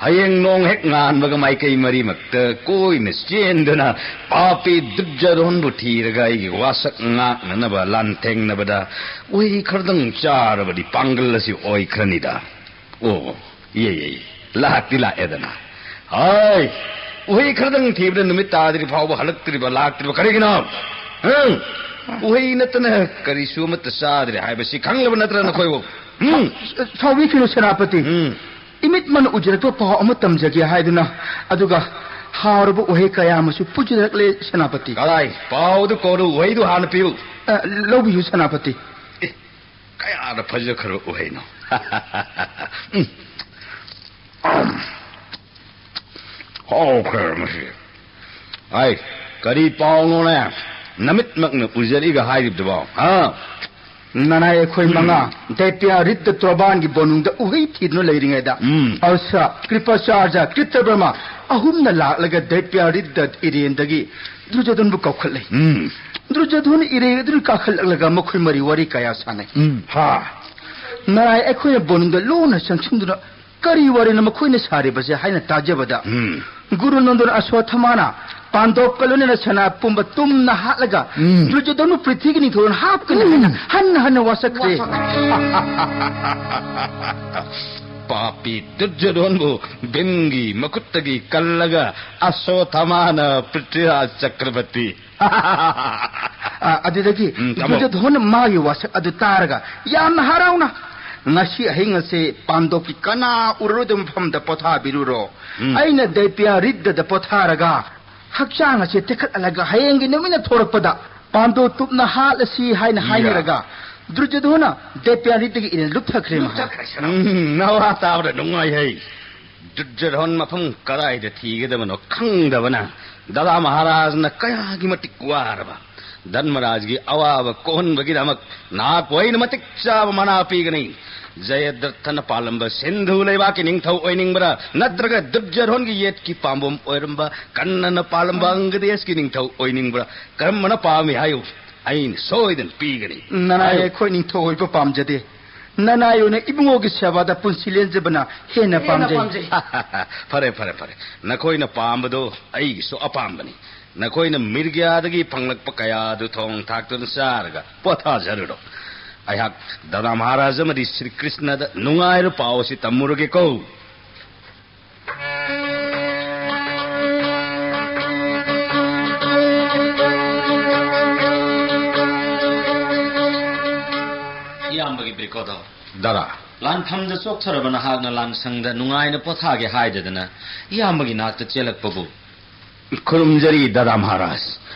ꯍꯌꯦꯡ ꯅꯣꯡ ꯍꯦꯛ ꯉꯥꯟꯕꯒ ꯃꯥꯏꯀꯩ ꯃꯔꯤꯃꯛꯇ ꯀꯣꯏꯅ ꯆꯦꯟꯗꯨꯅ ꯄꯥꯄꯤ ꯗꯨꯔꯖꯣꯙꯟꯕꯨ ꯊꯤꯔꯒ ꯑꯩꯒꯤ ꯋꯥꯁꯛ ꯉꯥꯛꯅꯅꯕ ꯂꯥꯟꯊꯦꯡꯅꯕꯗ ꯎꯍꯩ ꯈꯔꯗꯪ ꯆꯥꯔꯕꯗꯤ ꯄꯥꯡꯒꯜ ꯑꯁꯤ ꯑꯣꯏꯈ꯭ꯔꯅꯤꯗ꯫ ꯑꯣ, ꯏꯌꯦ, ꯏꯌꯦ, ꯏꯌꯦ꯫ ꯂꯥꯛꯇꯤ ꯂꯥꯛꯑꯦꯗꯅ꯫ ꯍꯥꯏ, ꯎꯍꯩ ꯈꯔꯗꯪ ꯊꯤꯕꯗ ꯅꯨꯃꯤꯠ ꯇꯥꯗ꯭ꯔꯤ ꯐꯥꯎꯕ ꯍꯜꯂꯛꯇ꯭ꯔꯤꯕ, ꯂꯥꯛꯇ꯭ꯔꯤꯕ ꯀꯔꯤꯒꯤꯅꯣ? ꯍꯪ? ꯎꯍꯩ ꯅꯠꯇꯅ ꯀꯔꯤꯁꯨ ꯑꯃꯠꯇ ꯆꯥꯗ꯭ꯔꯦ ꯍꯥꯏꯕꯁꯤ ꯈꯪꯂꯕ ꯅꯠꯇ꯭ꯔ ꯅꯈꯣꯏꯕꯨ? ꯎꯝ꯫ ꯁꯥꯎꯕꯤꯈꯤꯅꯨ, ꯁꯦꯅꯥꯄꯇꯤ꯫ ꯎꯝ꯫ ꯏꯃꯤꯠꯃꯛꯅ ꯎꯖꯔꯛꯄ ꯄꯥꯎ ꯑꯃ ꯇꯝꯖꯒꯦ ꯍꯥꯏꯗꯨꯅ, ꯑꯗꯨꯒ ꯍꯥꯎꯔꯕ ꯎꯍꯩ ꯀꯌꯥ ꯑꯃꯁꯨ ꯄꯨꯖꯔꯛꯂꯦ, ꯁꯦꯅꯥꯄꯇꯤ꯫ ꯀꯗꯥꯏ? ꯄꯥꯎꯗꯨ ꯀꯣꯟꯅ, ꯎꯍꯩꯗꯨ ꯍꯥꯟꯅ ꯄꯤꯌꯨ꯫ ꯑ, ꯂꯧꯕꯤꯌꯨ, ꯁꯦꯅꯥꯄꯇꯤ꯫ ꯑꯦ, ꯀꯌꯥꯗ ꯐꯖꯈ꯭ꯔꯕ ꯎꯍꯩꯅꯣ! ꯎꯝ꯫ ꯍꯥꯎꯈ꯭ꯔꯦ ꯃꯁꯤ꯫ ꯑꯩ, ꯀꯔꯤ ꯄꯥꯎꯅꯣꯅꯦ? ꯅꯃꯤꯠꯃꯛꯅ ꯎꯖꯔꯤꯒ ꯍꯥꯏꯔꯤꯕꯗꯨꯕꯣ, ꯍꯥ? ꯅꯅꯥꯏ ꯑꯩꯈꯣꯏ ꯃꯉꯥ ꯗꯩꯄ꯭ꯌꯥꯔꯤꯗ ꯇ꯭ꯔꯣꯕꯥꯟꯒꯤ ꯕꯣꯅꯨꯡꯗ ꯎꯍꯩ ꯊꯤꯗꯨꯅ ꯂꯩꯔꯤꯉꯩꯗ, ꯎꯝ꯫ ꯑꯜꯁꯥ, ꯀ꯭ꯔꯤꯄꯥꯆꯥꯔꯖ, ꯀ꯭ꯔꯤꯇꯕꯔꯃ ꯑꯍꯨꯝꯅ ꯂꯥꯛꯂꯒ ꯗꯩꯄ꯭ꯌꯥꯔꯤꯗ ꯏꯔꯦꯟꯗꯒꯤ ꯗꯨꯔꯖꯣꯙꯟꯕꯨ ꯀꯧꯈꯠꯂꯦ꯫ ꯎꯝ꯫ ꯗꯨꯔꯖꯣꯙꯟ ꯏꯔꯦꯟ ꯑꯗꯨꯗ ꯀꯥꯈꯠꯂꯛꯂꯒ ꯃꯈꯣꯏ ꯃꯔꯤ ꯋꯥꯔꯤ ꯀꯌꯥ ꯁꯥꯟꯅꯩ꯫ ꯎꯝ꯫ ꯍꯥ꯫ ꯅꯔꯥꯏ ꯑꯩꯈꯣꯏꯅ ꯕꯣꯅꯨꯡꯗ ꯂꯣꯟꯅ ꯆꯪꯁꯤꯟꯗꯨꯅ ꯀꯔꯤ ꯋꯥꯔꯤꯅꯣ ꯃꯈꯣꯏꯅ ꯁꯥꯔꯤꯕꯁꯦ ꯍꯥꯏꯅ ꯇꯥꯖꯕꯗ, ꯎꯝ꯫ ꯒꯨꯔꯨ ꯅꯟꯗꯨꯅ ꯑꯁꯣꯊꯃꯥꯅ ꯄꯥꯟꯗꯣꯞꯀ ꯂꯣꯏꯅꯅ ꯁꯅꯥ ꯄꯨꯝꯕ ꯇꯨꯝꯅ ꯍꯥꯠꯂꯒ, ꯎꯝ꯫ ꯗꯨꯔꯖꯣꯙꯟꯕꯨ ꯄ꯭ꯔꯤꯊꯤꯒꯤ ꯅꯤꯡꯊꯧꯔꯣꯜ ꯍꯥꯞꯀꯅꯤ ꯍꯥꯏꯅ ꯎꯝ꯫ ꯍꯟꯅ ꯍꯟꯅ ꯋꯥꯁꯛꯈ꯭ꯔꯦ꯫ ꯋꯥꯁꯛꯈ꯭ꯔꯦ꯫ ꯄꯥꯄꯤ ꯗꯨꯔꯖꯣꯙꯟꯕꯨ ꯚꯤꯝꯒꯤ ꯃꯈꯨꯠꯇꯒꯤ ꯀꯜꯂꯒ ꯑꯁꯣꯊꯃꯥꯅ ꯄ꯭ꯔꯤꯊꯤꯔꯥꯖ ꯆꯀ꯭ꯔꯕꯔꯇꯤ꯫ ꯑ, ꯑꯗꯨꯗꯒꯤ ꯎꯝ, ꯇꯥꯃꯣ꯫ ꯗꯨꯔꯖꯣꯙꯟ ꯃꯥꯒꯤ ꯋꯥꯁꯛ ꯑꯗꯨ ꯇꯥꯔꯒ ꯌꯥꯝꯅ ꯍꯔꯥꯎꯅ, "ꯉꯁꯤ ꯑꯍꯤꯡ ꯑꯁꯦ ꯄꯥꯟꯗꯣꯞꯀꯤ ꯀꯅꯥ ꯎꯔꯔꯣꯏꯗꯕ ꯃꯐꯝꯗ ꯄꯣꯊꯥꯕꯤꯔꯨꯔꯣ꯫ ꯎꯝ꯫ ꯑꯩꯅ ꯗꯩꯄ꯭ꯌꯥꯔꯤꯗꯗ ꯄꯣꯊꯥꯔꯒ ꯍꯛꯆꯥꯡ ꯑꯁꯦ ꯇꯦꯛꯈꯠꯍꯜꯂꯒ ꯍꯌꯦꯡꯒꯤ ꯅꯨꯃꯤꯠꯅ ꯊꯣꯔꯛꯄꯗ ꯄꯥꯟꯗꯣꯞ ꯇꯨꯞꯅ ꯍꯥꯠꯂꯁꯤ" ꯍꯥꯏꯅ ꯌꯥ꯫ ꯍꯥꯏꯅꯔꯒ ꯗꯨꯔꯖꯣꯙꯟꯅ ꯗꯩꯄ꯭ꯌꯥꯔꯤꯗꯒꯤ ꯏꯔꯦꯟ ꯂꯨꯞꯊꯈ꯭ꯔꯦ ꯃꯍꯥꯔꯥꯖ꯫ ꯂꯨꯞꯊꯈ꯭ꯔꯦ꯫ ꯎꯝ, ꯅꯋꯥ ꯇꯥꯕꯗ ꯅꯨꯡꯉꯥꯏꯍꯩ꯫ ꯗꯨꯔꯖꯣꯙꯟ ꯃꯐꯝ ꯀꯗꯥꯏꯗ ꯊꯤꯒꯗꯕꯅꯣ ꯈꯪꯗꯕꯅ ꯗꯥꯗꯥ ꯃꯍꯥꯔꯥꯖꯅ ꯀꯌꯥꯒꯤ ꯃꯇꯤꯛ ꯋꯥꯔꯕ꯫ ꯙꯔꯃꯔꯥꯖꯒꯤ ꯑꯋꯥꯕ ꯀꯣꯛꯍꯟꯕꯒꯤꯗꯃꯛ ꯅꯍꯥꯛꯄꯨ ꯑꯩꯅ ꯃꯇꯤꯛ ꯆꯥꯕ ꯃꯅꯥ ꯄꯤꯒꯅꯤ꯫ ꯖꯌꯗ꯭ꯔꯊꯅ ꯄꯥꯜꯂꯝꯕ ꯁꯤꯟꯙꯨ ꯂꯩꯕꯥꯛꯀꯤ ꯅꯤꯡꯊꯧ ꯑꯣꯏꯅꯤꯡꯕ꯭ꯔꯥ, ꯅꯠꯇ꯭ꯔꯒ ꯗꯨꯔꯖꯣꯙꯟꯒꯤ ꯌꯦꯠꯀꯤ ꯄꯥꯝꯕꯣꯝ ꯑꯣꯏꯔꯝꯕ ꯀꯟꯅꯅ ꯄꯥꯜꯂꯝꯕ ꯑꯪꯒꯗꯦꯁꯀꯤ ꯅꯤꯡꯊꯧ ꯑꯣꯏꯅꯤꯡꯕ꯭ꯔꯥ? ꯀꯔꯝꯕꯅ ꯄꯥꯝꯃꯤ ꯍꯥꯏꯌꯨ, ꯑꯩꯅ ꯁꯣꯏꯗꯅ ꯄꯤꯒꯅꯤ꯫ ꯅꯅꯥꯏ ꯍꯥꯏꯌꯨ꯫ ꯑꯩꯈꯣꯏ ꯅꯤꯡꯊꯧ ꯑꯣꯏꯕ ꯄꯥꯝꯖꯗꯦ꯫ ꯅꯅꯥꯏ ꯑꯣꯏꯅ ꯏꯕꯨꯡꯉꯣꯒꯤ ꯁꯦꯕꯥꯗ ꯄꯨꯟꯁꯤ ꯂꯦꯟꯖꯕꯅ ꯍꯦꯟꯅ ꯍꯦꯟꯅ ꯄꯥꯝꯖꯩ꯫ ꯄꯥꯝꯖꯩ꯫ ꯐꯔꯦ, ꯐꯔꯦ, ꯐꯔꯦ꯫ ꯅꯈꯣꯏꯅ ꯄꯥꯝꯕꯗꯣ ꯑꯩꯒꯤꯁꯨ ꯑꯄꯥꯝꯕꯅꯤ꯫ ꯅꯈꯣꯏꯅ ꯃꯤꯔꯒ꯭ꯌꯥꯗꯒꯤ ꯐꯪꯂꯛꯄ ꯀꯌꯥꯗꯨ ꯊꯣꯡ ꯊꯥꯛꯇꯨꯅ ꯆꯥꯔꯒ ꯄꯣꯊꯥꯖꯔꯨꯔꯣ꯫ ꯑꯩꯍꯥꯛ ꯗꯥꯗꯥ ꯃꯍꯥꯔꯥꯖ ꯑꯃꯗꯤ ꯁ꯭ꯔꯤ ꯀ꯭ꯔꯤꯁꯅꯗ ꯅꯨꯡꯉꯥꯏꯕ ꯄꯥꯎ ꯑꯁꯤ ꯇꯝꯃꯨꯔꯒꯦꯀꯣ꯫ ꯏꯌꯥꯝꯕꯒꯤ ꯕ꯭ꯔꯤꯀꯣꯗꯣ꯫ ꯗꯥꯗꯥ꯫ ꯂꯥꯟꯐꯝꯗ ꯆꯣꯛꯊꯔꯕ ꯅꯍꯥꯛꯅ ꯂꯥꯟꯁꯪꯗ ꯅꯨꯡꯉꯥꯏꯅ ꯄꯣꯊꯥꯒꯦ ꯍꯥꯏꯗꯗꯅ ꯏꯌꯥꯝꯕꯒꯤ ꯅꯥꯛꯇ ꯆꯦꯜꯂꯛꯄꯕꯨ꯫ ꯈꯨꯔꯨꯝꯖꯔꯤ ꯗꯥꯗꯥ ꯃꯍꯥꯔꯥꯖ꯫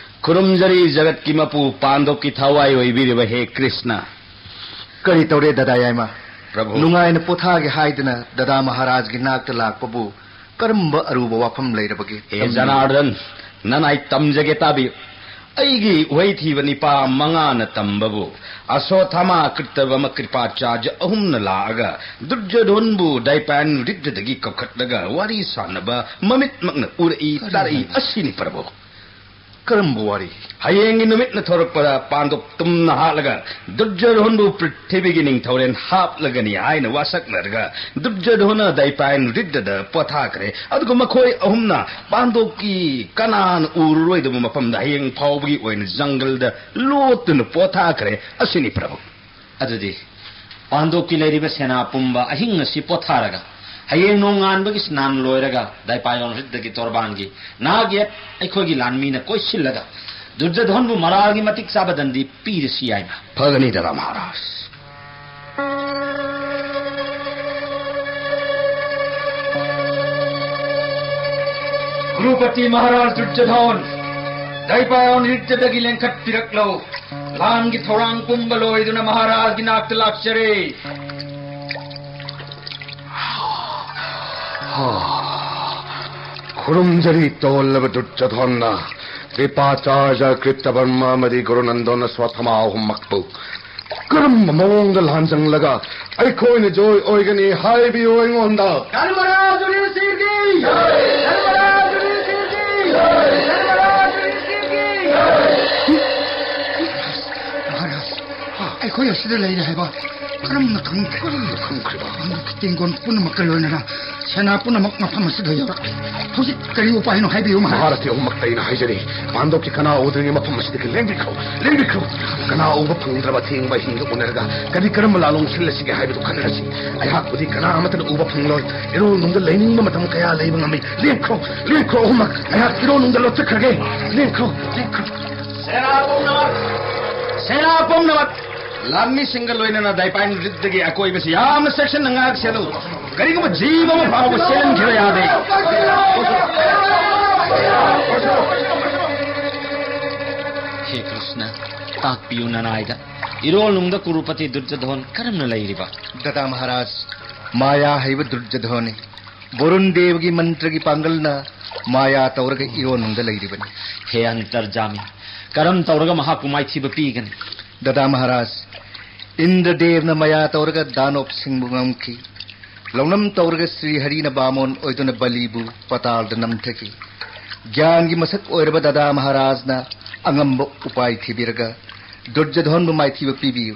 ꯈꯨꯔꯨꯝꯖꯔꯤ ꯖꯒꯠꯀꯤ ꯃꯄꯨ ꯄꯥꯟꯗꯣꯞꯀꯤ ꯊꯋꯥꯏ ꯑꯣꯏꯕꯤꯔꯤꯕ ꯍꯦ ꯀ꯭ꯔꯤꯁꯅ꯫ ꯀꯔꯤ ꯇꯧꯔꯦ ꯗꯥꯗꯥ ꯌꯥꯏꯃ? ꯄ꯭ꯔꯚꯨ꯫ ꯅꯨꯡꯉꯥꯏꯅ ꯄꯣꯊꯥꯒꯦ ꯍꯥꯏꯗꯅ ꯗꯥꯗꯥ ꯃꯍꯥꯔꯥꯖꯒꯤ ꯅꯥꯛꯇ ꯂꯥꯛꯄꯕꯨ ꯀꯔꯝꯕ ꯑꯔꯨꯕ ꯋꯥꯐꯝ ꯂꯩꯔꯕꯒꯦ? ꯍꯦ ꯇꯝꯕꯤꯌꯨ꯫ ꯖꯅꯥꯔꯗꯟ, ꯅꯅꯥꯏ ꯇꯝꯖꯒꯦ ꯇꯥꯕꯤꯌꯨ꯫ ꯑꯩꯒꯤ ꯎꯍꯩ ꯊꯤꯕ ꯅꯤꯄꯥ ꯃꯉꯥꯅ ꯇꯝꯕꯕꯨ ꯑꯁꯣꯊꯥꯃꯥ, ꯀ꯭ꯔꯤꯇꯕꯃ, ꯀ꯭ꯔꯤꯄꯥꯆꯥꯔꯖ ꯑꯍꯨꯝꯅ ꯂꯥꯛꯑꯒ ꯗꯨꯔꯖꯣꯙꯟꯕꯨ ꯗꯥꯏꯄꯥꯟ ꯔꯤꯛꯇꯗꯒꯤ ꯀꯧꯈꯠꯂꯒ ꯋꯥꯔꯤ ꯁꯥꯟꯅꯕ ꯃꯃꯤꯠꯃꯛꯅ ꯎꯔꯛꯏ, ꯀꯔꯤ ꯇꯥꯔꯛꯏ ꯍꯥꯏꯕ? ꯑꯁꯤꯅꯤ ꯄ꯭ꯔꯚꯨ꯫ ꯀꯔꯝꯕ ꯋꯥꯔꯤ? ꯍꯌꯦꯡꯒꯤ ꯅꯨꯃꯤꯠꯅ ꯊꯣꯔꯛꯄꯗ ꯄꯥꯟꯗꯣꯞ ꯇꯨꯝꯅ ꯍꯥꯠꯂꯒ ꯗꯨꯔꯖꯣꯙꯟꯕꯨ ꯄ꯭ꯔꯤꯊꯤꯕꯤꯒꯤ ꯅꯤꯡꯊꯧꯔꯦꯜ ꯍꯥꯞꯂꯒꯅꯤ ꯍꯥꯏꯅ ꯋꯥꯁꯛꯅꯔꯒ, ꯗꯨꯔꯖꯣꯙꯅ ꯗꯥꯏꯄꯥꯌꯟ ꯔꯤꯗꯗ ꯄꯣꯊꯥꯈ꯭ꯔꯦ꯫ ꯑꯗꯨꯒ ꯃꯈꯣꯏ ꯑꯍꯨꯝꯅ ꯄꯥꯟꯗꯣꯞꯀꯤ ꯀꯅꯥꯅ ꯎꯔꯔꯣꯏꯗꯕ ꯃꯐꯝꯗ ꯍꯌꯦꯡ ꯐꯥꯎꯕꯒꯤ ꯑꯣꯏꯅ ꯖꯪꯒꯜꯗ ꯂꯣꯠꯇꯨꯅ ꯄꯣꯊꯥꯈ꯭ꯔꯦ꯫ ꯑꯁꯤꯅꯤ, ꯄ꯭ꯔꯚꯨ꯫ ꯑꯗꯨꯗꯤ ꯄꯥꯟꯗꯣꯞꯀꯤ ꯂꯩꯔꯤꯕ ꯁꯦꯅꯥ ꯄꯨꯝꯕ ꯑꯍꯤꯡ ꯑꯁꯤ ꯄꯣꯊꯥꯔꯒ, ꯍꯌꯦꯡ ꯅꯣꯡꯉꯥꯟꯕꯒꯤ ꯁ꯭ꯅꯥꯟ ꯂꯣꯏꯔꯒ, ꯗꯥꯏꯄꯥꯌꯣꯟ ꯔꯤꯗꯗꯒꯤ ꯇꯣꯔꯕꯥꯟꯒꯤ ꯅꯥꯛ ꯌꯦꯠ ꯑꯩꯈꯣꯏꯒꯤ ꯂꯥꯟꯃꯤꯅ ꯀꯣꯏꯁꯤꯜꯂꯒ, ꯗꯨꯔꯖꯣꯙꯟꯕꯨ ꯃꯔꯥꯜꯒꯤ ꯃꯇꯤꯛ ꯆꯥꯕ ꯗꯟꯗꯤ ꯄꯤꯔꯁꯤ ꯍꯥꯏꯅ꯫ ꯐꯒꯅꯤ, ꯗꯗꯥ ꯃꯍꯥꯔꯥꯖ꯫ ꯀ꯭ꯔꯨꯄꯇꯤ ꯃꯍꯥꯔꯥꯖ ꯗꯨꯔꯖꯣꯙꯟ, ꯗꯥꯏꯄꯥꯌꯣꯟ ꯔꯤꯗꯗꯒꯤ ꯂꯦꯡꯈꯠꯄꯤꯔꯛꯂꯣ꯫ ꯂꯥꯟꯒꯤ ꯊꯧꯔꯥꯡ ꯄꯨꯝꯕ ꯂꯣꯏꯗꯨꯅ ꯃꯍꯥꯔꯥꯖꯒꯤ ꯅꯥꯛꯇ ꯂꯥꯛꯆꯔꯦ꯫ ꯈꯨꯔꯨꯝꯖꯔꯤ, ꯇꯣꯜꯂꯕ ꯗꯨꯔꯖꯣꯙꯟꯅ, ꯀ꯭ꯔꯤꯄꯥꯆꯥꯔꯖ, ꯀ꯭ꯔꯤꯇꯕꯔꯃ ꯑꯃꯗꯤ ꯒꯨꯔꯨꯅꯟꯗꯣꯟ ꯑꯁ꯭ꯋꯠꯊꯃꯥ ꯑꯍꯨꯝꯃꯛꯄꯨ꯫ ꯀꯔꯝꯕ ꯃꯑꯣꯡꯗ ꯂꯥꯟꯖꯪꯂꯒ ꯑꯩꯈꯣꯏꯅ ꯖꯣꯏ ꯑꯣꯏꯒꯅꯤ ꯍꯥꯏꯕꯤꯌꯨ ꯑꯩꯉꯣꯟꯗ꯫ ꯙꯔꯃꯔꯥꯖ ꯌꯨꯙꯤꯁꯊꯤꯔꯒꯤ! ꯙꯔꯃꯔꯥꯖ ꯌꯨꯙꯤꯁꯊꯤꯔꯒꯤ! ꯙꯔꯃꯔꯥꯖ ꯌꯨꯙꯤꯁꯊꯤꯔꯒꯤ! ꯃꯍꯥꯔꯥꯖ, ꯑꯩꯈꯣꯏ ꯑꯁꯤꯗ ꯂꯩꯔꯦ ꯍꯥꯏꯕ ꯀꯔꯝꯅ ꯈꯪꯈ꯭ꯔꯦ? ꯀꯔꯝꯅ ꯈꯪꯈ꯭ꯔꯤꯕ? ꯄꯥꯟꯗꯣꯞꯀꯤ ꯇꯦꯡꯒꯣꯟ ꯄꯨꯝꯅꯃꯛꯀ ꯂꯣꯏꯅꯅ ꯁꯦꯅꯥ ꯄꯨꯝꯅꯃꯛ ꯃꯐꯝ ꯑꯁꯤꯗ ꯌꯧꯔꯛꯂꯦ꯫ ꯍꯧꯖꯤꯛ ꯀꯔꯤ ꯎꯄꯥꯏꯅꯣ ꯍꯥꯏꯕꯤꯌꯨ, ꯃꯍꯥꯔꯥꯖ꯫ ꯃꯍꯥꯔꯊꯤ ꯑꯍꯨꯝꯃꯛꯇ ꯑꯩꯅ ꯍꯥꯏꯖꯔꯤ, ꯄꯥꯟꯗꯣꯞꯀꯤ ꯀꯅꯥ ꯎꯗ꯭ꯔꯤꯉꯩ ꯃꯐꯝ ꯑꯁꯤꯗꯒꯤ ꯂꯦꯡꯕꯤꯈ꯭ꯔꯣ, ꯂꯦꯡꯕꯤꯈ꯭ꯔꯣ꯫ ꯀꯅꯥ ꯎꯕ ꯐꯪꯗ꯭ꯔꯕ ꯑꯊꯦꯡꯕ ꯑꯍꯤꯡꯗ ꯎꯅꯔꯒ ꯀꯔꯤ ꯀꯔꯝꯕ ꯂꯥꯂꯣꯡ ꯁꯤꯜꯂꯁꯤꯒꯦ ꯍꯥꯏꯕꯗꯨ ꯈꯟꯅꯔꯁꯤ꯫ ꯑꯩꯍꯥꯛꯄꯨꯗꯤ ꯀꯅꯥ ꯑꯃꯠꯇꯅ ꯎꯕ ꯐꯪꯂꯣꯏ꯫ ꯏꯔꯣꯜ ꯅꯨꯡꯗ ꯂꯩꯅꯤꯡꯕ ꯃꯇꯝ ꯀꯌꯥ ꯂꯩꯕ ꯉꯝꯃꯤ꯫ ꯂꯦꯡꯈ꯭ꯔꯣ, ꯂꯦꯡꯈ꯭ꯔꯣ ꯑꯍꯨꯝꯃꯛ꯫ ꯑꯩꯍꯥꯛ ꯏꯔꯣꯜ ꯅꯨꯡꯗ ꯂꯣꯠꯆꯈ꯭ꯔꯒꯦ꯫ ꯂꯦꯡꯈ꯭ꯔꯣ, ꯂꯦꯡꯈ꯭ꯔꯣ꯫ ꯁꯦꯅꯥ ꯄꯨꯝꯅꯃꯛ! ꯁꯦꯅꯥ ꯄꯨꯝꯅꯃꯛ! ꯂꯥꯟꯃꯤꯁꯤꯡꯒ ꯂꯣꯏꯅꯅ ꯗꯥꯏꯄꯥꯏꯟ ꯔꯤꯗꯒꯤ ꯑꯀꯣꯏꯕꯁꯤ ꯌꯥꯝꯅ ꯆꯦꯛꯁꯤꯟꯅ ꯉꯥꯛ ꯁꯦꯜꯂꯨ꯫ ꯀꯔꯤꯒꯨꯝꯕ ꯖꯤꯕ ꯑꯃ ꯐꯥꯎꯕ ꯆꯦꯜꯍꯟꯈꯤꯕ ꯌꯥꯗꯦ꯫ ꯍꯦ ꯀ꯭ꯔꯤꯁꯅ, ꯇꯥꯛꯄꯤꯌꯨ ꯅꯅꯥꯏꯗ꯫ ꯏꯔꯣꯜꯅꯨꯡꯗ ꯀꯨꯔꯨꯄꯇꯤ ꯗꯨꯔꯖꯣꯙꯣꯟ ꯀꯔꯝꯅ ꯂꯩꯔꯤꯕ? ꯗꯗꯥ ꯃꯍꯥꯔꯥꯖ, ꯃꯥꯌꯥ ꯍꯩꯕ ꯗꯨꯔꯖꯣꯙꯣꯟꯅꯤ꯫ ꯕꯣꯔꯨꯟ ꯗꯦꯕꯒꯤ ꯃꯟꯇ꯭ꯔꯒꯤ ꯄꯥꯡꯒꯜꯅ ꯃꯥꯌꯥ ꯇꯧꯔꯒ ꯏꯔꯣꯟꯅꯨꯡꯗ ꯂꯩꯔꯤꯕꯅꯤ꯫ ꯍꯦ ꯑꯟꯇꯔꯖꯥꯃꯤ, ꯀꯔꯝ ꯇꯧꯔꯒ ꯃꯍꯥꯛꯄꯨ ꯃꯥꯏꯊꯤꯕ ꯄꯤꯒꯅꯤ? ꯗꯗꯥ ꯃꯍꯥꯔꯥꯖ, ꯏꯟꯗ꯭ꯔꯗꯦꯕꯅ ꯃꯌꯥ ꯇꯧꯔꯒ ꯗꯥꯅꯣꯞꯁꯤꯡꯕꯨ ꯉꯝꯈꯤ꯫ ꯂꯧꯅꯝ ꯇꯧꯔꯒ ꯁ꯭ꯔꯤ ꯍꯔꯤꯅ ꯕꯥꯃꯣꯟ ꯑꯣꯏꯗꯨꯅ ꯕꯂꯤꯕꯨ ꯄꯇꯥꯜꯗ ꯅꯝꯊꯈꯤ꯫ ꯒ꯭ꯌꯥꯟꯒꯤ ꯃꯁꯛ ꯑꯣꯏꯔꯕ ꯗꯥꯗꯥ ꯃꯍꯥꯔꯥꯖꯅ ꯑꯉꯝꯕ ꯎꯄꯥꯏ ꯊꯤꯕꯤꯔꯒ ꯗꯨꯔꯖꯣꯙꯟꯕꯨ ꯃꯥꯏꯊꯤꯕ ꯄꯤꯕꯤꯌꯨ꯫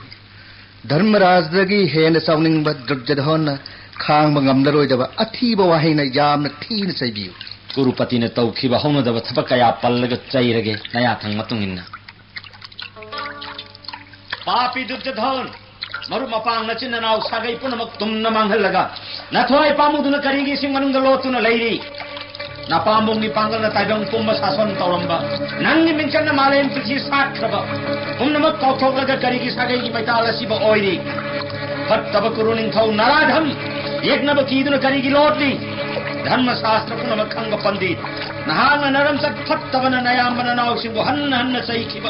ꯙꯔꯃꯔꯥꯖꯗꯒꯤ ꯍꯦꯟꯅ ꯆꯥꯎꯅꯤꯡꯕ ꯗꯨꯔꯖꯣꯙꯟꯅ ꯈꯥꯡꯕ ꯉꯝꯂꯔꯣꯏꯗꯕ ꯑꯊꯤꯕ ꯋꯥꯍꯩꯅ ꯌꯥꯝꯅ ꯊꯤꯅ ꯆꯩꯕꯤꯌꯨ꯫ ꯀꯨꯔꯨꯄꯇꯤꯅ ꯇꯧꯈꯤꯕ ꯍꯧꯅꯗꯕ ꯊꯕꯛ ꯀꯌꯥ ꯄꯜꯂꯒ ꯆꯩꯔꯒꯦ, ꯅꯌꯥꯊꯪ ꯃꯇꯨꯡ ꯏꯟꯅ꯫ ꯄꯥꯄꯤ ꯗꯨꯔꯖꯣꯙꯟ, ꯃꯔꯨꯞ ꯃꯄꯥꯡ ꯅꯆꯤꯟ ꯅꯅꯥꯎ ꯁꯥꯒꯩ ꯄꯨꯝꯅꯃꯛ ꯇꯨꯝꯅ ꯃꯥꯡꯍꯜꯂꯒ ꯅꯊ꯭ꯋꯥꯏ ꯄꯥꯝꯃꯨꯗꯨꯅ ꯀꯔꯤꯒꯤ ꯏꯁꯤꯡ ꯃꯅꯨꯡꯗ ꯂꯣꯠꯇꯨꯅ ꯂꯩꯔꯤ? ꯅꯄꯥꯝꯕꯣꯝꯒꯤ ꯄꯥꯡꯒꯜꯅ ꯇꯥꯏꯕꯪ ꯄꯨꯝꯕ ꯁꯥꯁꯣꯟ ꯇꯧꯔꯝꯕ, ꯅꯪꯒꯤ ꯃꯤꯡꯆꯠꯅ ꯃꯥꯂꯦꯝ ꯄ꯭ꯔꯤꯊꯤ ꯁꯥꯠꯈ꯭ꯔꯕ ꯄꯨꯝꯅꯃꯛ ꯀꯥꯎꯊꯣꯛꯂꯒ ꯀꯔꯤꯒꯤ ꯁꯥꯒꯩꯒꯤ ꯃꯩꯇꯥꯜ ꯑꯁꯤꯕꯨ ꯑꯣꯏꯔꯤ? ꯐꯠꯇꯕ ꯀꯨꯔꯨ ꯅꯤꯡꯊꯧ ꯅꯔꯥꯙꯝ, ꯌꯦꯛꯅꯕ ꯀꯤꯗꯨꯅ ꯀꯔꯤꯒꯤ ꯂꯣꯠꯂꯤ? ꯙꯔꯃ ꯁꯥꯁꯇ꯭ꯔ ꯄꯨꯝꯅꯃꯛ ꯈꯪꯕ ꯄꯟꯗꯤꯠ, ꯅꯍꯥꯛꯅ ꯅꯔꯝꯆꯠ ꯐꯠꯇꯕꯅ ꯅꯌꯥꯝꯕ ꯅꯅꯥꯎꯁꯤꯡꯕꯨ ꯍꯟꯅ ꯍꯟꯅ ꯆꯩꯈꯤꯕ꯫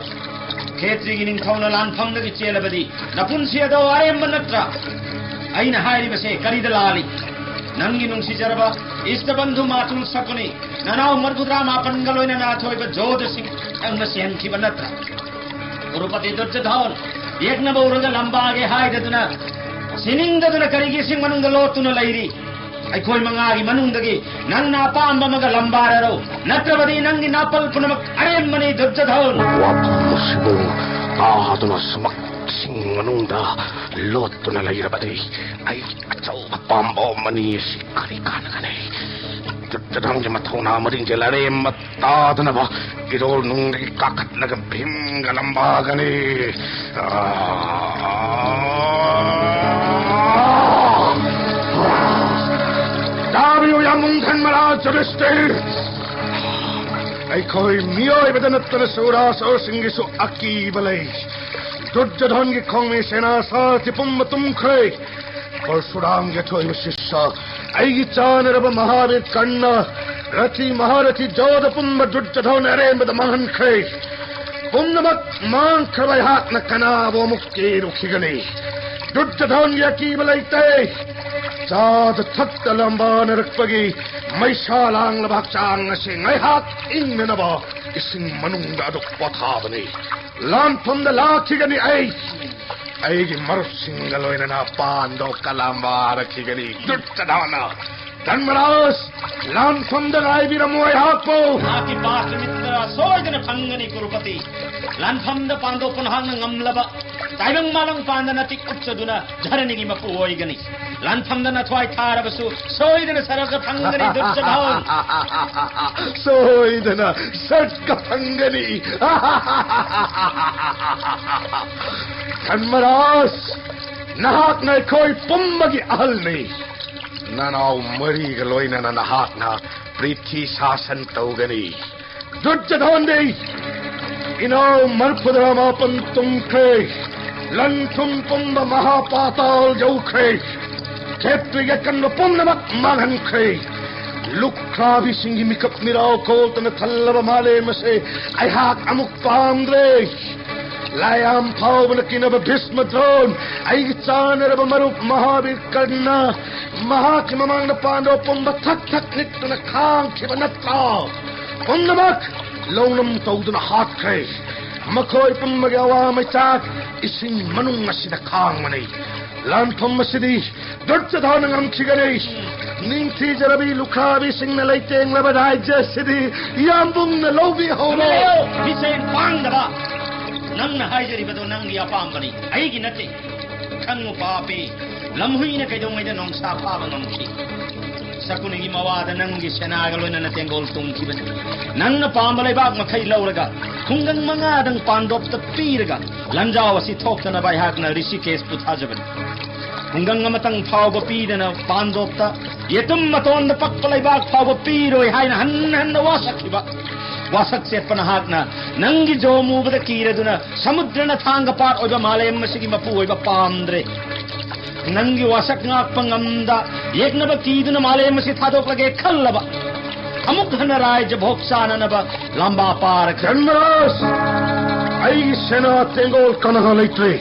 ꯈꯦꯇ꯭ꯔꯤꯒꯤ ꯅꯤꯡꯊꯧꯅ ꯂꯥꯟꯐꯝꯗꯒꯤ ꯆꯦꯜꯂꯕꯗꯤ ꯅꯄꯨꯟꯁꯤ ꯑꯗꯣ ꯑꯔꯦꯝꯕ ꯅꯠꯇ꯭ꯔꯥ? ꯑꯩꯅ ꯍꯥꯏꯔꯤꯕꯁꯦ ꯀꯔꯤꯗ ꯂꯥꯜꯂꯤ? ꯅꯪꯒꯤ ꯅꯨꯡꯁꯤꯖꯔꯕ ꯏꯁꯇꯕꯟꯙꯨ ꯃꯥꯇꯨꯜ ꯁꯀꯨꯅꯤ, ꯅꯅꯥꯎ ꯃꯔꯐꯨꯇꯔꯥ ꯃꯥꯄꯟꯒ ꯂꯣꯏꯅꯅ ꯑꯊꯣꯏꯕ ꯖꯣꯙꯁꯤꯡ ꯅꯪꯅ ꯁꯤꯍꯟꯈꯤꯕ ꯅꯠꯇ꯭ꯔꯥ? ꯀꯨꯔꯨꯄꯇꯤ ꯗꯨꯔꯖꯣꯙꯟ, ꯌꯦꯛꯅꯕ ꯎꯔꯒ ꯂꯝꯕꯥꯒꯦ ꯍꯥꯏꯗꯗꯨꯅ, ꯁꯤꯅꯤꯡꯗꯗꯨꯅ ꯀꯔꯤꯒꯤ ꯏꯁꯤꯡ ꯃꯅꯨꯡꯗ ꯂꯣꯠꯇꯨꯅ ꯂꯩꯔꯤ? ꯑꯩꯈꯣꯏ ꯃꯉꯥꯒꯤ ꯃꯅꯨꯡꯗꯒꯤ ꯅꯪꯅ ꯑꯄꯥꯝꯕ ꯑꯃꯒ ꯂꯝꯕꯥꯔꯔꯣ, ꯅꯠꯇ꯭ꯔꯕꯗꯤ ꯅꯪꯒꯤ ꯅꯥꯄꯜ ꯄꯨꯝꯅꯃꯛ ꯑꯔꯦꯝꯕꯅꯤ ꯗꯨꯔꯖꯣꯙꯟ꯫ ꯋꯥꯐꯝ ꯑꯁꯤꯕꯨ ꯇꯥꯗꯨꯅ ꯁꯨꯃꯛ ꯏꯁꯤꯡ ꯃꯅꯨꯡꯗ ꯂꯣꯠꯇꯨꯅ ꯂꯩꯔꯕꯗꯤ ꯑꯩꯒꯤ ꯑꯆꯧꯕ ꯄꯥꯝꯕꯣꯝ ꯑꯅꯤ ꯑꯁꯤ ꯀꯔꯤ ꯀꯥꯟꯅꯒꯅꯤ? ꯗꯨꯔꯖꯣꯙꯟꯒꯤ ꯃꯊꯧꯅꯥ ꯃꯔꯤꯡꯖꯦꯜ ꯑꯔꯦꯝꯕ ꯇꯥꯗꯅꯕ ꯏꯔꯣꯜ ꯅꯨꯡꯗꯒꯤ ꯀꯥꯈꯠꯂꯒ ꯚꯤꯝꯒ ꯂꯝꯕꯥꯒꯅꯤ꯫ ꯑꯥ! ꯇꯥꯕꯤꯌꯨ, ꯌꯥꯝꯕꯨꯡ ꯙꯔꯃꯔꯥꯖ ꯌꯨꯙꯤꯁꯇꯤꯔ꯫ ꯑꯩꯈꯣꯏ ꯃꯤꯑꯣꯏꯕꯗ ꯅꯠꯇꯅꯁꯨ ꯔꯥꯁꯣꯔꯁꯤꯡꯒꯤꯁꯨ ꯑꯀꯤꯕ ꯂꯩ꯫ ꯗꯨꯔꯖꯣꯙꯟꯒꯤ ꯈꯣꯡꯃꯤ ꯁꯦꯅꯥ ꯁꯥꯔꯊꯤ ꯄꯨꯝꯕ ꯇꯨꯝꯈ꯭ꯔꯦ꯫ ꯄꯔꯁꯨꯔꯥꯝꯒꯤ ꯑꯊꯣꯏꯕ ꯁꯤꯁ꯭ꯌ, ꯑꯩꯒꯤ ꯆꯥꯟꯅꯔꯕ ꯃꯍꯥꯕꯤꯔ ꯀꯔꯅ, ꯔꯊꯤ ꯃꯍꯥꯔꯊꯤ ꯖꯣꯙ ꯄꯨꯝꯕ ꯗꯨꯔꯖꯣꯙꯟ ꯑꯔꯦꯝꯕꯗ ꯃꯥꯡꯍꯟꯈ꯭ꯔꯦ꯫ ꯄꯨꯝꯅꯃꯛ ꯃꯥꯡꯈ꯭ꯔꯕ ꯑꯩꯍꯥꯛꯅ ꯀꯅꯥꯕꯨ ꯑꯃꯨꯛ ꯀꯤꯔꯨꯈꯤꯒꯅꯤ? ꯗꯨꯔꯖꯣꯙꯟꯒꯤ ꯑꯀꯤꯕ ꯂꯩꯇꯦ꯫ ꯆꯥꯗ ꯊꯛꯇ ꯂꯝꯕꯥꯅꯔꯛꯄꯒꯤ ꯃꯩꯁꯥ ꯂꯥꯡꯂꯕ ꯍꯛꯆꯥꯡ ꯑꯁꯤ ꯉꯥꯏꯍꯥꯛ ꯏꯪꯅꯅꯕ ꯏꯁꯤꯡ ꯃꯅꯨꯡꯗ ꯑꯗꯨꯛ ꯄꯣꯊꯥꯕꯅꯤ꯫ ꯂꯥꯟꯐꯝꯗ ꯂꯥꯛꯈꯤꯒꯅꯤ ꯑꯩ꯫ ꯑꯩꯒꯤ ꯃꯔꯨꯞꯁꯤꯡꯒ ꯂꯣꯏꯅꯅ ꯄꯥꯟꯗꯣꯞꯀ ꯂꯥꯝꯕꯥꯔꯛꯈꯤꯒꯅꯤ꯫ ꯗꯨꯔꯖꯣꯙꯅ, ꯙꯔꯃꯔꯥꯖ, ꯂꯥꯟꯐꯝꯗ ꯉꯥꯏꯕꯤꯔꯝꯃꯣ ꯑꯩꯍꯥꯛꯄꯨ꯫ ꯃꯍꯥꯛꯀꯤ ꯄꯥꯁ ꯅꯨꯃꯤꯠꯇꯨꯗ ꯁꯣꯏꯗꯅ ꯐꯪꯒꯅꯤ, ꯀꯨꯔꯨꯄꯇꯤ꯫ ꯂꯥꯟꯐꯝꯗ ꯄꯥꯟꯗꯣꯞꯄ ꯅꯍꯥꯛꯅ ꯉꯝꯂꯕ, ꯇꯥꯏꯕꯪ ꯃꯥꯂꯪ ꯄꯥꯟꯗꯅ ꯇꯤꯛ ꯎꯠꯆꯗꯨꯅ ꯙꯔꯅꯤꯒꯤ ꯃꯄꯨ ꯑꯣꯏꯒꯅꯤ꯫ ꯂꯥꯟꯐꯝꯗ ꯅꯊ꯭ꯋꯥꯏ ꯊꯥꯔꯕꯁꯨ ꯁꯣꯏꯗꯅ ꯁꯔꯒ ꯐꯪꯒꯅꯤ, ꯗꯨꯔꯖꯙꯣꯟ꯫ ꯁꯣꯏꯗꯅ ꯁꯔꯒ ꯐꯪꯒꯅꯤ꯫ ꯙꯔꯃꯔꯥꯖ, ꯅꯍꯥꯛꯅ ꯑꯩꯈꯣꯏ ꯄꯨꯝꯕꯒꯤ ꯑꯍꯜꯅꯤ꯫ ꯅꯅꯥꯎ ꯃꯔꯤꯒ ꯂꯣꯏꯅꯅ ꯅꯍꯥꯛꯅ ꯄ꯭ꯔꯤꯊꯤ ꯁꯥꯁꯟ ꯇꯧꯒꯅꯤ꯫ ꯗꯨꯔꯖꯙꯣꯟꯗꯤ ꯏꯅꯥꯎ ꯃꯔꯐꯨꯗ꯭ꯔꯥ ꯃꯥꯄꯟ ꯇꯨꯝꯈ꯭ꯔꯦ꯫ ꯂꯟ ꯊꯨꯝ ꯄꯨꯝꯕ ꯃꯍꯥꯄꯥꯇꯥꯜ ꯌꯧꯈ꯭ꯔꯦ꯫ ꯈꯦꯇ꯭ꯔꯤꯒꯤ ꯑꯀꯟꯕ ꯄꯨꯝꯅꯃꯛ ꯃꯥꯡꯍꯟꯈ꯭ꯔꯦ꯫ ꯂꯨꯈ꯭ꯔꯥꯕꯤꯁꯤꯡꯒꯤ ꯃꯤꯀꯞ ꯃꯤꯔꯥꯎ ꯀꯣꯜꯇꯅ ꯊꯜꯂꯕ ꯃꯥꯂꯦꯝ ꯑꯁꯦ ꯑꯩꯍꯥꯛ ꯑꯃꯨꯛ ꯄꯥꯝꯗ꯭ꯔꯦ꯫ ꯂꯥꯏꯌꯥꯝ ꯐꯥꯎꯕꯅ ꯀꯤꯅꯕ ꯚꯤꯁꯃ ꯗ꯭ꯔꯣꯟ, ꯑꯩꯒꯤ ꯆꯥꯟꯅꯔꯕ ꯃꯔꯨꯞ ꯃꯍꯥꯕꯤꯔ ꯀꯔꯅ, ꯃꯍꯥꯛꯀꯤ ꯃꯃꯥꯡꯗ ꯄꯥꯟꯗꯣꯞ ꯄꯨꯝꯕ ꯊꯛ ꯊꯛ ꯅꯤꯛꯇꯨꯅ ꯈꯥꯡꯈꯤꯕ ꯅꯠꯇ꯭ꯔꯣ? ꯄꯨꯝꯅꯃꯛ ꯂꯧꯅꯝ ꯇꯧꯗꯨꯅ ꯍꯥꯠꯈ꯭ꯔꯦ꯫ ꯃꯈꯣꯏ ꯄꯨꯝꯕꯒꯤ ꯑꯋꯥ ꯃꯩꯆꯥꯛ ꯏꯁꯤꯡ ꯃꯅꯨꯡ ꯑꯁꯤꯗ ꯈꯥꯡꯕꯅꯤ꯫ ꯂꯥꯟꯐꯝ ꯑꯁꯤꯗꯤ ꯗꯨꯔꯖꯙꯣꯟꯅ ꯉꯝꯈꯤꯒꯅꯤ꯫ ꯅꯤꯡꯊꯤꯖꯔꯕꯤ ꯂꯨꯈ꯭ꯔꯥꯕꯤꯁꯤꯡꯅ ꯂꯩꯇꯦꯡꯂꯕ ꯔꯥꯖ꯭ꯌ ꯑꯁꯤꯗꯤ ꯌꯥꯝꯕꯨꯡꯅ ꯂꯧꯕꯤꯍꯧꯔꯣ꯫ ꯈꯨꯝꯂꯦꯑꯣ, ꯃꯤꯁꯦꯟ ꯄꯥꯡꯗꯕ꯫ ꯅꯪꯅ ꯍꯥꯏꯖꯔꯤꯕꯗꯣ ꯅꯪꯒꯤ ꯑꯄꯥꯝꯕꯅꯤ, ꯑꯩꯒꯤ ꯅꯠꯇꯦ꯫ ꯈꯪꯉꯨ ꯄꯥꯄꯤ, ꯂꯝꯍꯨꯏꯅ ꯀꯩꯗꯧꯉꯩꯗ ꯅꯣꯡꯁꯥ ꯐꯥꯕ ꯉꯝꯈꯤ? ꯁꯀꯨꯅꯤꯒꯤ ꯃꯋꯥꯗ ꯅꯪꯒꯤ ꯁꯦꯅꯥꯒ ꯂꯣꯏꯅꯅ ꯇꯦꯡꯒꯣꯜ ꯇꯨꯝꯈꯤꯕꯅꯤ꯫ ꯅꯪꯅ ꯄꯥꯝꯕ ꯂꯩꯕꯥꯛ ꯃꯈꯩ ꯂꯧꯔꯒ, ꯈꯨꯡꯒꯪ ꯃꯉꯥꯗꯪ ꯄꯥꯟꯗꯣꯞꯇ ꯄꯤꯔꯒ, ꯂꯟꯖꯥꯎ ꯑꯁꯤ ꯊꯣꯛꯇꯅꯕ ꯑꯩꯍꯥꯛꯅ ꯔꯤꯁꯤꯀꯦꯁꯄꯨ ꯊꯥꯖꯕꯅꯤ꯫ ꯈꯨꯡꯒꯪ ꯑꯃꯇꯪ ꯐꯥꯎꯕ ꯄꯤꯗꯅ ꯄꯥꯟꯗꯣꯞꯇ, ꯌꯦꯇꯨꯝ ꯃꯇꯣꯟꯗ ꯄꯛꯄ ꯂꯩꯕꯥꯛ ꯐꯥꯎꯕ ꯄꯤꯔꯣꯏ ꯍꯥꯏꯅ ꯍꯟꯅ ꯍꯟꯅ ꯋꯥꯁꯛꯈꯤꯕ, ꯋꯥꯁꯛ ꯆꯦꯠꯄ ꯅꯍꯥꯛꯅ ꯅꯪꯒꯤ ꯖꯣꯝ ꯎꯕꯗ ꯀꯤꯔꯗꯨꯅ ꯁꯃꯨꯗ꯭ꯔꯅ ꯊꯥꯡꯒ ꯄꯥꯠ ꯑꯣꯏꯕ ꯃꯥꯂꯦꯝ ꯑꯁꯤꯒꯤ ꯃꯄꯨ ꯑꯣꯏꯕ ꯄꯥꯝꯗ꯭ꯔꯦ꯫ ꯅꯪꯒꯤ ꯋꯥꯁꯛ ꯉꯥꯛꯄ ꯉꯝꯗ ꯌꯦꯛꯅꯕ ꯀꯤꯗꯨꯅ ꯃꯥꯂꯦꯝ ꯑꯁꯤ ꯊꯥꯗꯣꯛꯂꯒꯦ ꯈꯜꯂꯕ, ꯑꯃꯨꯛ ꯍꯟꯅ ꯔꯥꯏꯖ ꯚꯣꯛ ꯆꯥꯅꯅꯕ ꯂꯥꯝꯕꯥ ꯄꯥꯔꯈ꯭ꯔꯦ꯫ ꯙꯔꯃꯔꯥꯖ, ꯑꯩꯒꯤ ꯁꯦꯅꯥ ꯇꯦꯡꯒꯣꯜ ꯀꯅꯥ ꯂꯩꯇ꯭ꯔꯦ꯫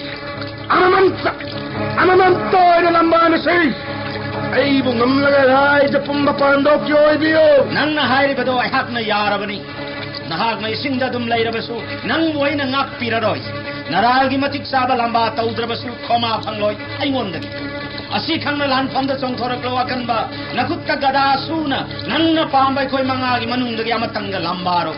ꯑꯅꯃꯟꯇ, ꯑꯅꯃꯟꯇ ꯑꯣꯏꯅ ꯂꯝꯕꯥꯅꯁꯤ꯫ ꯑꯩꯕꯨ ꯉꯝꯂꯒ ꯔꯥꯏꯖ ꯄꯨꯝꯕ ꯄꯥꯟꯗꯣꯞꯀꯤ ꯑꯣꯏꯕꯤꯌꯨ꯫ ꯅꯪꯅ ꯍꯥꯏꯔꯤꯕꯗꯣ ꯑꯩꯍꯥꯛꯅ ꯌꯥꯔꯕꯅꯤ꯫ ꯅꯍꯥꯛꯅ ꯏꯁꯤꯡꯗ ꯑꯗꯨꯝ ꯂꯩꯔꯕꯁꯨ ꯅꯪꯕꯨ ꯑꯩꯅ ꯉꯥꯛꯄꯤꯔꯔꯣꯏ꯫ ꯅꯔꯥꯜꯒꯤ ꯃꯇꯤꯛ ꯆꯥꯕ ꯂꯝꯕꯥ ꯇꯧꯗ꯭ꯔꯕꯁꯨ ꯈꯣꯃꯥ ꯐꯪꯂꯣꯏ ꯑꯩꯉꯣꯟꯗꯒꯤ꯫ ꯑꯁꯤ ꯈꯪꯅ ꯂꯥꯟꯐꯝꯗ ꯆꯣꯡꯊꯣꯔꯛꯂꯣ ꯑꯀꯟꯕ, ꯅꯈꯨꯠꯇ ꯒꯗꯥ ꯁꯨꯅ, ꯅꯪꯅ ꯄꯥꯝꯕ ꯑꯩꯈꯣꯏ ꯃꯉꯥꯒꯤ ꯃꯅꯨꯡꯗꯒꯤ ꯑꯃꯇꯪꯒ ꯂꯥꯝꯕꯥꯔꯣ꯫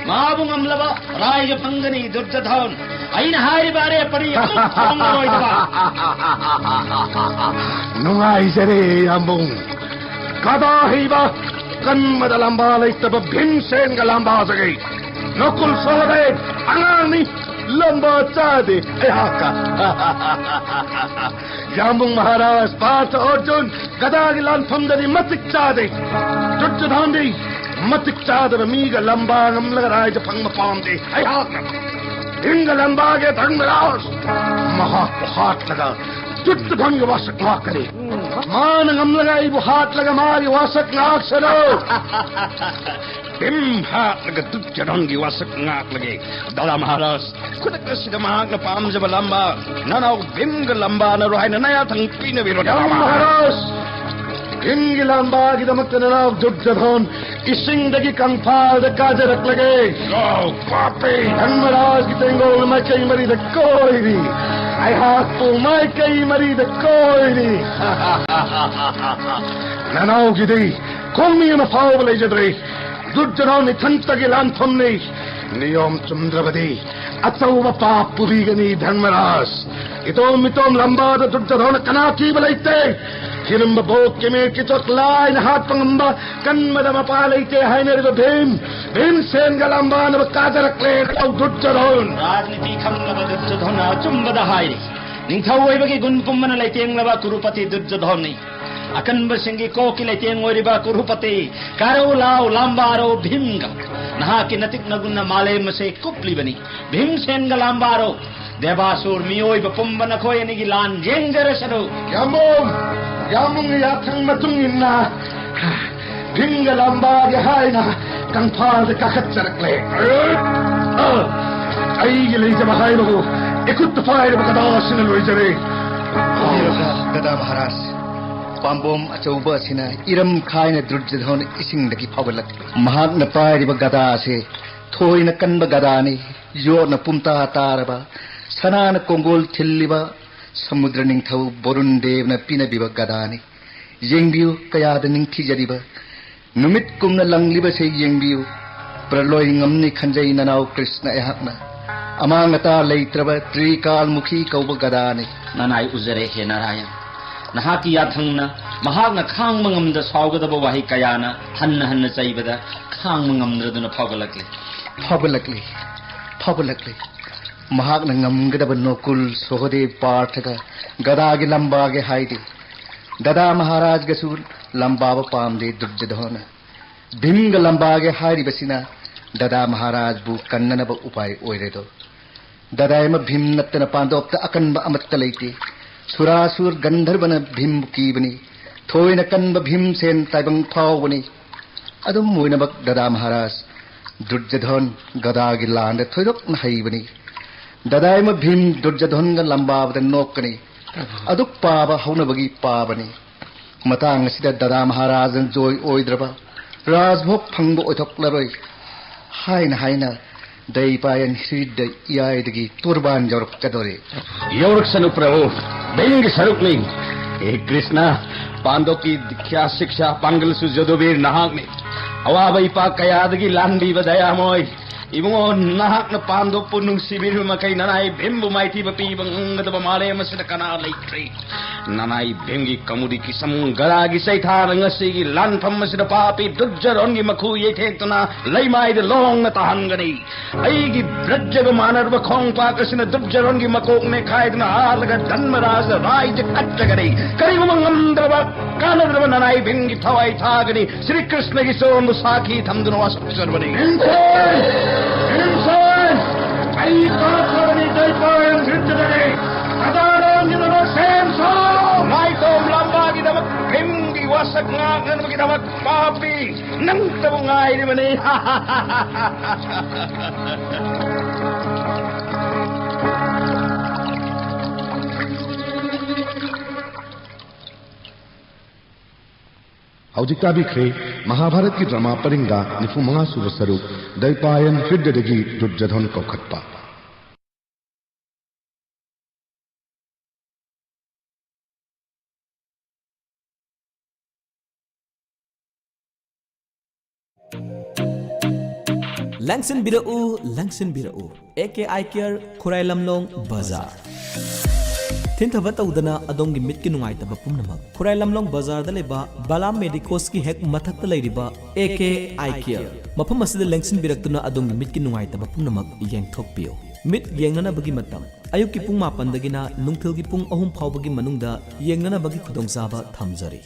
ꯃꯥꯕꯨ ꯉꯝꯂꯕ ꯔꯥꯏꯒ ꯐꯪꯒꯅꯤ ꯗꯨꯔꯖꯣꯙꯟ꯫ ꯑꯩꯅ ꯍꯥꯏꯔꯤꯕ ꯑꯔꯦꯞꯄꯗꯤ ꯑꯃꯨꯛ ꯍꯣꯡꯂꯔꯣꯏꯗꯕ꯫ ꯅꯨꯡꯉꯥꯏꯖꯔꯦ ꯌꯥꯝꯕꯨꯡ꯫ ꯒꯗꯥ ꯍꯩꯕ ꯀꯟꯕꯗ ꯂꯥꯝꯕꯥ ꯂꯩꯇꯕ ꯚꯤꯝꯁꯦꯟꯒ ꯂꯥꯝꯕꯥꯖꯒꯦ꯫ ꯅꯀꯨꯜ ꯁꯍꯗꯦꯕ ꯑꯉꯥꯡꯅꯤ, ꯂꯥꯝꯕꯥ ꯆꯥꯗꯦ ꯑꯩꯍꯥꯛꯀ꯫ ꯌꯥꯝꯕꯨꯡ ꯃꯍꯥꯔꯥꯖ, ꯄꯥꯔꯊ ꯑꯔꯖꯨꯟ, ꯒꯗꯥꯒꯤ ꯂꯥꯟꯐꯝꯗꯗꯤ ꯃꯇꯤꯛ ꯆꯥꯗꯦ꯫ ꯗꯨꯔꯖꯣꯙꯟꯗꯤ ꯃꯇꯤꯛ ꯆꯥꯗꯕ ꯃꯤꯒ ꯂꯥꯝꯕꯥ ꯉꯝꯂꯒ ꯔꯥꯏꯖ ꯐꯪꯕ ꯄꯥꯝꯗꯦ ꯑꯩꯍꯥꯛꯅ꯫ ꯚꯤꯝꯒ ꯂꯥꯝꯕꯥꯒꯤ ꯙꯔꯃꯔꯥꯖ, ꯃꯍꯥꯛꯄꯨ ꯍꯥꯠꯂꯒ ꯗꯨꯔꯖꯣꯙꯟꯒꯤ ꯋꯥꯁꯛ ꯉꯥꯛꯀꯅꯤ꯫ ꯃꯥꯅ ꯉꯝꯂꯒ ꯑꯩꯕꯨ ꯍꯥꯠꯂꯒ ꯃꯥꯒꯤ ꯋꯥꯁꯛ ꯉꯥꯛꯁꯅꯨ꯫ ꯚꯤꯝ ꯍꯥꯠꯂꯒ ꯗꯨꯔꯖꯣꯙꯟꯒꯤ ꯋꯥꯁꯛ ꯉꯥꯛꯂꯒꯦ꯫ ꯗꯥꯗꯥ ꯃꯍꯥꯔꯥꯖ, ꯈꯨꯗꯛ ꯑꯁꯤꯗ ꯃꯍꯥꯛꯅ ꯄꯥꯝꯖꯕ ꯂꯥꯝꯕꯥ, ꯅꯅꯥꯎ ꯚꯤꯝꯒ ꯂꯥꯝꯕꯥꯅꯔꯣ ꯍꯥꯏꯅ ꯅꯌꯥꯊꯪ ꯄꯤꯅꯕꯤꯔꯣ, ꯗꯥꯗꯥ ꯌꯥꯝ ꯃꯍꯥꯔꯥꯖ꯫ ꯃꯍꯥꯔꯥꯖ, ꯚꯤꯝꯒꯤ ꯂꯥꯝꯕꯥꯒꯤꯗꯃꯛꯇ ꯅꯅꯥꯎ ꯗꯨꯔꯖꯣꯙꯟ ꯏꯁꯤꯡꯗꯒꯤ ꯀꯪꯐꯥꯜꯗ ꯀꯥꯖꯔꯛꯂꯒꯦ꯫ ꯌꯥꯎ, ꯄꯥꯄꯤ! ꯙꯔꯃꯔꯥꯖꯒꯤ ꯇꯦꯡꯒꯣꯜ ꯃꯥꯏꯀꯩ ꯃꯔꯤꯗ ꯀꯣꯏꯔꯤ꯫ ꯑꯩꯍꯥꯛꯄꯨ ꯃꯥꯏꯀꯩ ꯃꯔꯤꯗ ꯀꯣꯏꯔꯤ꯫ ꯅꯅꯥꯎꯒꯤꯗꯤ ꯈꯣꯡꯃꯤ ꯑꯃ ꯐꯥꯎꯕ ꯂꯩꯖꯗ꯭ꯔꯦ꯫ ꯗꯨꯔꯖꯣꯙꯟ ꯏꯊꯟꯇꯒꯤ ꯂꯥꯟꯐꯝꯅꯤ꯫ ꯅꯤꯌꯣꯝ ꯆꯨꯝꯗ꯭ꯔꯕꯗꯤ ꯑꯆꯧꯕ ꯄꯥꯞ ꯄꯨꯕꯤꯒꯅꯤ ꯙꯔꯃꯔꯥꯖ꯫ ꯏꯇꯣꯝ ꯏꯇꯣꯝ ꯂꯥꯝꯕꯥꯗ ꯗꯨꯔꯖꯣꯙꯟ ꯀꯅꯥ ꯀꯤꯕ ꯂꯩꯇꯦ꯫ ꯊꯤꯔꯝꯕ ꯕꯣꯛ ꯀꯦꯃꯦ ꯀꯤꯆꯣꯛ ꯂꯥꯏꯅ ꯍꯥꯠꯄ ꯉꯝꯕ ꯀꯟꯕꯗ ꯃꯄꯥ ꯂꯩꯇꯦ ꯍꯥꯏꯅꯔꯤꯕ ꯚꯤꯝ, ꯚꯤꯝꯁꯦꯟꯒ ꯂꯥꯝꯕꯥꯅꯕ ꯀꯥꯖꯔꯛꯂꯦ ꯅꯅꯥꯎ ꯗꯨꯔꯖꯣꯙꯟ꯫ ꯔꯥꯖꯅꯤꯇꯤ ꯈꯪꯂꯕ ꯗꯨꯔꯖꯣꯙꯟꯅ ꯑꯆꯨꯝꯕꯗ ꯍꯥꯏꯔꯤ꯫ ꯅꯤꯡꯊꯧ ꯑꯣꯏꯕꯒꯤ ꯒꯨꯟ ꯄꯨꯝꯕꯅ ꯂꯩꯇꯦꯡꯂꯕ ꯀꯨꯔꯨꯄꯇꯤ ꯗꯨꯔꯖꯣꯙꯟꯅꯤ꯫ ꯑꯀꯟꯕꯁꯤꯡꯒꯤ ꯀꯣꯛꯀꯤ ꯂꯩꯇꯦꯡ ꯑꯣꯏꯔꯤꯕ ꯀꯨꯔꯨꯄꯇꯤ, ꯀꯥꯔꯧ ꯂꯥꯎ ꯂꯥꯝꯕꯥꯔꯣ ꯚꯤꯝꯒ꯫ ꯅꯍꯥꯛꯀꯤ ꯅꯇꯤꯛ ꯅꯒꯨꯟꯅ ꯃꯥꯂꯦꯝ ꯑꯁꯦ ꯀꯨꯞꯂꯤꯕꯅꯤ꯫ ꯚꯤꯝꯁꯦꯟꯒ ꯂꯥꯝꯕꯥꯔꯣ, ꯗꯦꯕꯥꯁꯨꯔ ꯃꯤꯑꯣꯏꯕ ꯄꯨꯝꯕ ꯅꯈꯣꯏ ꯑꯅꯤꯒꯤ ꯂꯥꯟ ꯌꯦꯡꯖꯔꯁꯅꯨ꯫ ꯌꯥꯝꯕꯨꯡ, ꯌꯥꯝꯕꯨꯡꯒꯤ ꯌꯥꯊꯪ ꯃꯇꯨꯡ ꯏꯟꯅ ꯚꯤꯝꯒ ꯂꯥꯝꯕꯥꯒꯤ ꯍꯥꯏꯅ ꯀꯪꯐꯥꯜꯗ ꯀꯥꯈꯠꯆꯔꯛꯂꯦ꯫ ꯑꯩꯒꯤ ꯂꯩꯖꯕ ꯍꯥꯏꯕꯕꯨ ꯏꯈꯨꯠꯇ ꯄꯥꯏꯔꯤꯕ ꯒꯗꯥ ꯑꯁꯤꯅ ꯂꯣꯏꯖꯔꯦ꯫ ꯒꯗꯥ ꯃꯍꯥꯔꯥꯖ, ꯄꯥꯝꯕꯣꯝ ꯑꯆꯧꯕ ꯑꯁꯤꯅ ꯏꯔꯝ ꯈꯥꯏꯅ ꯗꯨꯔꯖꯣꯙꯟ ꯏꯁꯤꯡꯗꯒꯤ ꯐꯥꯎꯒꯠꯂꯛꯂꯤ꯫ ꯃꯍꯥꯛꯅ ꯄꯥꯏꯔꯤꯕ ꯒꯗꯥ ꯑꯁꯤ ꯊꯣꯏꯅ ꯀꯟꯕ ꯒꯗꯥꯅꯤ꯫ ꯌꯣꯠꯅ ꯄꯨꯝꯇꯥ ꯇꯥꯔꯕ, ꯁꯅꯥꯅ ꯀꯣꯡꯒꯣꯜ ꯊꯤꯜꯂꯤꯕ, ꯁꯃꯨꯗ꯭ꯔ ꯅꯤꯡꯊꯧ ꯕꯣꯔꯨꯟ ꯗꯦꯕꯅ ꯄꯤꯅꯕꯤꯕ ꯒꯗꯥꯅꯤ꯫ ꯌꯦꯡꯕꯤꯌꯨ, ꯀꯌꯥꯗ ꯅꯤꯡꯊꯤꯖꯔꯤꯕ꯫ ꯅꯨꯃꯤꯠ ꯀꯨꯝꯅ ꯂꯪꯂꯤꯕꯁꯦ ꯌꯦꯡꯕꯤꯌꯨ꯫ ꯄ꯭ꯔꯂꯣꯏ ꯉꯝꯅꯤ ꯈꯟꯖꯩ ꯅꯅꯥꯎ ꯀ꯭ꯔꯤꯁꯅ ꯑꯩꯍꯥꯛꯅ꯫ ꯑꯃꯥꯡ ꯑꯇꯥ ꯂꯩꯇ꯭ꯔꯕ ꯇ꯭ꯔꯤꯀꯥꯜꯃꯨꯈꯤ ꯀꯧꯕ ꯒꯗꯥꯅꯤ꯫ ꯅꯅꯥꯏ ꯎꯖꯔꯦ ꯍꯦ ꯅꯥꯔꯥꯌꯟ꯫ ꯅꯍꯥꯛꯀꯤ ꯌꯥꯊꯪꯅ ꯃꯍꯥꯛꯅ ꯈꯥꯡꯕ ꯉꯝꯗ ꯁꯥꯎꯒꯗꯕ ꯋꯥꯍꯩ ꯀꯌꯥꯅ ꯍꯟꯅ ꯍꯟꯅ ꯆꯩꯕꯗ ꯈꯥꯡꯕ ꯉꯝꯗ꯭ꯔꯗꯨꯅ ꯐꯥꯎꯒꯠꯂꯛꯂꯤ꯫ ꯐꯥꯎꯒꯠꯂꯛꯂꯤ, ꯐꯥꯎꯒꯠꯂꯛꯂꯤ꯫ ꯃꯍꯥꯛꯅ ꯉꯝꯒꯗꯕ ꯅꯣꯀꯨꯜ, ꯁꯣꯍꯗꯦꯕ, ꯄꯥꯔꯊꯒ ꯒꯗꯥꯒꯤ ꯂꯝꯕꯥꯒꯦ ꯍꯥꯏꯗꯦ꯫ ꯗꯗꯥ ꯃꯍꯥꯔꯥꯖꯒꯁꯨ ꯂꯝꯕꯥꯕ ꯄꯥꯝꯗꯦ ꯗꯨꯔꯖꯣꯙꯅ꯫ ꯚꯤꯝꯒ ꯂꯝꯕꯥꯒꯦ ꯍꯥꯏꯔꯤꯕꯁꯤꯅ ꯗꯗꯥ ꯃꯍꯥꯔꯥꯖꯕꯨ ꯀꯟꯅꯅꯕ ꯎꯄꯥꯏ ꯑꯣꯏꯔꯦꯗꯣ꯫ ꯗꯗꯥꯏꯃ ꯚꯤꯝ ꯅꯠꯇꯅ ꯄꯥꯟꯗꯣꯞꯇ ꯑꯀꯟꯕ ꯑꯃꯠꯇ ꯂꯩꯇꯦ꯫ ꯁꯨꯔꯥꯁꯨꯔ ꯒꯟꯙꯔꯕꯅ ꯚꯤꯝꯕꯨ ꯀꯤꯕꯅꯤ꯫ ꯊꯣꯏꯅ ꯀꯟꯕ ꯚꯤꯝꯁꯦꯟ ꯇꯥꯏꯕꯪ ꯐꯥꯎꯕꯅꯤ꯫ ꯑꯗꯨꯝ ꯑꯣꯏꯅꯃꯛ ꯗꯗꯥ ꯃꯍꯥꯔꯥꯖ, ꯗꯨꯔꯖꯣꯙꯟ ꯒꯗꯥꯒꯤ ꯂꯥꯟꯗ ꯊꯣꯏꯗꯣꯛꯅ ꯍꯩꯕꯅꯤ꯫ ꯗꯗꯥꯏꯃ ꯚꯤꯝ ꯗꯨꯔꯖꯣꯙꯟꯒ ꯂꯝꯕꯥꯕꯗ ꯅꯣꯛꯀꯅꯤ꯫ ꯑꯗꯨꯛ ꯄꯥꯕ ꯍꯧꯅꯕꯒꯤ ꯄꯥꯕꯅꯤ꯫ ꯃꯇꯥꯡ ꯑꯁꯤꯗ ꯗꯗꯥ ꯃꯍꯥꯔꯥꯖꯅ ꯖꯣꯏ ꯑꯣꯏꯗ꯭ꯔꯕ, ꯔꯥꯖꯚꯣꯒ ꯐꯪꯕ ꯑꯣꯏꯊꯣꯛꯂꯔꯣꯏ ꯍꯥꯏꯅ ꯍꯥꯏꯅ ꯗꯩꯄꯥꯌꯟ ꯍ꯭ꯔꯤꯗ ꯏꯌꯥꯏꯗꯒꯤ ꯇꯣꯔꯕꯥꯟ ꯌꯧꯔꯛꯀꯗꯧꯔꯦ꯫ ꯌꯧꯔꯛꯁꯅꯨ ꯄ꯭ꯔꯚꯨ, ꯚꯤꯝꯒꯤ ꯁꯔꯨꯛꯅꯤ꯫ ꯍꯦ ꯀ꯭ꯔꯤꯁꯅ, ꯄꯥꯟꯗꯣꯞꯀꯤ ꯗꯤꯛꯈ꯭ꯌꯥ ꯁꯤꯛꯁꯥ ꯄꯥꯡꯒꯜꯁꯨ ꯖꯣꯗꯣꯕꯤꯔ ꯅꯍꯥꯛꯅꯤ꯫ ꯑꯋꯥꯕ ꯏꯄꯥꯛ ꯀꯌꯥꯗꯒꯤ ꯂꯥꯟꯕꯤꯕ ꯗꯌꯥꯃꯣꯏ ꯏꯕꯨꯡꯉꯣ, ꯅꯍꯥꯛꯅ ꯄꯥꯟꯗꯣꯞꯄꯨ ꯅꯨꯡꯁꯤꯕꯤꯔꯤꯕ ꯃꯈꯩ ꯅꯅꯥꯏ ꯚꯤꯝꯕꯨ ꯃꯥꯏꯊꯤꯕ ꯄꯤꯕ ꯉꯝꯒꯗꯕ ꯃꯥꯂꯦꯝ ꯑꯁꯤꯗ ꯀꯅꯥ ꯂꯩꯇ꯭ꯔꯤ꯫ ꯅꯅꯥꯏ ꯚꯤꯝꯒꯤ ꯀꯃꯨꯗꯤ ꯀꯤꯁꯝ ꯒꯗꯥꯒꯤ ꯆꯩꯊꯥꯅ ꯉꯁꯤꯒꯤ ꯂꯥꯟꯐꯝ ꯑꯁꯤꯗ ꯄꯥꯄꯤ ꯗꯨꯔꯖꯣꯙꯟꯒꯤ ꯃꯈꯨ ꯌꯩꯊꯦꯛꯇꯨꯅ ꯂꯩꯃꯥꯏꯗ ꯂꯣꯡꯅ ꯇꯥꯍꯟꯒꯅꯤ꯫ ꯑꯩꯒꯤ ꯕ꯭ꯔꯖꯒ ꯃꯥꯟꯅꯔꯕ ꯈꯣꯡꯄꯥꯛ ꯑꯁꯤꯅ ꯗꯨꯔꯖꯣꯙꯟꯒꯤ ꯃꯀꯣꯛ ꯃꯦꯈꯥꯏꯗꯨꯅ ꯍꯥꯜꯂꯒ ꯙꯟꯃꯔꯥꯖ ꯔꯥꯏꯖ ꯀꯠꯆꯒꯅꯤ꯫ ꯀꯔꯤꯒꯨꯝꯕ ꯉꯝꯗ꯭ꯔꯕ, ꯀꯥꯟꯅꯗ꯭ꯔꯕ ꯅꯅꯥꯏ ꯚꯤꯝꯒꯤ ꯊꯋꯥꯏ ꯊꯥꯒꯅꯤ꯫ ꯁ꯭ꯔꯤ ꯀ꯭ꯔꯤꯁꯅꯒꯤ ꯆꯣꯟꯕꯨ ꯁꯥꯈꯤ ꯊꯝꯗꯨꯅ ꯋꯥꯁꯛꯆꯔꯕꯅꯤ꯫ ꯚꯤꯝꯁꯦꯟ! ꯚꯤꯝꯁꯦꯟ! ꯑꯩ ꯀꯥꯞꯈ꯭ꯔꯕꯅꯤ, ꯗꯩꯄꯥꯌꯟ ꯍ꯭ꯔꯤꯗꯗꯒꯤ꯫ ꯁꯗꯥꯅꯟꯒꯤꯗꯃꯛ ꯁꯦꯝ ꯁꯥꯎ! ꯅꯥꯏꯇꯣꯝ ꯂꯝꯕꯥꯒꯤꯗꯃꯛ, ꯚꯤꯝꯒꯤ ꯋꯥꯁꯛ ꯉꯥꯛꯅꯅꯕꯒꯤꯗꯃꯛ ꯄꯥꯄꯤ ꯅꯪꯇꯕꯨ ꯉꯥꯏꯔꯤꯕꯅꯤ꯫ ꯍꯧꯖꯤꯛ ꯇꯥꯕꯤꯈ꯭ꯔꯦ ꯃꯍꯥꯚꯥꯔꯠꯀꯤ ꯗ꯭ꯔꯃꯥ ꯄꯔꯤꯡꯗ ꯅꯤꯐꯨ ꯃꯉꯥ ꯁꯨꯕ ꯁꯔꯨꯛ, ꯗꯩꯄꯥꯌꯟ ꯍ꯭ꯔꯤꯗꯗꯒꯤ ꯗꯨꯔꯖꯣꯙꯟ ꯀꯧꯈꯠꯄ꯫ ꯂꯦꯡꯁꯤꯟꯕꯤꯔꯛꯎ, ꯂꯦꯡꯁꯤꯟꯕꯤꯔꯛꯎ꯫ ꯑꯦ ꯀꯦ ꯑꯥꯏ ꯀꯦꯌꯔ, ꯈꯨꯔꯥꯏ ꯂꯝꯂꯣꯡ ꯕꯖꯥꯔ꯫ ꯊꯤꯟꯊꯕ ꯇꯧꯗꯅ ꯑꯗꯣꯝꯒꯤ ꯃꯤꯠꯀꯤ ꯅꯨꯡꯉꯥꯏꯇꯕ ꯄꯨꯝꯅꯃꯛ ꯈꯨꯔꯥꯏ ꯂꯝꯂꯣꯡ ꯕꯖꯥꯔꯗ ꯂꯩꯕ ꯕꯂꯥꯝ ꯃꯦꯗꯤꯀꯣꯁꯀꯤ ꯍꯦꯛ ꯃꯊꯛꯇ ꯂꯩꯔꯤꯕ ꯑꯦ ꯀꯦ ꯑꯥꯏ ꯀꯦꯌꯔ꯫ ꯃꯐꯝ ꯑꯁꯤꯗ ꯂꯦꯡꯁꯤꯟꯕꯤꯔꯛꯇꯨꯅ ꯑꯗꯣꯝꯒꯤ ꯃꯤꯠꯀꯤ ꯅꯨꯡꯉꯥꯏꯇꯕ ꯄꯨꯝꯅꯃꯛ ꯌꯦꯡꯊꯣꯛꯄꯤꯌꯨ꯫ ꯃꯤꯠ ꯌꯦꯡꯅꯅꯕꯒꯤ ꯃꯇꯝ ꯑꯌꯨꯛꯀꯤ ꯄꯨꯡ ꯃꯥꯄꯟꯗꯒꯤꯅ ꯅꯨꯡꯊꯤꯜꯒꯤ ꯄꯨꯡ ꯑꯍꯨꯝ ꯐꯥꯎꯕꯒꯤ ꯃꯅꯨꯡꯗ ꯌꯦꯡꯅꯅꯕꯒꯤ ꯈꯨꯗꯣꯡꯆꯥꯕ ꯊꯝꯖꯔꯤ꯫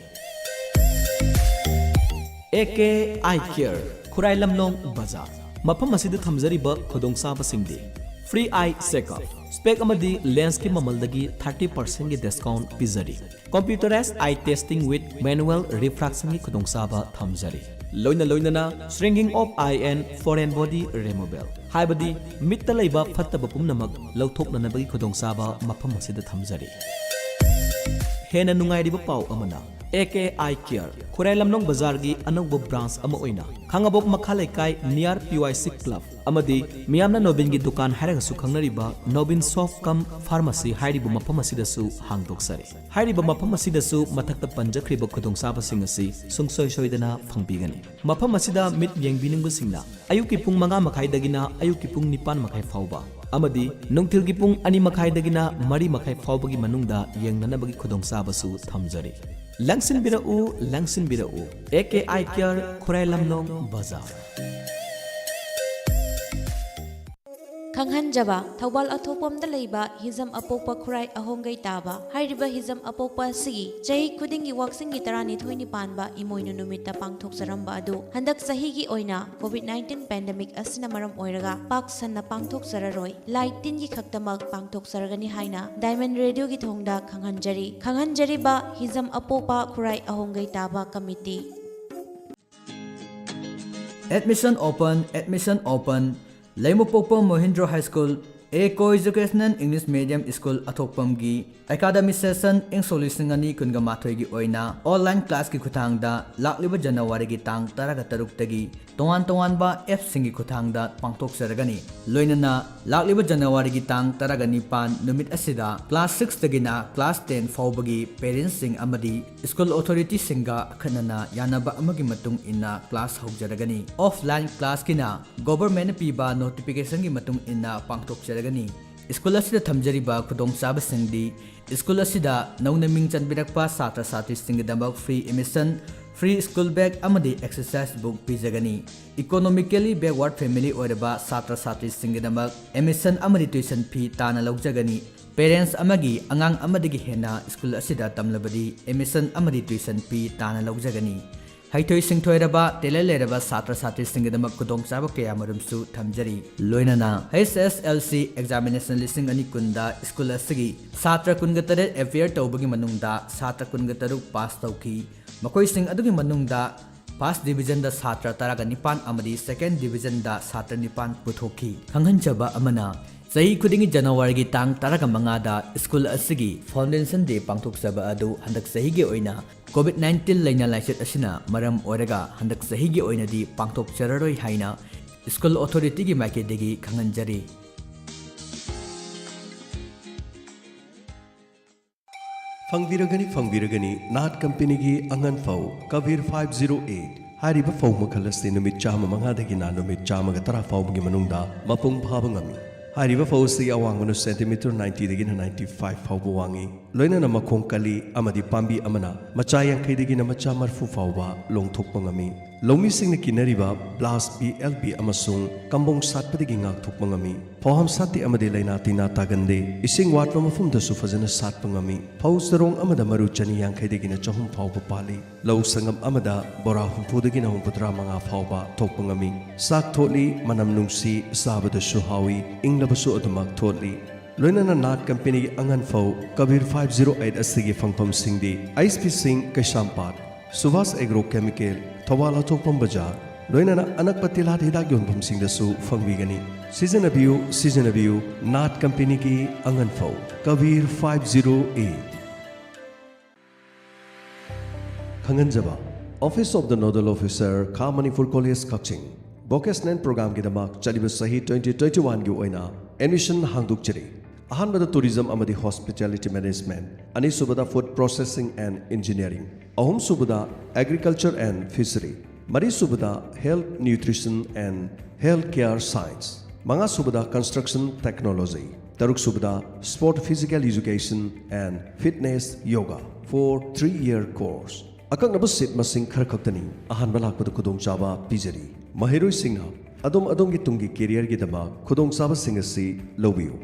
ꯑꯦ ꯀꯦ ꯑꯥꯏ ꯀꯦꯌꯔ, ꯈꯨꯔꯥꯏ ꯂꯝꯂꯣꯡ ꯕꯖꯥꯔ꯫ ꯃꯐꯝ ꯑꯁꯤꯗ ꯊꯝꯖꯔꯤꯕ ꯈꯨꯗꯣꯡꯆꯥꯕꯁꯤꯡꯗꯤ: free eye checkup, spec ꯑꯃꯗꯤ lensꯀꯤ ꯃꯃꯜꯗꯒꯤ thirty percentꯀꯤ discount ꯄꯤꯖꯔꯤ꯫ Computerized eye testing with manual refractionꯒꯤ ꯈꯨꯗꯣꯡꯆꯥꯕ ꯊꯝꯖꯔꯤ꯫ ꯂꯣꯏꯅ ꯂꯣꯏꯅꯅ shrinking of eye and foreign body removal, ꯍꯥꯏꯕꯗꯤ ꯃꯤꯠꯇ ꯂꯩꯕ ꯐꯠꯇꯕ ꯄꯨꯝꯅꯃꯛ ꯂꯧꯊꯣꯛꯅꯅꯕꯒꯤ ꯈꯨꯗꯣꯡꯆꯥꯕ ꯃꯐꯝ ꯑꯁꯤꯗ ꯊꯝꯖꯔꯤ꯫ ꯍꯦꯟꯅ ꯅꯨꯡꯉꯥꯏꯔꯤꯕ ꯄꯥꯎ ꯑꯃꯅ, ꯑꯦ ꯀꯦ ꯑꯥꯏ ꯀꯦꯌꯔ, ꯈꯨꯔꯥꯏ ꯂꯝꯂꯣꯡ ꯕꯖꯥꯔꯒꯤ ꯑꯅꯧꯕ branch ꯑꯃ ꯑꯣꯏꯅ ꯈꯥꯉꯕꯣꯛ ꯃꯈꯥ ꯂꯩꯀꯥꯏ near ꯄꯤ ꯋꯥꯏ ꯁꯤ club ꯑꯃꯗꯤ ꯃꯤꯌꯥꯝꯅ ꯅꯣꯕꯤꯟꯒꯤ ꯗꯨꯀꯥꯟ ꯍꯥꯏꯔꯒꯁꯨ ꯈꯪꯅꯔꯤꯕ ꯅꯣꯕꯤꯟ shop cum pharmacy ꯍꯥꯏꯔꯤꯕ ꯃꯐꯝ ꯑꯁꯤꯗꯁꯨ ꯍꯥꯡꯗꯣꯛꯆꯔꯤ꯫ ꯍꯥꯏꯔꯤꯕ ꯃꯐꯝ ꯑꯁꯤꯗꯁꯨ ꯃꯊꯛꯇ ꯄꯟꯖꯈ꯭ꯔꯤꯕ ꯈꯨꯗꯣꯡꯆꯥꯕꯁꯤꯡ ꯑꯁꯤ ꯁꯨꯡꯁꯣꯏ ꯁꯣꯏꯗꯅ ꯐꯪꯕꯤꯒꯅꯤ꯫ ꯃꯐꯝ ꯑꯁꯤꯗ ꯃꯤꯠ ꯌꯦꯡꯕꯤꯅꯤꯡꯕꯁꯤꯡꯅ ꯑꯌꯨꯛꯀꯤ ꯄꯨꯡ ꯃꯉꯥ ꯃꯈꯥꯏꯗꯒꯤꯅ ꯑꯌꯨꯛꯀꯤ ꯄꯨꯡ ꯅꯤꯄꯥꯟ ꯃꯈꯥꯏ ꯐꯥꯎꯕ ꯑꯃꯗꯤ ꯅꯨꯡꯊꯤꯜꯒꯤ ꯄꯨꯡ ꯑꯅꯤ ꯃꯈꯥꯏꯗꯒꯤꯅ ꯃꯔꯤ ꯃꯈꯥꯏ ꯐꯥꯎꯕꯒꯤ ꯃꯅꯨꯡꯗ ꯌꯦꯡꯅꯅꯕꯒꯤ ꯈꯨꯗꯣꯡꯆꯥꯕꯁꯨ ꯊꯝꯖꯔꯤ꯫ ꯂꯦꯡꯁꯤꯟꯕꯤꯔꯛꯎ, ꯂꯦꯡꯁꯤꯟꯕꯤꯔꯛꯎ꯫ ꯑꯦ ꯀꯦ ꯑꯥꯏ ꯀꯦꯌꯔ, ꯈꯨꯔꯥꯏ ꯂꯝꯂꯣꯡ ꯕꯖꯥꯔ꯫ ꯈꯪꯍꯟꯖꯕ, ꯊꯧꯕꯥꯜ ꯑꯊꯣꯛꯄꯝꯗ ꯂꯩꯕ ꯍꯤꯖꯝ ꯑꯄꯣꯛꯄ ꯈꯨꯔꯥꯏ ꯑꯍꯣꯡꯒꯩ ꯇꯥꯕ ꯍꯥꯏꯔꯤꯕ ꯍꯤꯖꯝ ꯑꯄꯣꯛꯄ ꯑꯁꯤꯒꯤ ꯆꯍꯤ ꯈꯨꯗꯤꯡꯒꯤ ꯋꯥꯛꯆꯤꯡꯒꯤ ꯇꯔꯥꯅꯤꯊꯣꯏꯅꯤ ꯄꯥꯟꯕ ꯏꯃꯣꯏꯅꯨ ꯅꯨꯃꯤꯠꯇ ꯄꯥꯡꯊꯣꯛꯆꯔꯝꯕ ꯑꯗꯨ ꯍꯟꯗꯛ ꯆꯍꯤꯒꯤ ꯑꯣꯏꯅ COVID nineteen pandemic ꯑꯁꯤꯅ ꯃꯔꯝ ꯑꯣꯏꯔꯒ ꯄꯥꯛ ꯁꯟꯅ ꯄꯥꯡꯊꯣꯛꯆꯔꯔꯣꯏ, ꯂꯥꯏ ꯇꯤꯟꯒꯤ ꯈꯛꯇꯃꯛ ꯄꯥꯡꯊꯣꯛꯆꯔꯒꯅꯤ ꯍꯥꯏꯅ Diamond Radioꯒꯤ ꯊꯣꯡꯗ ꯈꯪꯍꯟꯖꯔꯤ꯫ ꯈꯪꯍꯟꯖꯔꯤꯕ ꯍꯤꯖꯝ ꯑꯄꯣꯛꯄ ꯈꯨꯔꯥꯏ ꯑꯍꯣꯡꯒꯩ ꯇꯥꯕ committee꯫ Admission open, admission open꯫ ꯂꯩꯃꯄꯣꯛꯄ ꯃꯣꯍꯤꯟꯗ꯭ꯔꯣ High School, A Co-Educational English Medium School ꯑꯊꯣꯛꯄꯝꯒꯤ academic session ꯏꯪ ꯁꯣꯛ ꯂꯤꯁꯤꯡ ꯑꯅꯤ ꯀꯨꯟꯒ ꯃꯥꯊꯣꯏꯒꯤ ꯑꯣꯏꯅ online classꯀꯤ ꯈꯨꯠꯊꯥꯡꯗ ꯂꯥꯛꯂꯤꯕ ꯖꯅꯋꯥꯔꯤꯒꯤ ꯇꯥꯡ ꯇꯔꯥꯒ ꯇꯔꯨꯛꯇꯒꯤ ꯇꯣꯉꯥꯟ ꯇꯣꯉꯥꯟꯕ appꯁꯤꯡꯒꯤ ꯈꯨꯠꯊꯥꯡꯗ ꯄꯥꯡꯊꯣꯛꯆꯔꯒꯅꯤ꯫ ꯂꯣꯏꯅꯅ ꯂꯥꯛꯂꯤꯕ ꯖꯅꯋꯥꯔꯤꯒꯤ ꯇꯥꯡ ꯇꯔꯥꯒ ꯅꯤꯄꯥꯟ ꯅꯨꯃꯤꯠ ꯑꯁꯤꯗ class sixꯇꯒꯤꯅ class ten ꯐꯥꯎꯕꯒꯤ parentsꯁꯤꯡ ꯑꯃꯗꯤ school authorityꯁꯤꯡꯒ ꯑꯈꯟꯅꯅ ꯌꯥꯅꯕ ꯑꯃꯒꯤ ꯃꯇꯨꯡ ꯏꯟꯅ class ꯍꯧꯖꯔꯒꯅꯤ꯫ Offline classꯀꯤꯅ governmentꯅ ꯄꯤꯕ notificationꯒꯤ ꯃꯇꯨꯡ ꯏꯟꯅ ꯄꯥꯡꯊꯣꯛꯆꯔꯒꯅꯤ꯫ School ꯑꯁꯤꯗ ꯊꯝꯖꯔꯤꯕ ꯈꯨꯗꯣꯡꯆꯥꯕꯁꯤꯡꯗꯤ, school ꯑꯁꯤꯗ ꯅꯧꯅ ꯃꯤꯡ ꯆꯟꯕꯤꯔꯛꯄ ꯁꯥꯇ꯭ꯔ ꯁꯥꯇ꯭ꯔꯤꯁꯤꯡꯒꯤꯗꯃꯛ free admission, free school bag ꯑꯃꯗꯤ exercise book ꯄꯤꯖꯒꯅꯤ꯫ Economically backward family ꯑꯣꯏꯔꯕ ꯁꯥꯇ꯭ꯔ ꯁꯥꯇ꯭ꯔꯤꯁꯤꯡꯒꯤꯗꯃꯛ admission ꯑꯃꯗꯤ tuition fee ꯇꯥꯅ ꯂꯧꯖꯒꯅꯤ꯫ Parents ꯑꯃꯒꯤ ꯑꯉꯥꯡ ꯑꯃꯗꯒꯤ ꯍꯦꯟꯅ school ꯑꯁꯤꯗ ꯇꯝꯂꯕꯗꯤ admission ꯑꯃꯗꯤ tuition fee ꯇꯥꯅ ꯂꯧꯖꯒꯅꯤ꯫ ꯍꯩꯊꯣꯏ ꯁꯤꯡꯊꯣꯏꯔꯕ, talent ꯂꯩꯔꯕ ꯁꯥꯇ꯭ꯔ ꯁꯥꯇ꯭ꯔꯤꯁꯤꯡꯒꯤꯗꯃꯛ ꯈꯨꯗꯣꯡꯆꯥꯕ ꯀꯌꯥꯃꯔꯨꯝꯁꯨ ꯊꯝꯖꯔꯤ꯫ ꯂꯣꯏꯅꯅ H S L C examination ꯂꯤꯁꯤꯡ ꯑꯅꯤ ꯀꯨꯟꯗ school ꯑꯁꯤꯒꯤ ꯁꯥꯇ꯭ꯔ ꯀꯨꯟꯒ ꯇꯔꯦꯠ appear ꯇꯧꯕꯒꯤ ꯃꯅꯨꯡꯗ ꯁꯥꯇ꯭ꯔ ꯀꯨꯟꯒ ꯇꯔꯨꯛ pass ꯇꯧꯈꯤ꯫ ꯃꯈꯣꯏꯁꯤꯡ ꯑꯗꯨꯒꯤ ꯃꯅꯨꯡꯗ first divisionꯗ ꯁꯥꯇ꯭ꯔ ꯇꯔꯥꯒ ꯅꯤꯄꯥꯟ ꯑꯃꯗꯤ second divisionꯗ ꯁꯥꯇ꯭ꯔ ꯅꯤꯄꯥꯟ ꯄꯨꯊꯣꯛꯈꯤ꯫ ꯈꯪꯍꯟꯖꯕ ꯑꯃꯅ, ꯆꯍꯤ ꯈꯨꯗꯤꯡꯒꯤ ꯖꯅꯋꯥꯔꯤꯒꯤ ꯇꯥꯡ ꯇꯔꯥꯒ ꯃꯉꯥꯗ school ꯑꯁꯤꯒꯤ Foundation Day ꯄꯥꯡꯊꯣꯛꯆꯕ ꯑꯗꯨ ꯍꯟꯗꯛ ꯆꯍꯤꯒꯤ ꯑꯣꯏꯅ COVID nineteen ꯂꯥꯏꯅꯥ ꯂꯥꯏꯆꯠ ꯑꯁꯤꯅ ꯃꯔꯝ ꯑꯣꯏꯔꯒ ꯍꯟꯗꯛ ꯆꯍꯤꯒꯤ ꯑꯣꯏꯅꯗꯤ ꯄꯥꯡꯊꯣꯛꯆꯔꯔꯣꯏ ꯍꯥꯏꯅ school authorityꯒꯤ ꯃꯥꯏꯀꯩꯗꯒꯤ ꯈꯪꯍꯟꯖꯔꯤ꯫ ꯐꯪꯕꯤꯔꯒꯅꯤ, ꯐꯪꯕꯤꯔꯒꯅꯤ, ꯅꯥꯠ ꯀꯝꯄꯦꯅꯤꯒꯤ ꯑꯉꯟ ꯐꯧ ꯀꯕꯤꯔ five zero eight꯫ ꯍꯥꯏꯔꯤꯕ ꯐꯧ ꯃꯈꯜ ꯑꯁꯤ ꯅꯨꯃꯤꯠ ꯆꯥꯝꯃ ꯃꯉꯥꯗꯒꯤꯅ ꯅꯨꯃꯤꯠ ꯆꯥꯝꯃꯒ ꯇꯔꯥ ꯐꯥꯎꯕꯒꯤ ꯃꯅꯨꯡꯗ ꯃꯄꯨꯡ ꯐꯥꯕ ꯉꯝꯃꯤ꯫ ꯍꯥꯏꯔꯤꯕ ꯐꯧ ꯑꯁꯤ ꯑꯋꯥꯡꯕꯅ centimeter ninety ꯗꯒꯤꯅ ninety five ꯐꯥꯎꯕ ꯋꯥꯡꯉꯤ꯫ ꯂꯣꯏꯅꯅ ꯃꯈꯣꯡ ꯀꯜꯂꯤ ꯑꯃꯗꯤ ꯄꯥꯝꯕꯤ ꯑꯃꯅ ꯃꯆꯥ ꯌꯥꯡꯈꯩꯗꯒꯤꯅ ꯃꯆꯥ ꯃꯔꯤꯐꯨ ꯐꯥꯎꯕ ꯂꯣꯡꯊꯣꯛꯄ ꯉꯝꯃꯤ꯫ ꯂꯧꯃꯤꯁꯤꯡꯅ ꯀꯤꯅꯔꯤꯕ blast, B L B ꯑꯃꯁꯨꯡ ꯀꯝꯕꯣꯡ ꯁꯥꯠꯄꯗꯒꯤ ꯉꯥꯛꯊꯣꯛꯄ ꯉꯝꯃꯤ꯫ ꯐꯧꯍꯥꯝ ꯁꯥꯠꯇꯦ ꯑꯃꯗꯤ ꯂꯥꯏꯅꯥ ꯇꯤꯟꯅꯥ ꯇꯥꯒꯟꯗꯦ꯫ ꯏꯁꯤꯡ ꯋꯥꯠꯄ ꯃꯐꯝꯗꯁꯨ ꯐꯖꯅ ꯁꯥꯠꯄ ꯉꯝꯃꯤ꯫ ꯐꯧ ꯆꯔꯣꯡ ꯑꯃꯗ ꯃꯔꯨ ꯆꯅꯤ ꯌꯥꯡꯈꯩꯗꯒꯤꯅ ꯆꯍꯨꯝ ꯐꯥꯎꯕ ꯄꯥꯜꯂꯤ꯫ ꯂꯧ ꯁꯪꯒꯝ ꯑꯃꯗ ꯕꯣꯔꯥ ꯍꯨꯝꯐꯨꯗꯒꯤꯅ ꯍꯨꯝꯐꯨꯇꯔꯥ ꯃꯉꯥ ꯐꯥꯎꯕ ꯊꯣꯛꯄ ꯉꯝꯃꯤ꯫ ꯆꯥꯛ ꯊꯣꯠꯂꯤ, ꯃꯅꯝ ꯅꯨꯡꯁꯤ, ꯆꯥꯕꯗꯁꯨ ꯍꯥꯎꯏ, ꯏꯪꯂꯕꯁꯨ ꯑꯗꯨꯃꯛ ꯊꯣꯠꯂꯤ꯫ ꯂꯣꯏꯅꯅ ꯅꯥꯠ ꯀꯝꯄꯦꯅꯤꯒꯤ ꯑꯉꯟ ꯐꯧ ꯀꯕꯤꯔ five zero eight ꯑꯁꯤꯒꯤ ꯐꯪꯐꯝꯁꯤꯡꯗꯤ H P Singh ꯀꯩꯁꯥꯝꯄꯥꯠ, ꯁꯨꯚꯥꯁ ꯑꯦꯒ꯭ꯔꯣ ꯀꯦꯃꯤꯀꯦꯜ, ꯊꯧꯕꯥꯜ ꯑꯊꯣꯛꯄꯝ ꯕꯖꯥꯔ, ꯂꯣꯏꯅꯅ ꯑꯅꯛꯄ ꯇꯤꯜꯍꯥꯠ ꯍꯤꯗꯥꯛ ꯌꯣꯟꯐꯝꯁꯤꯡꯗꯁꯨ ꯐꯪꯕꯤꯒꯅꯤ꯫ ꯁꯤꯖꯤꯟꯅꯕꯤꯌꯨ, ꯁꯤꯖꯤꯟꯅꯕꯤꯌꯨ, ꯅꯥꯠ ꯀꯝꯄꯦꯅꯤꯒꯤ ꯑꯉꯟꯐꯧ꯫ Kabir five zero eight꯫ ꯈꯪꯍꯟꯖꯕ, Office of the Nodal Officer, ꯈꯥ ꯃꯅꯤꯄꯨꯔ ꯀꯣꯂꯦꯖ, ꯀꯛꯆꯤꯡ꯫ ꯚꯣꯀꯦꯁꯅꯦꯜ ꯄ꯭ꯔꯣꯒ꯭ꯔꯥꯝꯒꯤꯗꯃꯛ ꯆꯠꯂꯤꯕ ꯆꯍꯤ twenty twenty-one ꯒꯤ ꯑꯣꯏꯅ ꯑꯦꯗꯃꯤꯁꯟ ꯍꯥꯡꯗꯣꯛꯆꯔꯤ꯫ ꯑꯍꯥꯟꯕꯗ Tourism ꯑꯃꯗꯤ Hospitality Management, ꯑꯅꯤꯁꯨꯕꯗ Food Processing and Engineering, ꯑꯍꯨꯝꯁꯨꯕꯗ Agriculture and Fishery, ꯃꯔꯤꯁꯨꯕꯗ Health Nutrition and Health Care Science, ꯃꯉꯥꯁꯨꯕꯗ Construction Technology, ꯇꯔꯨꯛꯁꯨꯕꯗ Sport Physical Education and Fitness Yoga for three year course꯫ ꯑꯀꯛꯅꯕ ꯁꯤꯠ ꯃꯁꯤꯡ ꯈꯔ ꯈꯛꯇꯅꯤ꯫ ꯑꯍꯥꯟꯕ ꯂꯥꯛꯄꯗ ꯈꯨꯗꯣꯡꯆꯥꯕ ꯄꯤꯖꯔꯤ꯫ ꯃꯍꯩꯔꯣꯏꯁꯤꯡꯅ ꯑꯗꯣꯝ ꯑꯗꯣꯝꯒꯤ ꯇꯨꯡꯒꯤ ꯀꯦꯔꯤꯌꯔꯒꯤꯗꯃꯛ ꯈꯨꯗꯣꯡꯆꯥꯕꯁꯤꯡ ꯑꯁꯤ ꯂꯧꯕꯤꯌꯨ꯫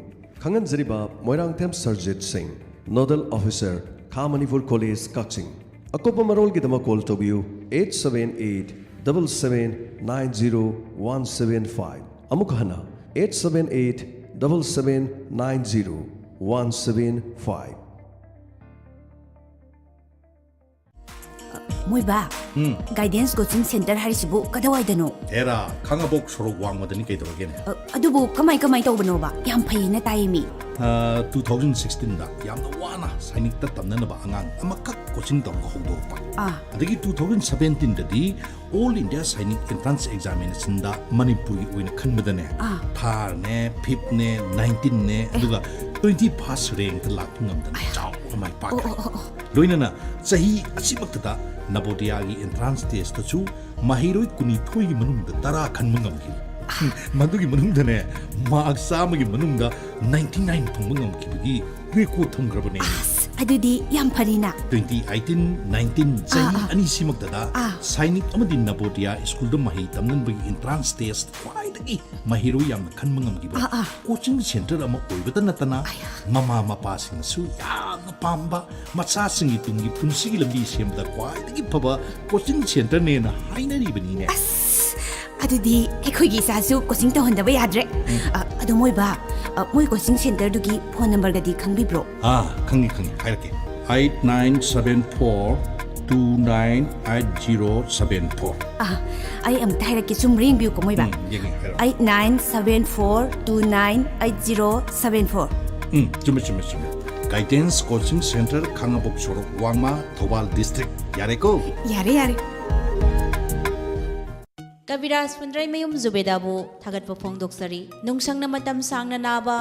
ꯈꯪꯍꯟꯖꯔꯤꯕ ꯃꯣꯏꯔꯥꯡꯊꯦꯝ ꯁꯔꯖꯤꯠ ꯁꯤꯡ, Nodal Officer, ꯈꯥ ꯃꯅꯤꯄꯨꯔ ꯀꯣꯂꯦꯖ, ꯀꯛꯆꯤꯡ꯫ ꯑꯀꯨꯞꯄ ꯃꯔꯣꯜꯒꯤꯗꯃꯛ ꯀꯣꯜ ꯇꯧꯕꯤꯌꯨ eight seven eight double seven nine zero one seven five꯫ ꯑꯃꯨꯛ ꯍꯟꯅ, eight seven eight double seven nine zero one seven five꯫ ꯃꯣꯏꯕꯥ, ꯎꯝ꯫ Guidance Coaching Center ꯍꯥꯏꯔꯤꯁꯤꯕꯨ ꯀꯗꯥꯏꯋꯥꯏꯗꯅꯣ? ꯑꯦꯔꯥ, ꯈꯥꯡꯉꯕꯣꯛ ꯁꯣꯔꯣꯛ ꯋꯥꯡꯃꯗꯅꯤ, ꯀꯩꯗꯧꯔꯒꯦꯅꯦ? ꯑ, ꯑꯗꯨꯕꯨ ꯀꯃꯥꯏ ꯀꯃꯥꯏ ꯇꯧꯕꯅꯣꯕ? ꯌꯥꯝ ꯐꯩꯌꯦꯅ ꯇꯥꯏꯌꯦ ꯃꯤ꯫ ꯑ, two thousand sixteen ꯗ ꯌꯥꯝꯅ ꯋꯥꯅ ꯁꯥꯏꯅꯤꯛꯇ ꯇꯝꯅꯅꯕ ꯑꯉꯥꯡ ꯑꯃꯈꯛ ꯀꯣꯆꯤꯡ ꯇꯧꯔꯒ ꯍꯧꯗꯣꯔꯛꯄ꯫ ꯑꯥ꯫ ꯑꯗꯒꯤ two thousand seventeen ꯗꯗꯤ All India Sainik Entrance Examination ꯗ ꯃꯅꯤꯄꯨꯔꯒꯤ ꯑꯣꯏꯅ ꯈꯟꯕꯗꯅꯦ, ꯑꯥ꯫ Third ꯅꯦ, fifth ꯅꯦ, nineteenth ꯅꯦ, ꯑꯦ꯫ ꯑꯗꯨꯒ twenty first rank ꯇ ꯂꯥꯛꯄ ꯉꯝꯗꯅ ꯑꯌꯥ꯫ ꯆꯥꯎꯅ ꯃꯥꯏ ꯄꯥꯛꯈ꯭ꯔꯦ꯫ ꯑꯣ, ꯑꯣ, ꯑꯣ, ꯑꯣ꯫ ꯂꯣꯏꯅꯅ ꯆꯍꯤ ꯑꯁꯤꯃꯛꯇꯗ ꯅꯕꯣꯗꯤꯌꯥꯒꯤ entrance test ꯇꯁꯨ ꯃꯍꯩꯔꯣꯏ ꯀꯨꯟꯅꯤꯊꯣꯏꯒꯤ ꯃꯅꯨꯡꯗ ꯇꯔꯥ ꯈꯟꯕ ꯉꯝꯈꯤ꯫ ꯃꯗꯨꯒꯤ ꯃꯅꯨꯡꯗꯅꯦ, mark ꯆꯥꯝꯃꯒꯤ ꯃꯅꯨꯡꯗ ninety nine ꯐꯪꯕ ꯉꯝꯈꯤꯕꯒꯤ record ꯊꯝꯈ꯭ꯔꯕꯅꯦ꯫ ꯑꯁ, ꯑꯗꯨꯗꯤ ꯌꯥꯝ ꯐꯔꯤꯅ꯫ Twenty eighteen nineteen ꯆꯍꯤ ꯑꯥ, ꯑꯥ꯫ ꯑꯅꯤꯁꯤꯃꯛꯇꯗ ꯑꯥ꯫ ꯁꯥꯏꯅꯤꯛ ꯑꯃꯗꯤ ꯅꯕꯣꯗꯤꯌꯥ ꯁ꯭ꯀꯨꯜꯗ ꯃꯍꯩ ꯇꯝꯅꯕꯒꯤ entrance test ꯈ꯭ꯋꯥꯏꯗꯒꯤ ꯃꯍꯩꯔꯣꯏ ꯌꯥꯝꯅ ꯈꯟꯕ ꯉꯝꯈꯤꯕ ꯑꯥ, ꯑꯥ꯫ Coaching center ꯑꯃ ꯑꯣꯏꯕꯇ ꯅꯠꯇꯅ, ꯑꯌꯥ꯫ ꯃꯃꯥ ꯃꯄꯥꯁꯤꯡꯅꯁꯨ ꯌꯥꯝꯅ ꯄꯥꯝꯕ, ꯃꯆꯥꯁꯤꯡꯒꯤ ꯇꯨꯡꯒꯤ ꯄꯨꯟꯁꯤꯒꯤ ꯂꯝꯕꯤ ꯁꯦꯝꯕꯗ ꯈ꯭ꯋꯥꯏꯗꯒꯤ ꯐꯕ coaching centerꯅꯦꯅ ꯍꯥꯏꯅꯔꯤꯕꯅꯤꯅꯦ꯫ ꯑꯁ, ꯑꯗꯨꯗꯤ ꯑꯩꯈꯣꯏꯒꯤ ꯏꯆꯥꯁꯨ coaching ꯇꯧꯍꯟꯗꯕ ꯌꯥꯗ꯭ꯔꯦ꯫ ꯎꯝ꯫ ꯑ, ꯑꯗꯣ ꯃꯣꯏꯕꯥ, ꯑ, ꯃꯣꯏ coaching centerꯗꯨꯒꯤ phone numberꯒꯗꯤ ꯈꯪꯕꯤꯕ꯭ꯔꯣ? ꯑꯥ, ꯈꯪꯉꯤ, ꯈꯪꯉꯤ, ꯍꯥꯏꯔꯛꯀꯦ꯫ Eight nine seven four two nine eight zero seven four꯫ ꯑꯥ, ꯑꯩ ꯑꯃꯨꯛꯇ ꯍꯥꯏꯔꯛꯀꯦ, ꯆꯨꯝꯕ꯭ꯔꯥ ꯌꯦꯡꯕꯤꯌꯨꯀꯣ, ꯃꯣꯏꯕꯥ꯫ ꯎꯝ, ꯌꯦꯡꯒꯦ, ꯍꯥꯏꯔꯛꯑꯣ꯫ Eight nine seven four two nine eight zero seven four꯫ ꯎꯝ, ꯆꯨꯝꯃꯦ, ꯆꯨꯝꯃꯦ, ꯆꯨꯝꯃꯦ꯫ Guidance Coaching Center, ꯈꯥꯉꯕꯣꯛ ꯁꯣꯔꯣꯛ, ꯋꯥꯡꯃ, ꯊꯧꯕꯥꯜ district꯫ ꯌꯥꯔꯦꯀꯣ? ꯌꯥꯔꯦ, ꯌꯥꯔꯦ꯫ ꯀꯕꯤꯔꯥꯖ ꯐꯨꯟꯗ꯭ꯔꯩꯃꯌꯨꯝ ꯖꯨꯕꯦꯗꯥꯕꯨ ꯊꯥꯒꯠꯄ ꯐꯣꯡꯗꯣꯛꯆꯔꯤ꯫ ꯅꯨꯡꯁꯪꯅ ꯃꯇꯝ ꯁꯥꯡꯅ ꯅꯥꯕ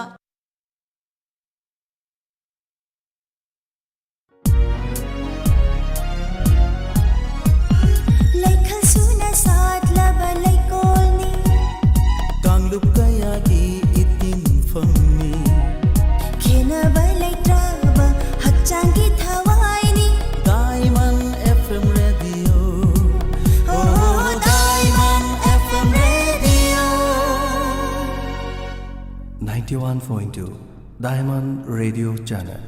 ꯂꯩꯈꯜ ꯁꯨꯅ ꯁꯥꯠꯂꯕ ꯂꯩꯀꯣꯜꯅꯤ꯫ ꯀꯥꯡꯂꯨꯞ ꯀꯌꯥꯒꯤ ꯏꯇꯤꯟꯐꯝꯅꯤ꯫ ꯈꯦꯟꯅꯕ ꯂꯩꯇ꯭ꯔꯕ ꯍꯛꯆꯥꯡꯒꯤ ꯊꯋꯥꯏꯅꯤ꯫ Diamond F M Radio꯫ Oh, Diamond F M Radio꯫ Ninety-one point two Diamond Radio Channel꯫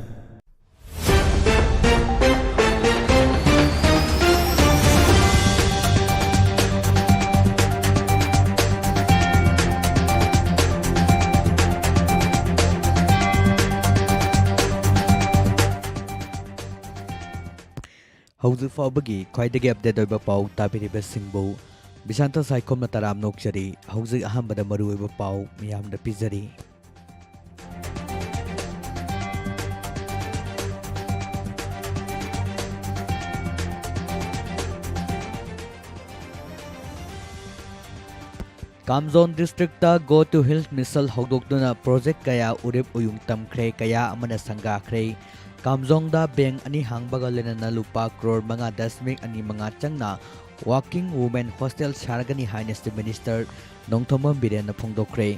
ꯍꯧꯖꯤꯛ ꯐꯥꯎꯕꯒꯤ ꯈ꯭ꯋꯥꯏꯗꯒꯤ update ꯑꯣꯏꯕ ꯄꯥꯎ ꯇꯥꯕꯤꯔꯤꯕꯁꯤꯡꯕꯨ ꯕꯤꯁꯥꯟꯇ ꯁꯥꯏꯈꯣꯝꯅ ꯇꯔꯥꯝꯅ ꯑꯣꯛꯆꯔꯤ꯫ ꯍꯧꯖꯤꯛ ꯑꯍꯥꯟꯕꯗ ꯃꯔꯨꯑꯣꯏꯕ ꯄꯥꯎ ꯃꯤꯌꯥꯝꯗ ꯄꯤꯖꯔꯤ꯫ ꯀꯥꯝꯖꯣꯡ districtꯇ Go to Hills Mission ꯍꯧꯗꯣꯛꯇꯨꯅ project ꯀꯌꯥ ꯎꯔꯤꯞ ꯎꯌꯨꯡ ꯇꯝꯈ꯭ꯔꯦ, ꯀꯌꯥ ꯑꯃꯅ ꯁꯪꯒꯥꯈ꯭ꯔꯦ꯫ ꯀꯥꯝꯖꯣꯡꯗ bank ꯑꯅꯤ ꯍꯥꯡꯕꯒ ꯂꯣꯏꯅꯅ ꯂꯨꯄꯥ ꯀ꯭ꯔꯣꯔ ꯃꯉꯥ ꯗꯁꯃꯤꯛ ꯑꯅꯤ ꯃꯉꯥ ꯆꯪꯅ working women hostel ꯁꯥꯔꯒꯅꯤ ꯍꯥꯏꯅ Chief Minister ꯅꯣꯡꯊꯣꯝꯕꯝ ꯕꯤꯔꯦꯟꯅ ꯐꯣꯡꯗꯣꯛꯈ꯭ꯔꯦ꯫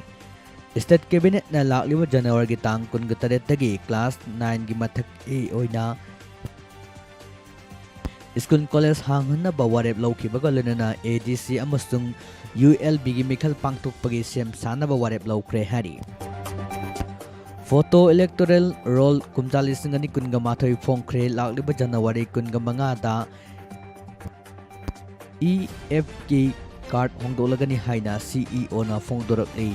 State Cabinetꯅ ꯂꯥꯛꯂꯤꯕ Januaryꯒꯤ ꯇꯥꯡ ꯀꯨꯟꯒ ꯇꯔꯦꯠꯇꯒꯤ class nineꯒꯤ ꯃꯊꯛꯀꯤ ꯑꯣꯏꯅ school college ꯍꯥꯡꯍꯟꯅꯕ ꯋꯥꯔꯦꯞ ꯂꯧꯈꯤꯕꯒ ꯂꯣꯏꯅꯅ A D C ꯑꯃꯁꯨꯡ U L Bꯒꯤ ꯃꯤꯈꯜ ꯄꯥꯡꯊꯣꯛꯄꯒꯤ ꯁꯦꯝ ꯁꯥꯅꯕ ꯋꯥꯔꯦꯞ ꯂꯧꯈ꯭ꯔꯦ ꯍꯥꯏꯔꯤ꯫ Photo electoral roll ꯀꯨꯝꯖꯥ ꯂꯤꯁꯤꯡ ꯑꯅꯤ ꯀꯨꯟꯒ ꯃꯥꯊꯣꯏ ꯐꯣꯡꯈ꯭ꯔꯦ꯫ ꯂꯥꯛꯂꯤꯕ January ꯀꯨꯟꯒ ꯃꯉꯥꯗ E F K card ꯍꯣꯡꯗꯣꯛꯂꯒꯅꯤ ꯍꯥꯏꯅ C E Oꯅ ꯐꯣꯡꯗꯣꯔꯛꯂꯤ꯫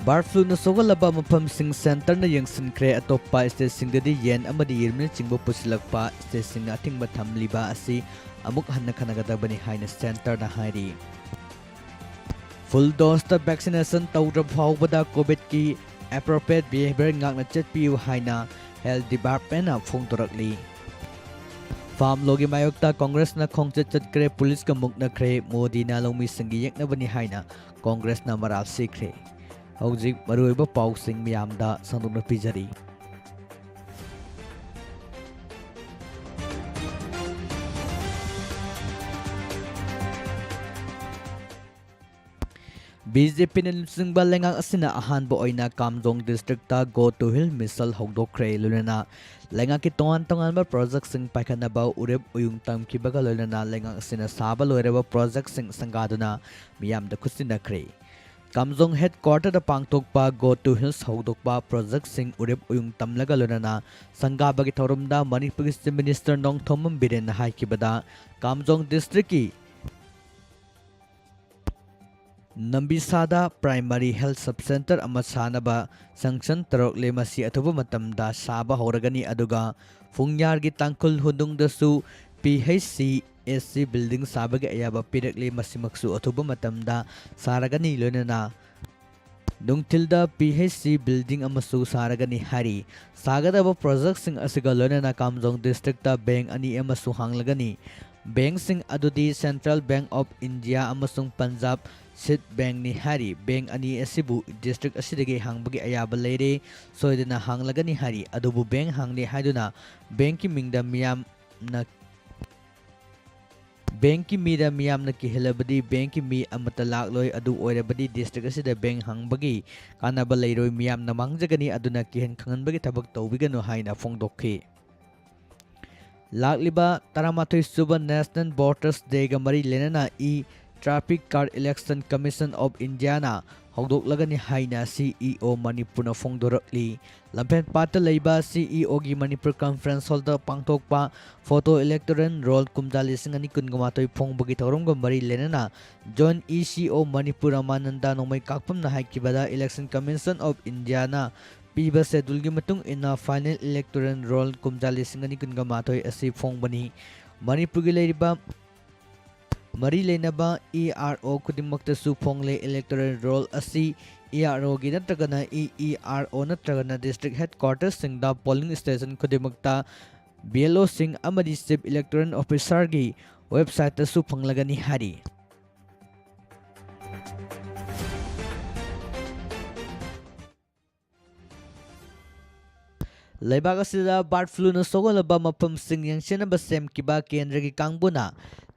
Bird fluꯅ ꯁꯣꯛꯍꯜꯂꯕ ꯃꯐꯝꯁꯤꯡ centreꯅ ꯌꯦꯡꯁꯤꯟꯈ꯭ꯔꯦ꯫ ꯑꯇꯣꯞꯄ stateꯁꯤꯡꯗꯗꯤ ꯌꯦꯟ ꯑꯃꯗꯤ ꯌꯦꯔꯨꯝꯅꯆꯤꯡꯕ ꯄꯨꯁꯤꯜꯂꯛꯄ stateꯁꯤꯡꯅ ꯑꯊꯤꯡꯕ ꯊꯝꯂꯤꯕ ꯑꯁꯤ ꯑꯃꯨꯛ ꯍꯟꯅ ꯈꯟꯅꯒꯗꯕꯅꯤ ꯍꯥꯏꯅ centreꯅ ꯍꯥꯏꯔꯤ꯫ Full doseꯇ vaccination ꯇꯧꯗ꯭ꯔꯕ ꯐꯥꯎꯕꯗ COVIDꯀꯤ appropriate behavior ꯉꯥꯛꯅ ꯆꯠꯄꯤꯌꯨ ꯍꯥꯏꯅ Health Departmentꯅ ꯐꯣꯡꯗꯣꯔꯛꯂꯤ꯫ Farm lawꯒꯤ ꯃꯥꯌꯣꯛꯇ Congressꯅ ꯈꯣꯡꯆꯠ ꯆꯠꯈ꯭ꯔꯦ, ꯄꯨꯂꯤꯁꯀ ꯃꯨꯛꯅꯈ꯭ꯔꯦ, ꯃꯣꯗꯤꯅ ꯂꯧꯃꯤꯁꯤꯡꯒꯤ ꯌꯦꯛꯅꯕꯅꯤ ꯍꯥꯏꯅ Congressꯅ ꯃꯔꯥꯜ ꯁꯤꯈ꯭ꯔꯦ꯫ ꯍꯧꯖꯤꯛ ꯃꯔꯨꯑꯣꯏꯕ ꯄꯥꯎꯁꯤꯡ ꯃꯌꯥꯝꯗ ꯁꯟꯗꯣꯛꯅ ꯄꯤꯖꯔꯤ꯫ BJPꯅ ꯂꯨꯆꯤꯡꯕ ꯂꯩꯉꯥꯛ ꯑꯁꯤꯅ ꯑꯍꯥꯟꯕ ꯑꯣꯏꯅ ꯀꯥꯝꯖꯣꯡ districtꯇ Go to Hill Mission ꯍꯧꯗꯣꯛꯈ꯭ꯔꯦ꯫ ꯂꯣꯏꯅꯅ ꯂꯩꯉꯥꯛꯀꯤ ꯇꯣꯉꯥꯟ ꯇꯣꯉꯥꯟꯕ projectꯁꯤꯡ ꯄꯥꯏꯈꯠꯅꯕ ꯎꯔꯦꯞ ꯎꯌꯨꯡ ꯇꯝꯈꯤꯕꯒ ꯂꯣꯏꯅꯅ ꯂꯩꯉꯥꯛ ꯑꯁꯤꯅ ꯁꯥꯕ ꯂꯣꯏꯔꯕ projectꯁꯤꯡ ꯁꯪꯒꯥꯗꯨꯅ ꯃꯤꯌꯥꯝꯗ ꯈꯨꯠꯁꯤꯟꯅꯈ꯭ꯔꯦ꯫ ꯀꯥꯝꯖꯣꯡ headquarterꯗ ꯄꯥꯡꯊꯣꯛꯄ Go to Hills ꯍꯧꯗꯣꯛꯄ projectꯁꯤꯡ ꯎꯔꯦꯞ ꯎꯌꯨꯡ ꯇꯝꯂꯒ ꯂꯣꯏꯅꯅ ꯁꯪꯒꯥꯕꯒꯤ ꯊꯧꯔꯝꯗ ꯃꯅꯤꯄꯨꯔꯒꯤ Chief Minister ꯅꯣꯡꯊꯣꯝꯕꯝ ꯕꯤꯔꯦꯟꯅ ꯍꯥꯏꯈꯤꯕꯗ, ꯀꯥꯝꯖꯣꯡ districtꯀꯤ ꯅꯝꯕꯤꯁꯥꯗ primary health sub centre ꯑꯃ ꯁꯥꯅꯕ sanction ꯇꯧꯔꯛꯂꯦ꯫ ꯃꯁꯤ ꯑꯊꯨꯕ ꯃꯇꯝꯗ ꯁꯥꯕ ꯍꯧꯔꯒꯅꯤ, ꯑꯗꯨꯒ ꯐꯨꯡꯌꯥꯔꯒꯤ ꯇꯥꯡꯈꯨꯜ ꯍꯨꯟꯗꯨꯡꯗꯁꯨ PHCSC building ꯁꯥꯕꯒꯤ ꯑꯌꯥꯕ ꯄꯤꯔꯛꯂꯦ꯫ ꯃꯁꯤꯃꯛꯁꯨ ꯑꯊꯨꯕ ꯃꯇꯝꯗ ꯁꯥꯔꯒꯅꯤ꯫ ꯂꯣꯏꯅꯅ ꯅꯨꯡꯊꯤꯜꯗ PHC building ꯑꯃꯁꯨ ꯁꯥꯔꯒꯅꯤ ꯍꯥꯏꯔꯤ꯫ ꯁꯥꯒꯗꯕ projectꯁꯤꯡ ꯑꯁꯤꯒ ꯂꯣꯏꯅꯅ ꯀꯥꯝꯖꯣꯡ districtꯇ bank ꯑꯅꯤ ꯑꯃꯁꯨ ꯍꯥꯡꯂꯒꯅꯤ꯫ Bankꯁꯤꯡ ꯑꯗꯨꯗꯤ Central Bank of India ꯑꯃꯁꯨꯡ Punjab Sind Bankꯅꯤ ꯍꯥꯏꯔꯤ꯫ Bank ꯑꯅꯤ ꯑꯁꯤꯕꯨ district ꯑꯁꯤꯗꯒꯤ ꯍꯥꯡꯕꯒꯤ ꯑꯌꯥꯕ ꯂꯩꯔꯦ, ꯁꯣꯏꯗꯅ ꯍꯥꯡꯂꯒꯅꯤ ꯍꯥꯏꯔꯤ꯫ ꯑꯗꯨꯕꯨ bank ꯍꯥꯡꯂꯦ ꯍꯥꯏꯗꯨꯅ bankꯀꯤ ꯃꯤꯡꯗ ꯃꯤꯌꯥꯝꯅ, bankꯀꯤ ꯃꯤꯗ ꯃꯤꯌꯥꯝꯅ ꯀꯤꯍꯜꯂꯕꯗꯤ bankꯀꯤ ꯃꯤ ꯑꯃꯠꯇ ꯂꯥꯛꯂꯣꯏ꯫ ꯑꯗꯨ ꯑꯣꯏꯔꯕꯗꯤ district ꯑꯁꯤꯗ bank ꯍꯥꯡꯕꯒꯤ ꯀꯥꯟꯅꯕ ꯂꯩꯔꯣꯏ, ꯃꯤꯌꯥꯝꯅ ꯃꯥꯡꯖꯒꯅꯤ꯫ ꯑꯗꯨꯅ ꯀꯤꯍꯟ ꯈꯪꯍꯟꯕꯒꯤ ꯊꯕꯛ ꯇꯧꯕꯤꯒꯅꯨ ꯍꯥꯏꯅ ꯐꯣꯡꯗꯣꯛꯈꯤ꯫ ꯂꯥꯛꯂꯤꯕ ꯇꯔꯥꯃꯥꯊꯣꯏ ꯁꯨꯕ National Voters Dayꯒ ꯃꯔꯤ ꯂꯩꯅꯅ e-Traffic Card Election Commission of Indiaꯅ ꯍꯧꯗꯣꯛꯂꯒꯅꯤ ꯍꯥꯏꯅ ꯁꯤ ꯏ ꯑꯣ ꯃꯅꯤꯄꯨꯔꯅ ꯐꯣꯡꯗꯣꯔꯛꯂꯤ꯫ ꯂꯝꯐꯦꯜꯄꯥꯠꯇ ꯂꯩꯕ ꯁꯤ ꯏ ꯑꯣꯒꯤ ꯃꯅꯤꯄꯨꯔ ꯀꯟꯐꯔꯦꯟꯁ ꯍꯣꯜꯗ ꯄꯥꯡꯊꯣꯛꯄ ꯐꯣꯇꯣ ꯏꯂꯦꯛꯇꯣꯔꯦꯜ ꯔꯣꯜ ꯀꯨꯝꯖꯥ ꯂꯤꯁꯤꯡ ꯑꯅꯤ ꯀꯨꯟꯒ ꯃꯥꯊꯣꯏ ꯐꯣꯡꯕꯒꯤ ꯊꯧꯔꯝꯒ ꯃꯔꯤ ꯂꯩꯅꯅ ꯖꯣꯏꯟ ꯏ ꯁꯤ ꯑꯣ ꯃꯅꯤꯄꯨꯔ ꯔꯃꯥꯅꯟꯗ ꯅꯣꯡꯃꯩ ꯀꯥꯛꯄꯝꯅ ꯍꯥꯏꯈꯤꯕꯗ ꯏꯂꯦꯛꯁꯟ ꯀꯃꯤꯁꯟ ꯑꯣꯐ ꯏꯟꯗꯤꯌꯥꯅ ꯄꯤꯕ ꯁꯦꯗꯨꯜꯒꯤ ꯃꯇꯨꯡ ꯏꯟꯅ ꯐꯥꯏꯅꯦꯜ ꯏꯂꯦꯛꯇꯣꯔꯦꯜ ꯔꯣꯜ ꯀꯨꯝꯖꯥ ꯂꯤꯁꯤꯡ ꯑꯅꯤ ꯀꯨꯟꯒ ꯃꯥꯊꯣꯏ ꯑꯁꯤ ꯐꯣꯡꯕꯅꯤ꯫ ꯃꯅꯤꯄꯨꯔꯒꯤ ꯂꯩꯔꯤꯕ ꯃꯔꯤ ꯂꯩꯅꯕ ꯏ ꯑꯥꯔ ꯑꯣ ꯈꯨꯗꯤꯡꯃꯛꯇꯁꯨ ꯐꯣꯡꯂꯦ꯫ ꯏꯂꯦꯛꯇꯣꯔꯦꯜ ꯔꯣꯜ ꯑꯁꯤ ꯏ ꯑꯥꯔ ꯑꯣꯒꯤ ꯅꯠꯇ꯭ꯔꯒꯅ ꯏ ꯏ ꯑꯥꯔ ꯑꯣ ꯅꯠꯇ꯭ꯔꯒꯅ ꯗꯤꯁꯇ꯭ꯔꯤꯛ ꯍꯦꯗꯀ꯭ꯋꯥꯇꯔꯁꯤꯡꯗ ꯄꯣꯂꯤꯡ ꯁ꯭ꯇꯦꯁꯟ ꯈꯨꯗꯤꯡꯃꯛꯇ ꯕꯤ ꯑꯦꯜ ꯑꯣꯁꯤꯡ ꯑꯃꯗꯤ ꯆꯤꯐ ꯏꯂꯦꯛꯇꯣꯔꯦꯜ ꯑꯣꯐꯤꯁꯥꯔꯒꯤ ꯋꯦꯕꯁꯥꯏꯠꯇꯁꯨ ꯐꯪꯂꯒꯅꯤ ꯍꯥꯏꯔꯤ꯫ ꯂꯩꯕꯥꯛ ꯑꯁꯤꯗ ꯕꯥꯔꯗ ꯐ꯭ꯂꯨꯅ ꯁꯣꯛꯍꯜꯂꯕ ꯃꯐꯝꯁꯤꯡ ꯌꯦꯡꯁꯤꯟꯅꯕ ꯁꯦꯝꯈꯤꯕ ꯀꯦꯟꯗ꯭ꯔꯒꯤ ꯀꯥꯡꯕꯨꯅ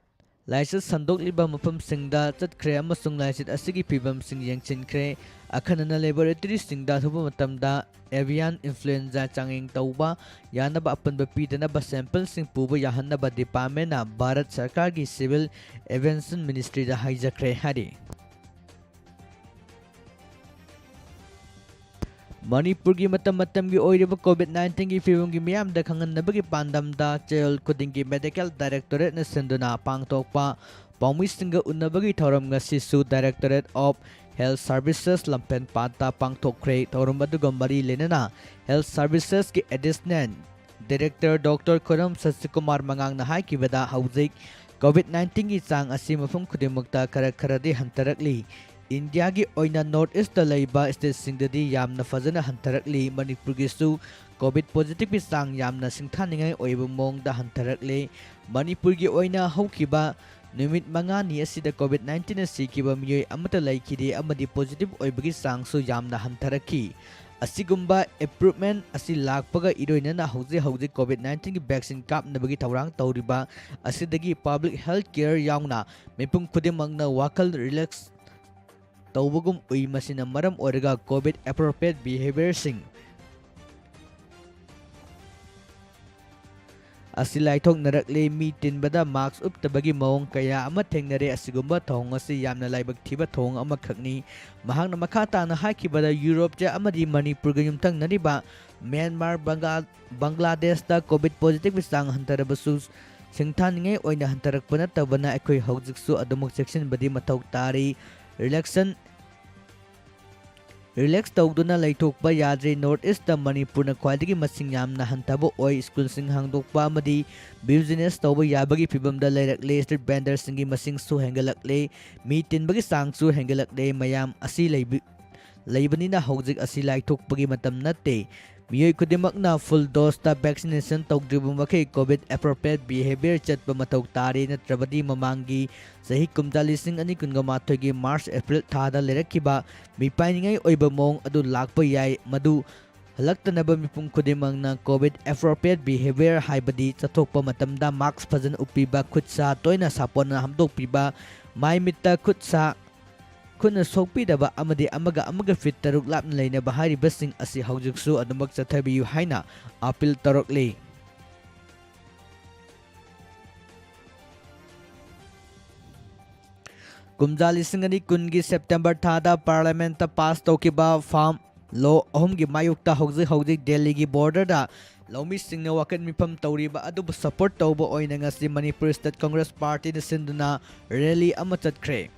ꯂꯥꯏꯆꯠ ꯁꯟꯗꯣꯛꯂꯤꯕ ꯃꯐꯝꯁꯤꯡꯗ ꯆꯠꯈ꯭ꯔꯦ ꯑꯃꯁꯨꯡ ꯂꯥꯏꯆꯠ ꯑꯁꯤꯒꯤ ꯐꯤꯕꯝꯁꯤꯡ ꯌꯦꯡꯁꯤꯟꯈ꯭ꯔꯦ꯫ ꯑꯈꯟꯅꯅ ꯂꯦꯕꯣꯔꯦꯇꯔꯤꯁꯤꯡꯗ ꯊꯨꯕ ꯃꯇꯝꯗ ꯑꯦꯚꯤꯌꯥꯟ ꯏꯟꯐ꯭ꯂꯨꯑꯦꯟꯖꯥ ꯆꯥꯡꯌꯦꯡ ꯇꯧꯕ ꯌꯥꯅꯕ ꯑꯄꯟꯕ ꯄꯤꯗꯅꯕ ꯁꯦꯝꯄꯜꯁꯤꯡ ꯄꯨꯕ ꯌꯥꯍꯟꯅꯕ ꯗꯤꯄꯥꯔꯠꯃꯦꯟꯅ ꯚꯥꯔꯠ ꯁꯔꯀꯥꯔꯒꯤ ꯁꯤꯚꯤꯜ ꯑꯦꯚꯤꯌꯦꯁꯟ ꯃꯤꯅꯤꯁꯇ꯭ꯔꯤꯗ ꯍꯥꯏꯖꯈ꯭ꯔꯦ ꯍꯥꯏꯔꯤ꯫ ꯃꯅꯤꯄꯨꯔꯒꯤ ꯃꯇꯝ ꯃꯇꯝꯒꯤ ꯑꯣꯏꯔꯤꯕ ꯀꯣꯚꯤꯗ ꯅꯥꯏꯟꯇꯤꯟꯒꯤ ꯐꯤꯕꯝꯒꯤ ꯃꯤꯌꯥꯝꯗ ꯈꯪꯍꯟꯅꯕꯒꯤ ꯄꯥꯟꯗꯝꯗ ꯆꯌꯣꯜ ꯈꯨꯗꯤꯡꯒꯤ ꯃꯦꯗꯤꯀꯦꯜ ꯗꯥꯏꯔꯦꯛꯇꯣꯔꯦꯠꯅ ꯁꯤꯟꯗꯨꯅ ꯄꯥꯡꯊꯣꯛꯄ ꯄꯥꯎꯃꯤꯁꯤꯡꯒ ꯎꯅꯕꯒꯤ ꯊꯧꯔꯝ ꯉꯁꯤꯁꯨ ꯗꯥꯏꯔꯦꯛꯇꯣꯔꯦꯠ ꯑꯣꯐ ꯍꯦꯜꯊ ꯁꯔꯚꯤꯁꯦꯁ ꯂꯝꯐꯦꯜꯄꯥꯠꯇ ꯄꯥꯡꯊꯣꯛꯈ꯭ꯔꯦ꯫ ꯊꯧꯔꯝ ꯑꯗꯨꯒ ꯃꯔꯤ ꯂꯩꯅꯅ ꯍꯦꯜꯊ ꯁꯔꯚꯤꯁꯦꯁꯀꯤ ꯑꯦꯗꯤꯁꯅꯦꯜ ꯗꯥꯏꯔꯦꯛꯇꯔ ꯗꯣꯛꯇꯔ ꯈꯨꯔꯝ ꯁꯁꯤꯀꯨꯃꯥꯔ ꯃꯉꯥꯡꯅ ꯍꯥꯏꯈꯤꯕꯗ, ꯍꯧꯖꯤꯛ ꯀꯣꯚꯤꯗ ꯅꯥꯏꯟꯇꯤꯟꯒꯤ ꯆꯥꯡ ꯑꯁꯤ ꯃꯐꯝ ꯈꯨꯗꯤꯡꯃꯛꯇ ꯈꯔ ꯈꯔꯗꯤ ꯍꯟꯊꯔꯛꯂꯤ꯫ ꯏꯟꯗꯤꯌꯥꯒꯤ ꯑꯣꯏꯅ ꯅꯣꯔꯠ ꯏꯁꯇ ꯂꯩꯕ ꯁ꯭ꯇꯦꯠꯁꯤꯡꯗꯗꯤ ꯌꯥꯝꯅ ꯐꯖꯅ ꯍꯟꯊꯔꯛꯂꯤ꯫ ꯃꯅꯤꯄꯨꯔꯒꯤꯁꯨ ꯀꯣꯚꯤꯗ ꯄꯣꯖꯤꯇꯤꯚꯀꯤ ꯆꯥꯡ ꯌꯥꯝꯅ ꯁꯤꯡꯊꯥꯅꯤꯡꯉꯥꯏ ꯑꯣꯏꯕ ꯃꯑꯣꯡꯗ ꯍꯟꯊꯔꯛꯂꯦ꯫ ꯃꯅꯤꯄꯨꯔꯒꯤ ꯑꯣꯏꯅ ꯍꯧꯈꯤꯕ ꯅꯨꯃꯤꯠ ꯃꯉꯥꯅꯤ ꯑꯁꯤꯗ ꯀꯣꯚꯤꯗ ꯅꯥꯏꯟꯇꯤꯟꯅ ꯁꯤꯈꯤꯕ ꯃꯤꯑꯣꯏ ꯑꯃꯠꯇ ꯂꯩꯈꯤꯗꯦ ꯑꯃꯗꯤ ꯄꯣꯖꯤꯇꯤꯚ ꯑꯣꯏꯕꯒꯤ ꯆꯥꯡꯁꯨ ꯌꯥꯝꯅ ꯍꯟꯊꯔꯛꯈꯤ꯫ ꯑꯁꯤꯒꯨꯝꯕ ꯏꯝꯄ꯭ꯔꯨꯚꯃꯦꯟ ꯑꯁꯤ ꯂꯥꯛꯄꯒ ꯏꯔꯣꯏꯅꯅ ꯍꯧꯖꯤꯛ ꯍꯧꯖꯤꯛ ꯀꯣꯚꯤꯗ ꯅꯥꯏꯟꯇꯤꯟꯒꯤ ꯚꯦꯛꯁꯤꯟ ꯀꯥꯞꯅꯕꯒꯤ ꯊꯧꯔꯥꯡ ꯇꯧꯔꯤꯕ ꯑꯁꯤꯗꯒꯤ ꯄꯕ꯭ꯂꯤꯛ ꯍꯦꯜꯊ ꯀꯦꯌꯔ ꯌꯥꯎꯅ ꯃꯤꯄꯨꯝ ꯈꯨꯗꯤꯡꯃꯛꯅ ꯋꯥꯈꯜ ꯔꯤꯂꯦꯛꯁ ꯇꯧꯕꯒꯨꯝ ꯎꯏ꯫ ꯃꯁꯤꯅ ꯃꯔꯝ ꯑꯣꯏꯔꯒ ꯀꯣꯚꯤꯗ ꯑꯦꯄ꯭ꯔꯣꯄ꯭ꯔꯤꯌꯦꯠ ꯕꯤꯍꯦꯕꯤꯌꯔꯁꯤꯡ ꯑꯁꯤ ꯂꯥꯏꯊꯣꯛꯅꯔꯛꯂꯦ꯫ ꯃꯤ ꯇꯤꯟꯕꯗ mask ꯎꯞꯇꯕꯒꯤ ꯃꯑꯣꯡ ꯀꯌꯥ ꯑꯃ ꯊꯦꯡꯅꯔꯦ꯫ ꯑꯁꯤꯒꯨꯝꯕ ꯊꯧꯑꯣꯡ ꯑꯁꯤ ꯌꯥꯝꯅ ꯂꯥꯏꯕꯛ ꯊꯤꯕ ꯊꯧꯑꯣꯡ ꯑꯃꯈꯛꯅꯤ꯫ ꯃꯍꯥꯛꯅ ꯃꯈꯥ ꯇꯥꯅ ꯍꯥꯏꯈꯤꯕꯗ, ꯌꯨꯔꯣꯞꯇ ꯑꯃꯗꯤ ꯃꯅꯤꯄꯨꯔꯒ ꯌꯨꯝꯊꯪꯅꯔꯤꯕ ꯃ꯭ꯌꯥꯟꯃꯥꯔ, ꯕꯪꯒꯥ-, ꯕꯪꯒ꯭ꯂꯥꯗꯦꯁꯇ COVID positiveꯀꯤ ꯆꯥꯡ ꯍꯟꯊꯔꯕꯁꯨ, ꯁꯤꯡꯊꯥꯅꯤꯡꯉꯥꯏ ꯑꯣꯏꯅ ꯍꯟꯊꯔꯛꯄ ꯅꯠꯇꯕꯅ, ꯑꯩꯈꯣꯏ ꯍꯧꯖꯤꯛꯁꯨ ꯑꯗꯨꯃꯛ ꯆꯦꯛꯁꯤꯟꯕꯗꯤ ꯃꯊꯧ ꯇꯥꯔꯤ꯫ Relaxation, relax ꯇꯧꯗꯨꯅ ꯂꯩꯊꯣꯛꯄ ꯌꯥꯗ꯭ꯔꯦ꯫ North Eastꯇ ꯃꯅꯤꯄꯨꯔꯅ ꯈ꯭ꯋꯥꯏꯗꯒꯤ ꯃꯁꯤꯡ ꯌꯥꯝꯅ ꯍꯟꯊꯕ ꯑꯣꯏ꯫ ꯁ꯭ꯀꯨꯜꯁꯤꯡ ꯍꯥꯡꯗꯣꯛꯄ ꯑꯃꯗꯤ business ꯇꯧꯕ ꯌꯥꯕꯒꯤ ꯐꯤꯕꯝꯗ ꯂꯩꯔꯛꯂꯦ꯫ Street vendorꯁꯤꯡꯒꯤ ꯃꯁꯤꯡꯁꯨ ꯍꯦꯟꯒꯠꯂꯛꯂꯦ꯫ ꯃꯤ ꯇꯤꯟꯕꯒꯤ ꯆꯥꯡꯁꯨ ꯍꯦꯟꯒꯠꯂꯛꯂꯦ꯫ ꯃꯌꯥꯝ ꯑꯁꯤ ꯂꯩꯕꯤ-, ꯂꯩꯕꯅꯤꯅ ꯍꯧꯖꯤꯛ ꯑꯁꯤ ꯂꯥꯏꯊꯣꯛꯄꯒꯤ ꯃꯇꯝ ꯅꯠꯇꯦ꯫ ꯃꯤꯑꯣꯏ ꯈꯨꯗꯤꯡꯃꯛꯅ full doseꯇ vaccination ꯇꯧꯗ꯭ꯔꯤꯕ ꯃꯈꯩ COVID appropriate behavior ꯆꯠꯄ ꯃꯊꯧ ꯇꯥꯔꯦ, ꯅꯠꯇ꯭ꯔꯕꯗꯤ ꯃꯃꯥꯡꯒꯤ ꯆꯍꯤ ꯀꯨꯝꯖꯥ ꯂꯤꯁꯤꯡ ꯑꯅꯤ ꯀꯨꯟꯒ ꯃꯥꯊꯣꯏꯒꯤ March April ꯊꯥꯗ ꯂꯩꯔꯛꯈꯤꯕ ꯃꯤꯄꯥꯏꯅꯤꯡꯉꯥꯏ ꯑꯣꯏꯕ ꯃꯑꯣꯡ ꯑꯗꯨ ꯂꯥꯛꯄ ꯌꯥꯏ꯫ ꯃꯗꯨ ꯍꯜꯂꯛꯇꯅꯕ ꯃꯤꯄꯨꯝ ꯈꯨꯗꯤꯡꯃꯛꯅ COVID appropriate behavior, ꯍꯥꯏꯕꯗꯤ ꯆꯠꯊꯣꯛꯄ ꯃꯇꯝꯗ mask ꯐꯖꯅ ꯎꯞꯄꯤꯕ, ꯈꯨꯠ ꯁꯥ ꯇꯣꯏꯅ ꯁꯥꯄꯣꯟꯅ ꯍꯥꯝꯗꯣꯛꯄꯤꯕ, ꯃꯥꯏ ꯃꯤꯠꯇ ꯈꯨꯠ ꯁꯥ, ꯈꯨꯠꯅ ꯁꯣꯛꯄꯤꯗꯕ ꯑꯃꯗꯤ ꯑꯃꯒ ꯑꯃꯒ feet ꯇꯔꯨꯛ ꯂꯥꯞꯅ ꯂꯩꯅꯕ ꯍꯥꯏꯔꯤꯕꯁꯤꯡ ꯑꯁꯤ ꯍꯧꯖꯤꯛꯁꯨ ꯑꯗꯨꯃꯛ ꯆꯠꯊꯕꯤꯌꯨ ꯍꯥꯏꯅ appeal ꯇꯧꯔꯛꯂꯤ꯫ ꯀꯨꯝꯖꯥ ꯂꯤꯁꯤꯡ ꯑꯅꯤ ꯀꯨꯟꯒꯤ September ꯊꯥꯗ Parliamentꯇ pass ꯇꯧꯈꯤꯕ farm law ꯑꯍꯨꯝꯒꯤ ꯃꯥꯌꯣꯛꯇ ꯍꯧꯖꯤꯛ ꯍꯧꯖꯤꯛ ꯗꯦꯜꯂꯤꯒꯤ borderꯗ ꯂꯧꯃꯤꯁꯤꯡꯅ ꯋꯥꯀꯠ ꯃꯤꯐꯝ ꯇꯧꯔꯤꯕ ꯑꯗꯨꯕꯨ support ꯇꯧꯕ ꯑꯣꯏꯅ ꯉꯁꯤ ꯃꯅꯤꯄꯨꯔ State Congress Partyꯅ ꯁꯤꯟꯗꯨꯅ rally ꯑꯃ ꯆꯠꯈ꯭ꯔꯦ꯫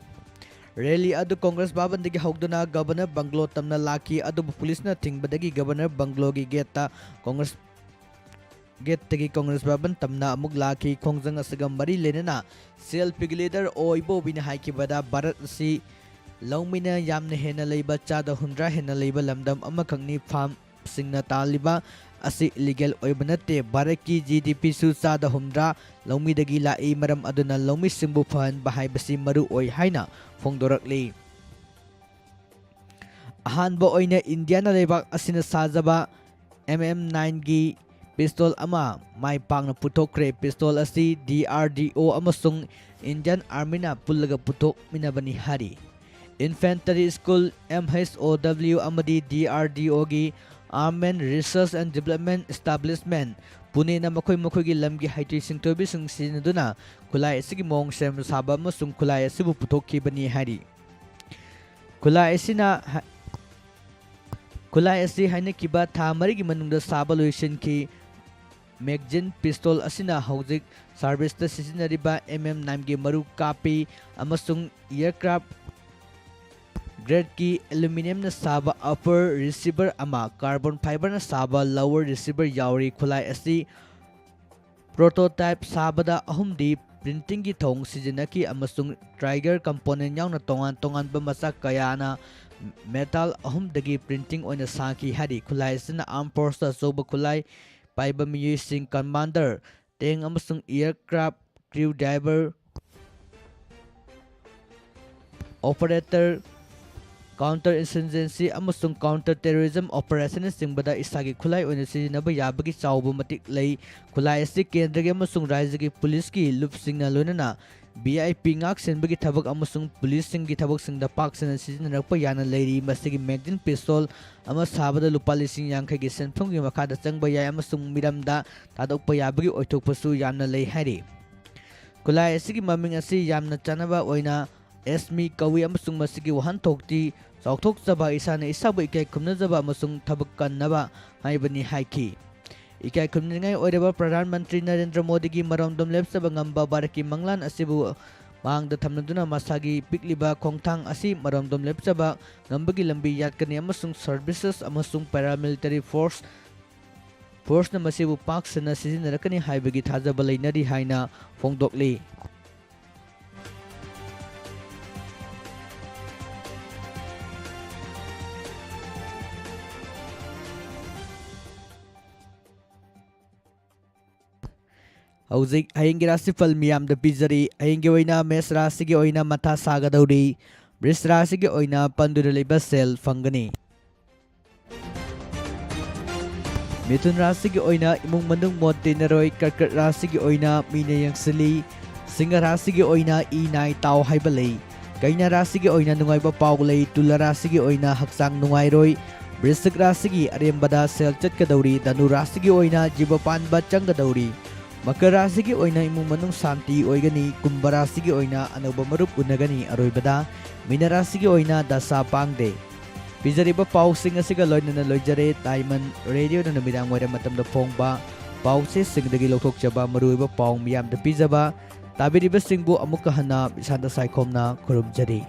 Rally ꯑꯗꯨ Congress ꯚꯕꯟꯗꯒꯤ ꯍꯧꯗꯨꯅ Governor Bungalow ꯇꯝꯅ ꯂꯥꯛꯈꯤ, ꯑꯗꯨꯕꯨ ꯄꯨꯂꯤꯁꯅ ꯊꯤꯡꯕꯗꯒꯤ Governor Bungalowꯒꯤ gateꯇ Congress gateꯇꯒꯤ Congress ꯚꯕꯟ ꯇꯝꯅ ꯑꯃꯨꯛ ꯂꯥꯛꯈꯤ꯫ ꯈꯣꯡꯖꯪ ꯑꯁꯤꯒ ꯃꯔꯤ ꯂꯩꯅꯅ CLPꯒꯤ leader ꯑꯣ ꯏꯕꯣꯕꯤꯅ ꯍꯥꯏꯈꯤꯕꯗ, ꯚꯥꯔꯠ ꯑꯁꯤ ꯂꯧꯃꯤꯅ ꯌꯥꯝꯅ ꯍꯦꯟꯅ ꯂꯩꯕ, ꯆꯥꯗ ꯍꯨꯝꯗ꯭ꯔꯥ ꯍꯦꯟꯅ ꯂꯩꯕ ꯂꯝꯗꯝ ꯑꯃꯈꯛꯅꯤ꯫ Farmꯁꯤꯡꯅ ꯇꯥꯜꯂꯤꯕ ꯑꯁꯤ illegal ꯑꯣꯏꯕ ꯅꯠꯇꯦ꯫ ꯚꯥꯔꯠꯀꯤ GDPꯁꯨ ꯆꯥꯗ ꯍꯨꯝꯗ꯭ꯔꯥ ꯂꯧꯃꯤꯗꯒꯤ ꯂꯥꯛꯏ꯫ ꯃꯔꯝ ꯑꯗꯨꯅ ꯂꯧꯃꯤꯁꯤꯡꯕꯨ ꯐꯍꯟꯕ ꯍꯥꯏꯕꯁꯤ ꯃꯔꯨ ꯑꯣꯏ ꯍꯥꯏꯅ ꯐꯣꯡꯗꯣꯔꯛꯂꯤ꯫ ꯑꯍꯥꯟꯕ ꯑꯣꯏꯅ ꯏꯟꯗꯤꯌꯥꯅ ꯂꯩꯕꯥꯛ ꯑꯁꯤꯅ ꯁꯥꯖꯕ M M nineꯒꯤ pistol ꯑꯃ ꯃꯥꯏ ꯄꯥꯛꯅ ꯄꯨꯊꯣꯛꯈ꯭ꯔꯦ꯫ Pistol ꯑꯁꯤ DRDO ꯑꯃꯁꯨꯡ Indian Armyꯅ ꯄꯨꯜꯂꯒ ꯄꯨꯊꯣꯛꯃꯤꯟꯅꯕꯅꯤ ꯍꯥꯏꯔꯤ꯫ Infantry School, MHOW ꯑꯃꯗꯤ DRDOꯒꯤ Armament Research and Development Establishment, ꯄꯨꯅꯦꯅ ꯃꯈꯣꯏ ꯃꯈꯣꯏꯒꯤ ꯂꯝꯒꯤ ꯍꯩꯊꯣꯏ ꯁꯤꯡꯊꯣꯏꯕꯁꯤꯡ ꯁꯤꯖꯤꯟꯅꯗꯨꯅ ꯈꯨꯠꯂꯥꯏ ꯑꯁꯤꯒꯤ ꯃꯑꯣꯡ ꯁꯦꯝ ꯁꯥꯕ ꯑꯃꯁꯨꯡ ꯈꯨꯠꯂꯥꯏ ꯑꯁꯤꯕꯨ ꯄꯨꯊꯣꯛꯈꯤꯕꯅꯤ ꯍꯥꯏꯔꯤ꯫ ꯈꯨꯠꯂꯥꯏ ꯑꯁꯤꯅ ꯍ-, ꯈꯨꯠꯂꯥꯏ ꯑꯁꯤ ꯍꯥꯏꯅꯈꯤꯕ ꯊꯥ ꯃꯔꯤꯒꯤ ꯃꯅꯨꯡꯗ ꯁꯥꯕ ꯂꯣꯏꯁꯤꯟꯈꯤ꯫ Magazine pistol ꯑꯁꯤꯅ ꯍꯧꯖꯤꯛ serviceꯇ ꯁꯤꯖꯤꯟꯅꯔꯤꯕ M M nineꯒꯤ ꯃꯔꯨ ꯀꯥꯞꯄꯤ ꯑꯃꯁꯨꯡ aircraft gradeꯀꯤ aluminiumꯅ ꯁꯥꯕ upper receiver ꯑꯃ, carbon fiberꯅ ꯁꯥꯕ lower receiver ꯌꯥꯎꯔꯤ꯫ ꯈꯨꯠꯂꯥꯏ ꯑꯁꯤ prototype ꯁꯥꯕꯗ ꯑꯍꯨꯝꯗꯤ printingꯒꯤ ꯊꯧꯑꯣꯡ ꯁꯤꯖꯤꯟꯅꯈꯤ ꯑꯃꯁꯨꯡ trigger component ꯌꯥꯎꯅ ꯇꯣꯉꯥꯟ ꯇꯣꯉꯥꯟꯕ ꯃꯆꯥꯛ ꯀꯌꯥꯅ metal ꯑꯍꯨꯝꯗꯒꯤ printing ꯑꯣꯏꯅ ꯁꯥꯈꯤ ꯍꯥꯏꯔꯤ꯫ ꯈꯨꯠꯂꯥꯏ ꯑꯁꯤꯅ armed forceꯇ ꯑꯆꯧꯕ ꯈꯨꯠꯂꯥꯏ ꯄꯥꯏꯕ ꯃꯤꯑꯣꯏꯁꯤꯡ, commander, tank ꯑꯃꯁꯨꯡ aircraft crew driver, operator, counter insurgency ꯑꯃꯁꯨꯡ counter terrorism operationꯅꯆꯤꯡꯕꯗ ꯏꯁꯥꯒꯤ ꯈꯨꯠꯂꯥꯏ ꯑꯣꯏꯅ ꯁꯤꯖꯤꯟꯅꯕ ꯌꯥꯕꯒꯤ ꯆꯥꯎꯕ ꯃꯇꯤꯛ ꯂꯩ꯫ ꯈꯨꯠꯂꯥꯏ ꯑꯁꯤ ꯀꯦꯟꯗ꯭ꯔꯒꯤ ꯑꯃꯁꯨꯡ ꯔꯥꯖ꯭ꯌꯒꯤ ꯄꯨꯂꯤꯁꯀꯤ ꯂꯨꯞꯁꯤꯡꯅ ꯂꯣꯏꯅꯅ V I P ꯉꯥꯛ ꯁꯦꯟꯕꯒꯤ ꯊꯕꯛ ꯑꯃꯁꯨꯡ ꯄꯨꯂꯤꯁꯁꯤꯡꯒꯤ ꯊꯕꯛꯁꯤꯡꯗ ꯄꯥꯛ ꯁꯟꯅ ꯁꯤꯖꯤꯟꯅꯔꯛꯄ ꯌꯥꯅ ꯂꯩꯔꯤ꯫ ꯃꯁꯤꯒꯤ magazine pistol ꯑꯃ ꯁꯥꯕꯗ ꯂꯨꯄꯥ ꯂꯤꯁꯤꯡ ꯌꯥꯡꯈꯩꯒꯤ ꯁꯦꯟꯐꯝꯒꯤ ꯃꯈꯥꯗ ꯆꯪꯕ ꯌꯥꯏ ꯑꯃꯁꯨꯡ ꯃꯤꯔꯝꯗ ꯊꯥꯗꯣꯛꯄ ꯌꯥꯕꯒꯤ ꯑꯣꯏꯊꯣꯛꯄꯁꯨ ꯌꯥꯝꯅ ꯂꯩ ꯍꯥꯏꯔꯤ꯫ ꯈꯨꯠꯂꯥꯏ ꯑꯁꯤꯒꯤ ꯃꯃꯤꯡ ꯑꯁꯤ ꯌꯥꯝꯅ ꯆꯥꯅꯕ ꯑꯣꯏꯅ ꯑꯦꯁꯃꯤ ꯀꯧꯏ ꯑꯃꯁꯨꯡ ꯃꯁꯤꯒꯤ ꯋꯥꯍꯟꯊꯣꯛꯇꯤ ꯆꯥꯎꯊꯣꯛꯆꯕ, ꯏꯁꯥꯅ ꯏꯁꯥꯕꯨ ꯏꯀꯥꯏ ꯈꯨꯝꯅꯖꯕ ꯑꯃꯁꯨꯡ ꯊꯕꯛ ꯀꯟꯅꯕ ꯍꯥꯏꯕꯅꯤ ꯍꯥꯏꯈꯤ꯫ ꯏꯀꯥꯏ ꯈꯨꯝꯅꯅꯤꯡꯉꯥꯏ ꯑꯣꯏꯔꯕ ꯄ꯭ꯔꯙꯥꯟ ꯃꯟꯇ꯭ꯔꯤ ꯅꯔꯦꯟꯗ꯭ꯔ ꯃꯣꯗꯤꯒꯤ ꯃꯔꯣꯝꯗꯣꯝ ꯂꯦꯞꯆꯕ ꯉꯝꯕ ꯚꯥꯔꯠꯀꯤ ꯃꯪꯂꯥꯟ ꯑꯁꯤꯕꯨ ꯃꯥꯡꯗ ꯊꯝꯅꯗꯨꯅ ꯃꯁꯥꯒꯤ ꯄꯤꯛꯂꯤꯕ ꯈꯣꯡꯊꯥꯡ ꯑꯁꯤ ꯃꯔꯣꯝꯗꯣꯝ ꯂꯦꯞꯆꯕ ꯉꯝꯕꯒꯤ ꯂꯝꯕꯤ ꯌꯥꯠꯀꯅꯤ ꯑꯃꯁꯨꯡ services ꯑꯃꯁꯨꯡ paramilitary force, forceꯅ ꯃꯁꯤꯕꯨ ꯄꯥꯛ ꯁꯟꯅ ꯁꯤꯖꯤꯟꯅꯔꯛꯀꯅꯤ ꯍꯥꯏꯕꯒꯤ ꯊꯥꯖꯕ ꯂꯩꯅꯔꯤ ꯍꯥꯏꯅ ꯐꯣꯡꯗꯣꯛꯂꯤ꯫ ꯍꯧꯖꯤꯛ ꯍꯌꯦꯡꯒꯤ ꯔꯥꯁꯤꯐꯜ ꯃꯤꯌꯥꯝꯗ ꯄꯤꯖꯔꯤ꯫ ꯍꯌꯦꯡꯒꯤ ꯑꯣꯏꯅ ꯃꯦꯁ ꯔꯥꯁꯤꯒꯤ ꯑꯣꯏꯅ ꯃꯊꯥ ꯁꯥꯒꯗꯧꯔꯤ꯫ ꯕ꯭ꯔꯤꯁ ꯔꯥꯁꯤꯒꯤ ꯑꯣꯏꯅ ꯄꯟꯗꯨꯅ ꯂꯩꯕ ꯁꯦꯜ ꯐꯪꯒꯅꯤ꯫ ꯃꯤꯊꯨꯟ ꯔꯥꯁꯤꯒꯤ ꯑꯣꯏꯅ ꯏꯃꯨꯡ ꯃꯅꯨꯡ ꯃꯣꯠ ꯇꯤꯟꯅꯔꯣꯏ꯫ ꯀꯔꯀꯠ ꯔꯥꯁꯤꯒꯤ ꯑꯣꯏꯅ ꯃꯤꯅ ꯌꯦꯡꯁꯤꯜꯂꯤ꯫ ꯁꯤꯡꯍ ꯔꯥꯁꯤꯒꯤ ꯑꯣꯏꯅ ꯏ ꯅꯥꯏ ꯇꯥꯎ ꯍꯥꯏꯕ ꯂꯩ꯫ ꯀꯩꯅ ꯔꯥꯁꯤꯒꯤ ꯑꯣꯏꯅ ꯅꯨꯡꯉꯥꯏꯕ ꯄꯥꯎ ꯂꯩ꯫ ꯇꯨꯂꯥ ꯔꯥꯁꯤꯒꯤ ꯑꯣꯏꯅ ꯍꯛꯆꯥꯡ ꯅꯨꯡꯉꯥꯏꯔꯣꯏ꯫ ꯕ꯭ꯔꯤꯁꯤꯛ ꯔꯥꯁꯤꯒꯤ ꯑꯔꯦꯝꯕꯗ ꯁꯦꯜ ꯆꯠꯀꯗꯧꯔꯤ꯫ ꯙꯅꯨ ꯔꯥꯁꯤꯒꯤ ꯑꯣꯏꯅ ꯖꯤꯕ ꯄꯥꯟꯕ ꯆꯪꯒꯗꯧꯔꯤ꯫ ꯃꯀꯔ ꯔꯥꯁꯤꯒꯤ ꯑꯣꯏꯅ ꯏꯃꯨꯡ ꯃꯅꯨꯡ ꯁꯥꯟꯇꯤ ꯑꯣꯏꯒꯅꯤ꯫ ꯀꯨꯝꯚ ꯔꯥꯁꯤꯒꯤ ꯑꯣꯏꯅ ꯑꯅꯧꯕ ꯃꯔꯨꯞ ꯎꯅꯒꯅꯤ꯫ ꯑꯔꯣꯏꯕꯗ ꯃꯤꯅ ꯔꯥꯁꯤꯒꯤ ꯑꯣꯏꯅ ꯗꯁꯥ ꯄꯥꯡꯗꯦ꯫ ꯄꯤꯖꯔꯤꯕ ꯄꯥꯎꯁꯤꯡ ꯑꯁꯤꯒ ꯂꯣꯏꯅꯅ ꯂꯣꯏꯖꯔꯦ ꯗꯥꯏꯃꯟ ꯔꯦꯗꯤꯑꯣꯅ ꯅꯨꯃꯤꯗꯥꯡ ꯋꯥꯏꯔꯝ ꯃꯇꯝꯗ ꯐꯣꯡꯕ ꯄꯥꯎꯆꯦꯁꯤꯡꯗꯒꯤ ꯂꯧꯊꯣꯛꯆꯕ ꯃꯔꯨꯑꯣꯏꯕ ꯄꯥꯎ ꯃꯤꯌꯥꯝꯗ ꯄꯤꯖꯕ꯫ ꯇꯥꯕꯤꯔꯤꯕꯁꯤꯡꯕꯨ ꯑꯃꯨꯛꯀ ꯍꯟꯅ ꯕꯤꯁꯥꯟꯇ ꯁꯥꯏꯈꯣꯝꯅ ꯈꯨꯔꯨꯝꯖꯔꯤ꯫